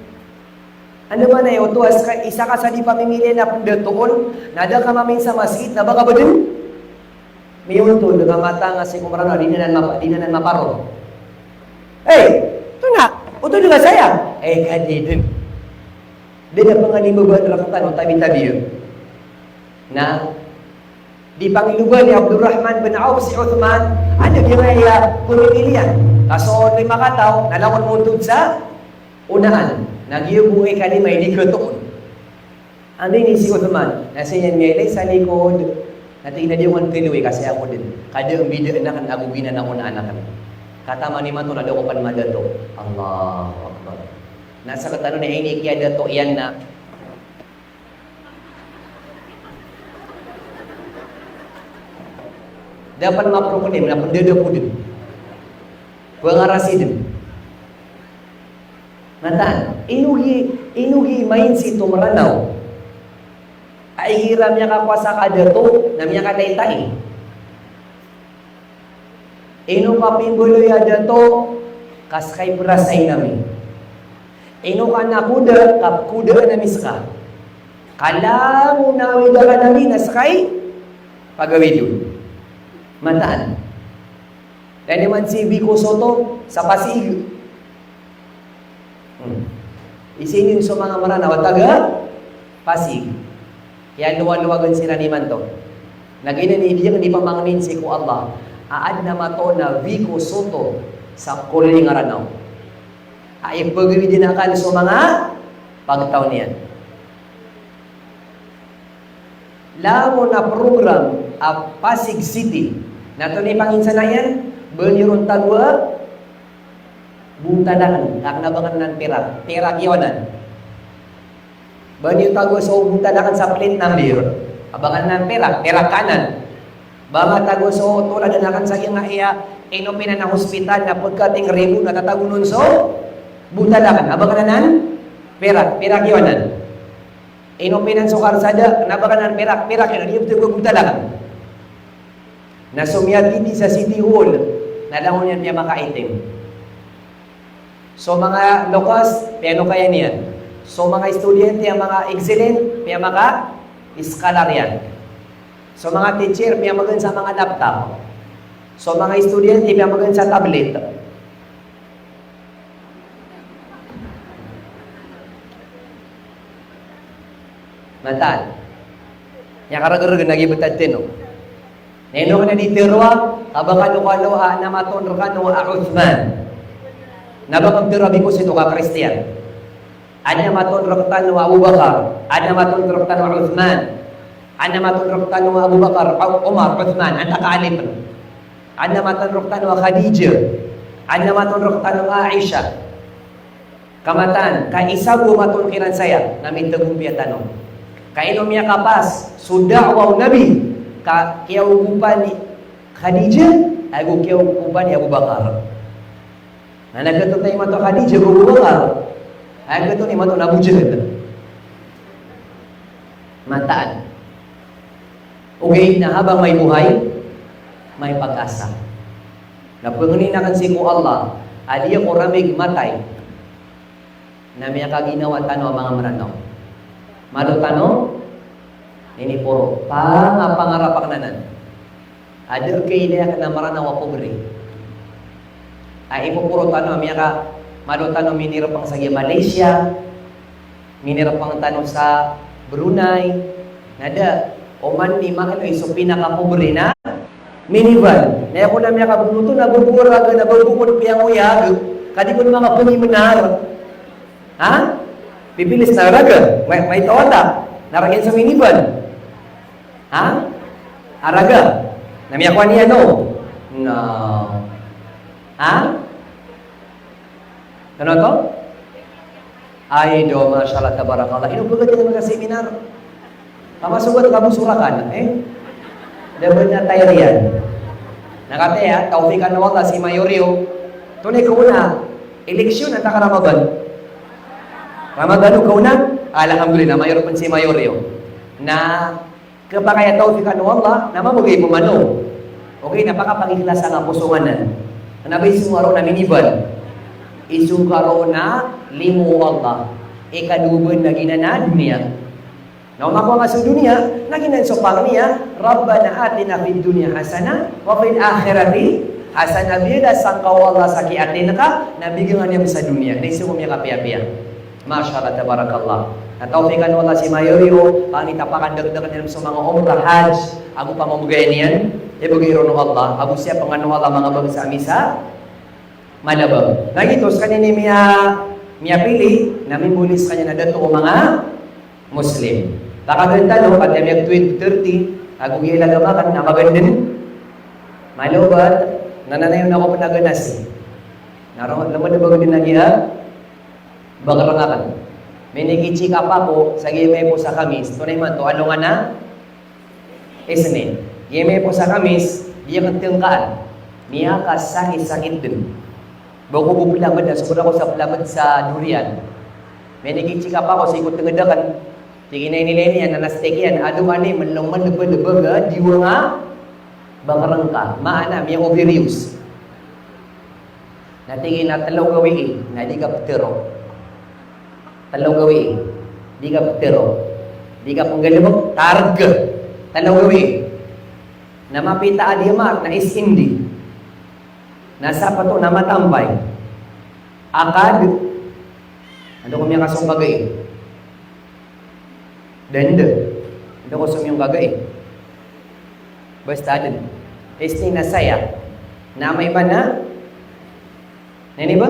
Anda mana iyo oto a ska, isa ka sa di pamimiliya na pndatoon, na da ka mamin sa masgit, na ba ka ba dn miyontol, da ka matanga sii ko Mranaw, di na nan mapa-, di na nan maparor. Ey, oto na, oto dn ka saya. Ey, ka di dn. Da na pnganimba ba rktano, tabi-tabi iyo. Na, Di pangiloba ni Abdurrahman bin Auf si Uthman, anda giyangkaya pmimiliyan. Ka so lima kataw, na langon montod sa onaan. Na giya bo i kalima i di khatoon. Anda ini si Uthman, na sii niyan miyailay sa likod. Na tig iyan a di ako niyan khaloy, ka saya ako dn. Ka da a mbidaan akn ago giyanan a onaan akn. Ka taman imanto na da ako pn madato. Allahu Akbar. Na sktano na ini kiyadato iyan na Da pn maproklem, na pndadapo dn. Pngarasi dn. Mataan, ino gi, ino gi main sii to Mranaw a igira miyakakowa sa kadato, na miyakataitay. Ino ka pimbaloy a dato, ka ska i prasain ami. Ino ka nakoda, ka pkodaan ami ska. Ka langon a awid akn ami na ska i pagawid on. Mataan. Lagid man si Vico Sotto sa Pasig. Hmm. Isa niyan so manga Mranaw a taga Pasig. Kiyalowalowagn siran imanto. Na giyanan i di akn di pamangnin sii ko Allah a adn a matoon a Vico Sotto sa Koloniyang Mranaw a ipagawid iyan akal so manga pagtaw niyan. Langon a program a Pasig City, na antonaa i panginsana iyan, ba niyo ron tagoa botal akn, ka kna ba kna nan pirak, pirak iyo anan. Ba niyo tagoa so botal akn sa plate number, a ba kna nan pirak, pirak ka anan. Ba kna tagoa so toladan akn sa giyangkaya ino pinan a hospital na pkathing ribo na tatago on so botal akn, a ba kna nan pirak, pirak iyo anan. Ino pinan so karsada, na ba kna nan pirak, pirak iyo anan, iyo btad ko botal akn. Na so miyatiti sa City Hall, na langon iyan piyamakaitim. So manga low class, piyanokayan iyan. So manga estudyante a manga excellent, piyamaka-scholar iyan. So manga teacher, piyamagn sa manga laptop. So manga estudyante, piyamagn sa tablet. Mataan. Aya kargrgn a gii btad tano. Na ino kna di tharoa, ka ba kano kaloa a na matoon rkano a Uthman. Na ba ka ptero a biko sii ko ka Kristiyan. Adn a maton rktano a Abu Bakar, adn a maton rktano a Uthman, adn a maton rktano a Abu Bakar, U-, Umar, Uthman, antaa ka Ali pn. Adn a maton rktano a Khadijah, adn a maton rktano a Aisha. Ka mataan, ka isa bo a maton kiran saya, na mitagompiya tano. Ka ino miyakapas so da'wa o Nabi, ka kiyaogopan i Khadijah, ago kiyaogopan i Abu Bakar. Na na katoon i mato a Khadijah ago Abu Bakar. Aya katoon i mato na Abu Jahal. Mataan. Ogaid na habang may buhay, may pag-asa. Na pangnin akn sii ko Allah a di ako ramig matay na miyakaginawa tano a manga Mranaw. Malo tano, iniporo, panga-, pangarap akn anan. A da a kailay akn a Mranaw a pobre. A ipoporo tano a miyaka, malo tano minirpang sa giya Malaysia, minirpang tano sa Brunei, na da, oman i maaloy so pinakapobre na minivan. Na aya kon a miyakabgn oto na bbo a raga na bbo kon piyangoyag, ka di kon makapngimnar. Ha? Pipilis na raga, may, may tawata, na raga iyan sa minivan. Ha? A raga. Na miyakowa niyan, no? No. Ha? Kano to? Ay, do, mashallah, tabarakallah. Ino ba ka di ka magseminar? Pamasogat ka bo so rakan, eh? Da ba na tayriyan. Na kataya, tawfiqan o Allah si Mayor iyo. Tonay ko na, eleksyon antaa ka Ramadan? Ramadan o kaona? Alhamdulillah, Mayor pn si Mayor iyo. Na Khapakay a tawfiqan o Allah, na mamagay pman o. Ogaid na pakapagikhlasan a poso nganan. Kna ba isong ka roo na minivan. Isong ka roo na limo o Allah. Ikadowa bo na giyanan a doniya. Na o makowa nga so doniya, na giyanan so pangni a, Rabbana atina fid dunya hasanah, wa fil akhirati hasanah. Biyada sangka o Allah sa kiyatin ka, na bigan ka niyan sa doniya. Na isong ko miyakapiyapiya. Mashallah, tabarakallah. Na tawfiqan o Allah si Mayor iyo, pangni ta pakandakdakn iyan so manga umrah, hajj, ago pamamagay niyan, ibgay ron o Allah, ago siyapn o Allah manga bangsa ami sa malabang. Na giyoto, skaniyan i miya, miyapili, na mimboli skaniyan a dato o manga Muslim. Pakagantan o, pati a miyag twenty thirty, ago giya i lagam akn, na magandn, malobat, na nanayon ako pn a ganasi. Na ro, lmd a bagdn a giya, Bakrng akn. Minikicheck up ako sa giyai maipo sa Khamis, tonaa imanto, alongan a Isnin. Giyai maipo sa Khamis, di akn tngkaan. Miyakasakit-sakit dn. Ba ko bo plamd a, sobra ko sa plamd sa durian. Minikicheck up ako sii ko tngd akn. Tig iyan a inilay niyan na na-stick iyan, adowa ani, mlong man, lbad, lbad, a, diwang a bakrng ka. Maana, miya-overuse. Na tig iyan a tlo gawii na di ka ptharo. Tlo gawii, di ka ptharo. Di ka pnggalbk, targ. Tlo gawii. Na mapita a D M R na S N D. Na sapato na matampay. Akad. Anda ko miyakasong kagai? Danda. Anda ko somiyong kagai? Basta dn. Testing na saya. Na amay man na, na ini ba?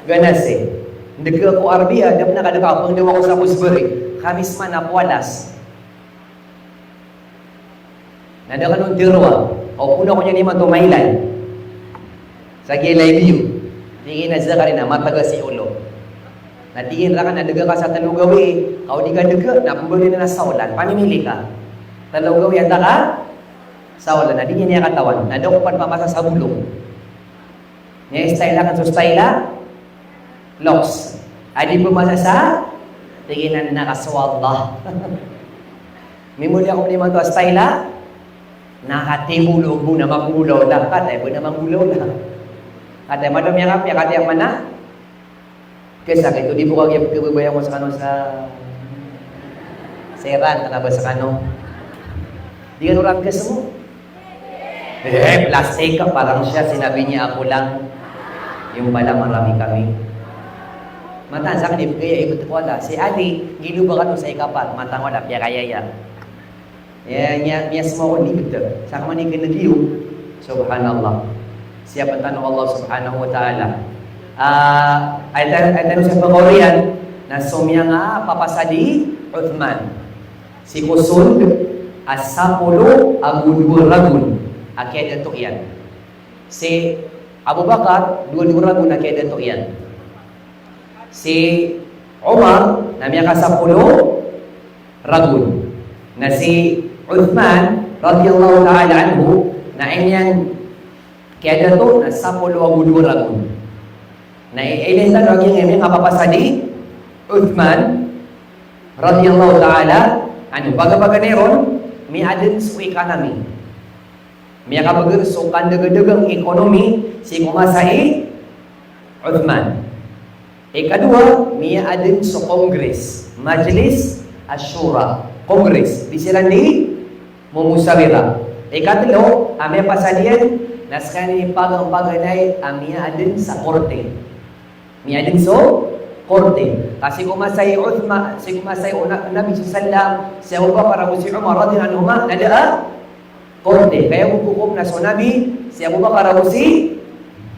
Ganasi. Ndg ako Arbia, da pn a kadka, pngndao ako sa Kusbari. Khamis man na Pualas. Na da kano ntiroa, o pn ako niyan imanto mailay. Sa giyai live iyo. Tig iyan a Zakarin a matagas i olo. Na tig iyan rakn a dga ka sa tlo gawii, ka o di ka dga, na pmbaloy na na saolan. Pamimili ka. Tlo gawii antaa ka saolan. Na di niyan aya katawan. Na da ko pn pamasa sa bolong. Niya-style akn so style a looks. A di pmasa sa, tig iyan a na ka so Allah. Mimoli ako pn imanto a style a, na kati bolong bo na manggolawla, kati bo na manggolawla. Kati madam iya kapiya, kati iya mana. Kesa kito di bo kagiya pkhababayaan ko skano sa, sa Iran, kna ba skano. Di kano ran kesa mo. Eh, plastik ka, parang siya, sinabi niya ako lang. Yung pala, marami kami. Mataan sa akin, ibigay, ikot ko ata. Si Ali, ginubakan mo sa ikapat, mataan ko ata, piyakayaya. Ya, niya, niya semua ko libet. Sa kami ni kena giyo. Subhanallah. Siya pn tano Allah Subhanahu wa Ta'ala. Ah, ay ta-, ay tano sa pagawrian na so miyangapapasad i Uthman. Sii ko sold a sapolo ago dowa ragon a kiyadato iyan. Si Abu Bakar, dowa, dowa ragon a kiyadato iyan. Si Umar na miyakasapolo ragon. Na si Uthman radiyallahu ta'ala anhu na iniyan kiyadato na sapolo ago dowa ragon. Na i-, ilay tano a giyangkai a miyangapapasad i Uthman radiyallahu ta'ala anhu. Pagapaganay ron, miyaadn so economy. Miyakabagr so kandagadagang economy sii ko masa i Uthman. Ikadowa, miyaadn so Congress, Majlis Ash-Shura, Congress. Di siran di momosawira. Ikatlo, a miyapasad iyan na skaniyan i pagapaganay a miyaadn sa korte. Miyaadn so korte. Ka sii ko masa i Uthman, sii ko masa i o Na-, Nabi sallallahu alaihi wasallam, si Abu Bakar ago si Umar radiyallahu anhuma, na da a korte. Kaya o kokom na so Nabi, si Abu Bakar ago si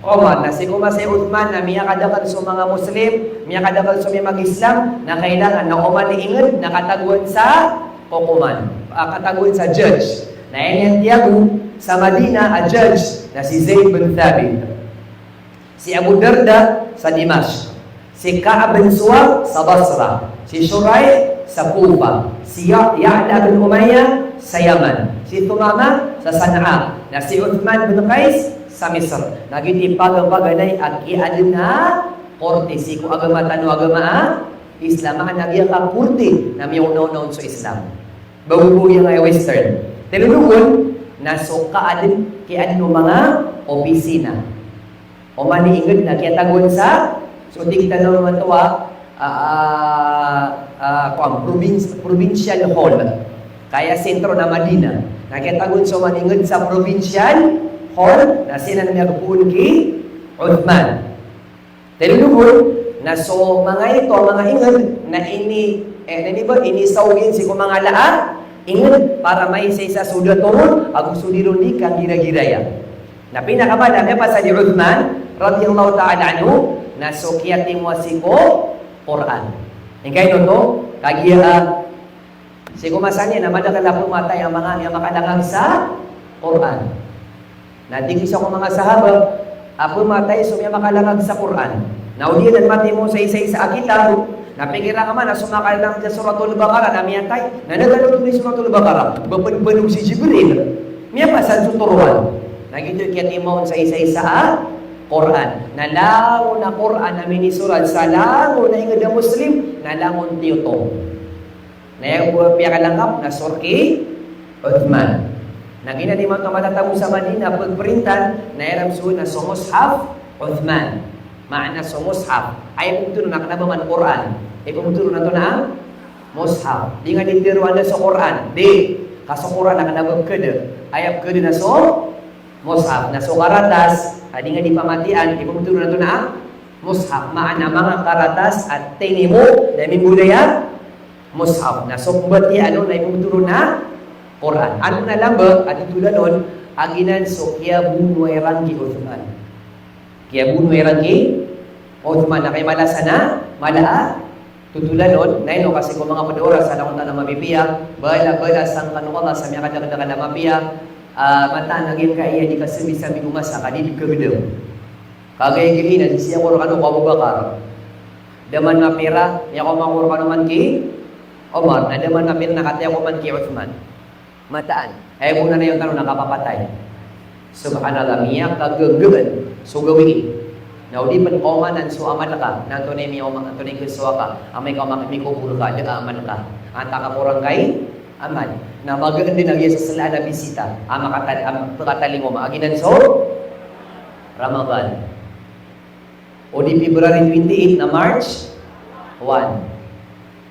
Umar. Na sii ko masa i Uthman na miyakadakl so manga Muslim, miyakadakl so manga mag-Islam, na kailangan na oman i ingd na katagoan sa kokoman, ah, katagoan sa judge. Na iniyan tiyago sa Madina a judge na si Zaid bin Thabit. Si Abu Darda sa Dimashq, si Ka'b bin Suwar sa Basra, si Shuraih sa Kufa, si Ya-, Ya'la bin Umayyah sa Yaman, si Thumamah sa Sana'a, na si Uthman bin Qais sa Misr. Na giyoto i pagapaganay a kiyaadn a korte sii ko agama tano a agama a Islam, maana giya ka korte na miyaonaona on so Islam. Bago bo giyangkai a Western. Tlo dogon na so kaadn, kiyaadn o manga opisina. Oman i ingd na kiyatagoan sa, so tig tano mambo a, ah, ah, ah, kowan, province, provincial hall. Kaya sentro na Madina. Na kiyatagoan so oman i ingd sa provincial hall, na siran miyagpoon ki Uthman. Tlo dogon na so manga ito, manga ingd, na ini, eh, na ini ba, inisaog iyan sii ko manga ala a ingd para maisaisa so dato ron, ago so di ron di kagiragiraya. Na pinakamala a miyapasad i Uthman radiyallahu ta'ala anhu, na so kiyatimoa sii ko Qur'an. Ingka ino oto, kagiya, ah, sii ko masa niyan na madakl a pmatay a manga, a manga kalangag sa Qur'an. Na tig isa ko manga sahaba, a pmatay so miyamakalangag sa Qur'an. Na odi anan matimo sa isaisa a kitab, na pkira ngka man a so makalangag sa Suratul Baqarah na miyatay. Na da kano di Suratul Baqarah, ba pn, pnpanog si Jibril. Miyapasad so toroan. Na giyoto i kiyatimoa on sa isaisa a Qur'an. Na langon a Qur'an a minisorat sa langon a ingd a Muslim, na langon tiyoto. Na aya bo a piyakalangkap na so rk i Uthman. Na giyanan imanto a matatago sa Madina a pagprintan, na iran so, na so Mushaf Uthman. Maana so Mushaf. Aya ipmbtho ron na kna ba man Qur'an. Ipmbtho ron antonaa? Mushaf. Di nga di tharoa na so Qur'an. Di. Ka so Qur'an na kna ba pkada. Aya pkada na so Mushaf. Na so karatas a di nga di pamatiyaan, ipmbtho ron antonaa? Mushaf. Maana manga karatas a tinimo na mimbaloy a Mushaf. Na so pmbatiyaan on na ipmbtho ron a Qur'an. Antonaa lamba a titholan on? A giyanan so kiyabonoa iran ki Uthman. Kiyabonoa iran ki Uthman. Na kay mala san a mala a titholan on, na ino ka sii ko manga pd a oras a langon tano a mapipiya, bala, bala sangkanan o Allah sa miyakadakdakl a mapiya, ah, mataan a giyangkaya di kasabisabi o masa ka di di kagdam. Kagiya giya na sii ko rkano ko Abu Bakar. Da man mapira, aya ko mako rkano man ki Umar, na da man mapira na kataya ko man ki Uthman. Mataan. Aya bo na niyan tano na kapapatay. Subhanallah, miyakagagaan so gawii. Na o di pn kaomanan so amal ka, na antonaa i miyaoma, antonaa i khasawa ka, amay ka oma-, mikobor ka, da a amal ka. Antaa ka korang kai amal. Na magaan dn a giya sa slaan a bisita a makatal-, a pkatalingoma a giyanan so Ramadan. O di February twenty-eight na March one.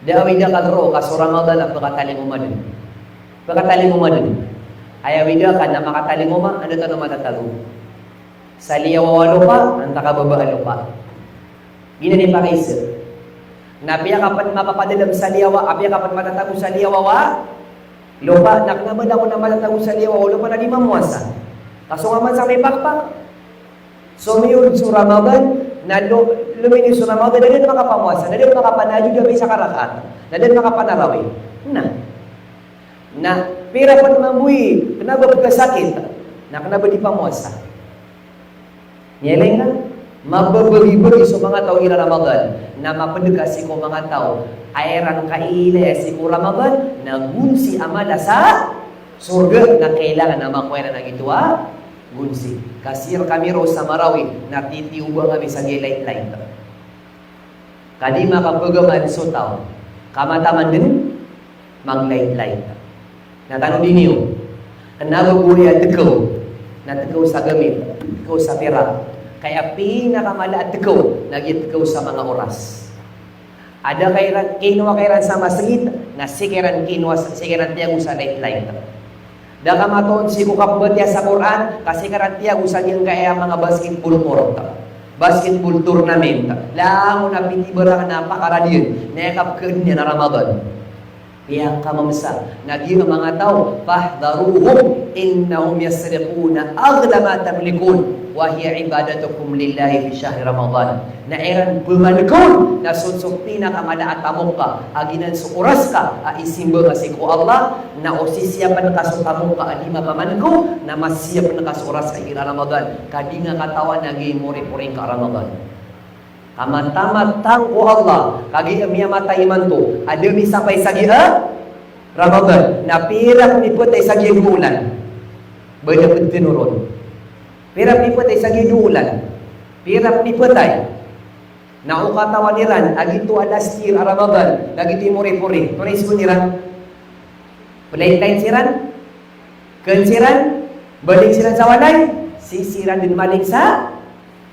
Da a awid akal roo ka so Ramadan a pkatalingoma dn. Pkatalingoma dn. Aya awid akal na makatalingoma, anda tano matatago? Sa liyawaw a lopa, antaa ka baba a lopa. Giyanan i pakaisa. Na apiya ka pn mapapadalm sa liyawaw, apiya ka pn matatago sa liyawaw a lopa, na kna ba langon a matatago sa liyawaw a lopa na di mamowasa. Ka so ngaman sa mipakpak. Somiyold so Ramadan, Na lo-, lomini so Ramadan, na da dn makapamowasa, na da dn makapanahajud a isa ka rakaat, na da dn makapanarawi. Na, na pira pn mambo i kna ba pkhasakit, na kna ba di pamowasa. Miyailay ngka, mababagi-bagi so manga taw igira Ramadan, na mapd ka sii ko manga taw a iran kailaya sii ko Ramadan na gonsi a mala sa sorga, na kailangan a makowa iran a gioto a gonsi. Ka sii rkami roo sa Marawi na titiyoba ngka mi sa giya light-light. Ka di makapagamal so taw, ka mataman dn maglight-light. Na tanodi niyo, kna ba bo aya tkaw, na tkaw sa gamit, tkaw sa pira. Ka aya pinakamala a tkaw na giya tkaw sa manga oras. Ada ka iran, kinowa ka iran sa masgit, na sii ka iran kinowa, sii ka iran tiyago sa light-light. Da ka matoon sii ko kapmbatiya sa Qur'an, ka sii ka iran tiyago sa giyangkaya manga basketball court, basketball tournament. Langon a pitibarang na pakaradiyan, na aya kapkhaadn iyan na Ramadan. Piyakamamsa, na giya manga taw, "Fahdharuhum, innahum yasriquna aghla ma tamlikun, wa hiya ibadatukum lillahi fi shahri Ramadan." Na iran pmalkawn, na so, so pinakamala a tamok ka, a giyanan so oras ka a isimba ngka sii ko Allah, na o sisiyapn ka so tamok ka a di mapamangko, na masiyapn ka so oras ka igira Ramadan, ka di ngka katawan a giya i moripori ngka a Ramadan. Ka matamat tano ko Allah, kagiya miyamatay imanto a da misapay sa giya Ramadan, na pira pn i phatay sa giya dowa olan? Ba da pd tanoron? Pira pn i phatay sa giya dowa olan? Pira pn i phatay? Na o katawan iran a gioto a last year a Ramadan, na gioto i moripori. Antonaa i isogo iran? Playtime siran, kn siran, baling siran sa walay, sii siran dn maling sa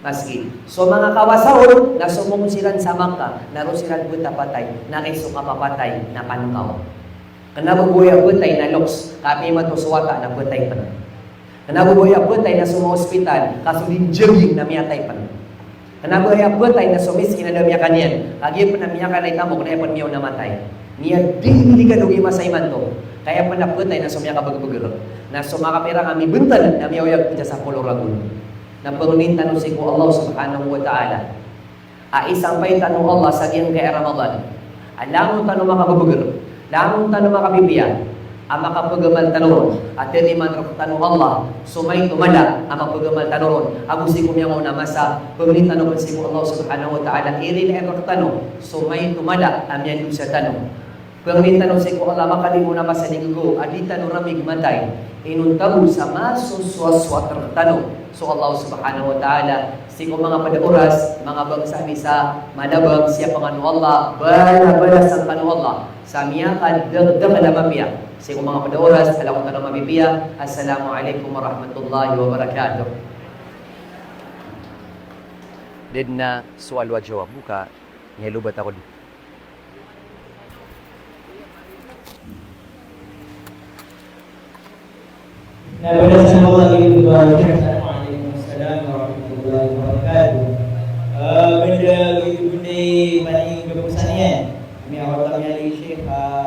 masgit. So manga kawasa on na somong siran sa Makkah, na roo siran phatapatay, na kagiya so kapapatay na pangkaw. Kna ba bo aya phatay na loks, ka apiya imanto so wata na phatay pn. Kna ba bo aya phatay na so manga ospital, ka so di njaging na miyatay pn. Kna ba aya phatay na so miskin a da miyakaniyan, kagiya pn a miyakaniyan i tamok na aya pn miyaona matay. Niya di niyan di kano giya masa imanto, ka aya pn a phatay na so miyakabagbagr. Na so makapira a mibntl na miyaoyag pn sa sapolo ragon. Na pangnin tano sii ko Allah subhanahu wa ta'ala a isampay tano o Allah sa giyangkaya Ramadan a langon tano makababagr, langon tano makapipiya, a makapagamal tano ron, a tarimaan rktano o Allah so maito mala a mapagamal tano ron. Ago sii ko miyangaoona a masa, pangnin tano pn sii ko Allah subhanahu wa ta'ala a irilaan rktano so maito mala a miyandosa tano. Pangnin tano sii ko Allah a makalimo na masa di gagaw a di tano ramig matay, inonta bo sa masosowasowat rktano so Allah subhanahu wa ta'ala. Sii ko manga pd a oras, manga bangsa ami sa Malabang, siyapn kano o Allah, bala-balasan kano o Allah sa miyakadakdakl a mapiya. Sii ko manga pd a oras a langon tano mapipiya. Assalamu alaikum warahmatullahi wabarakatuh. Da dn a sowal wa jawab, boka niya lobat ako dn. Na balasan ko lagi dn. Assalamu alaikum warahmatullahi wabarakatuh. Ah, banda lagi dn, banda i paniga posan iyan. Miyaawat kami ali Sheikh, ah,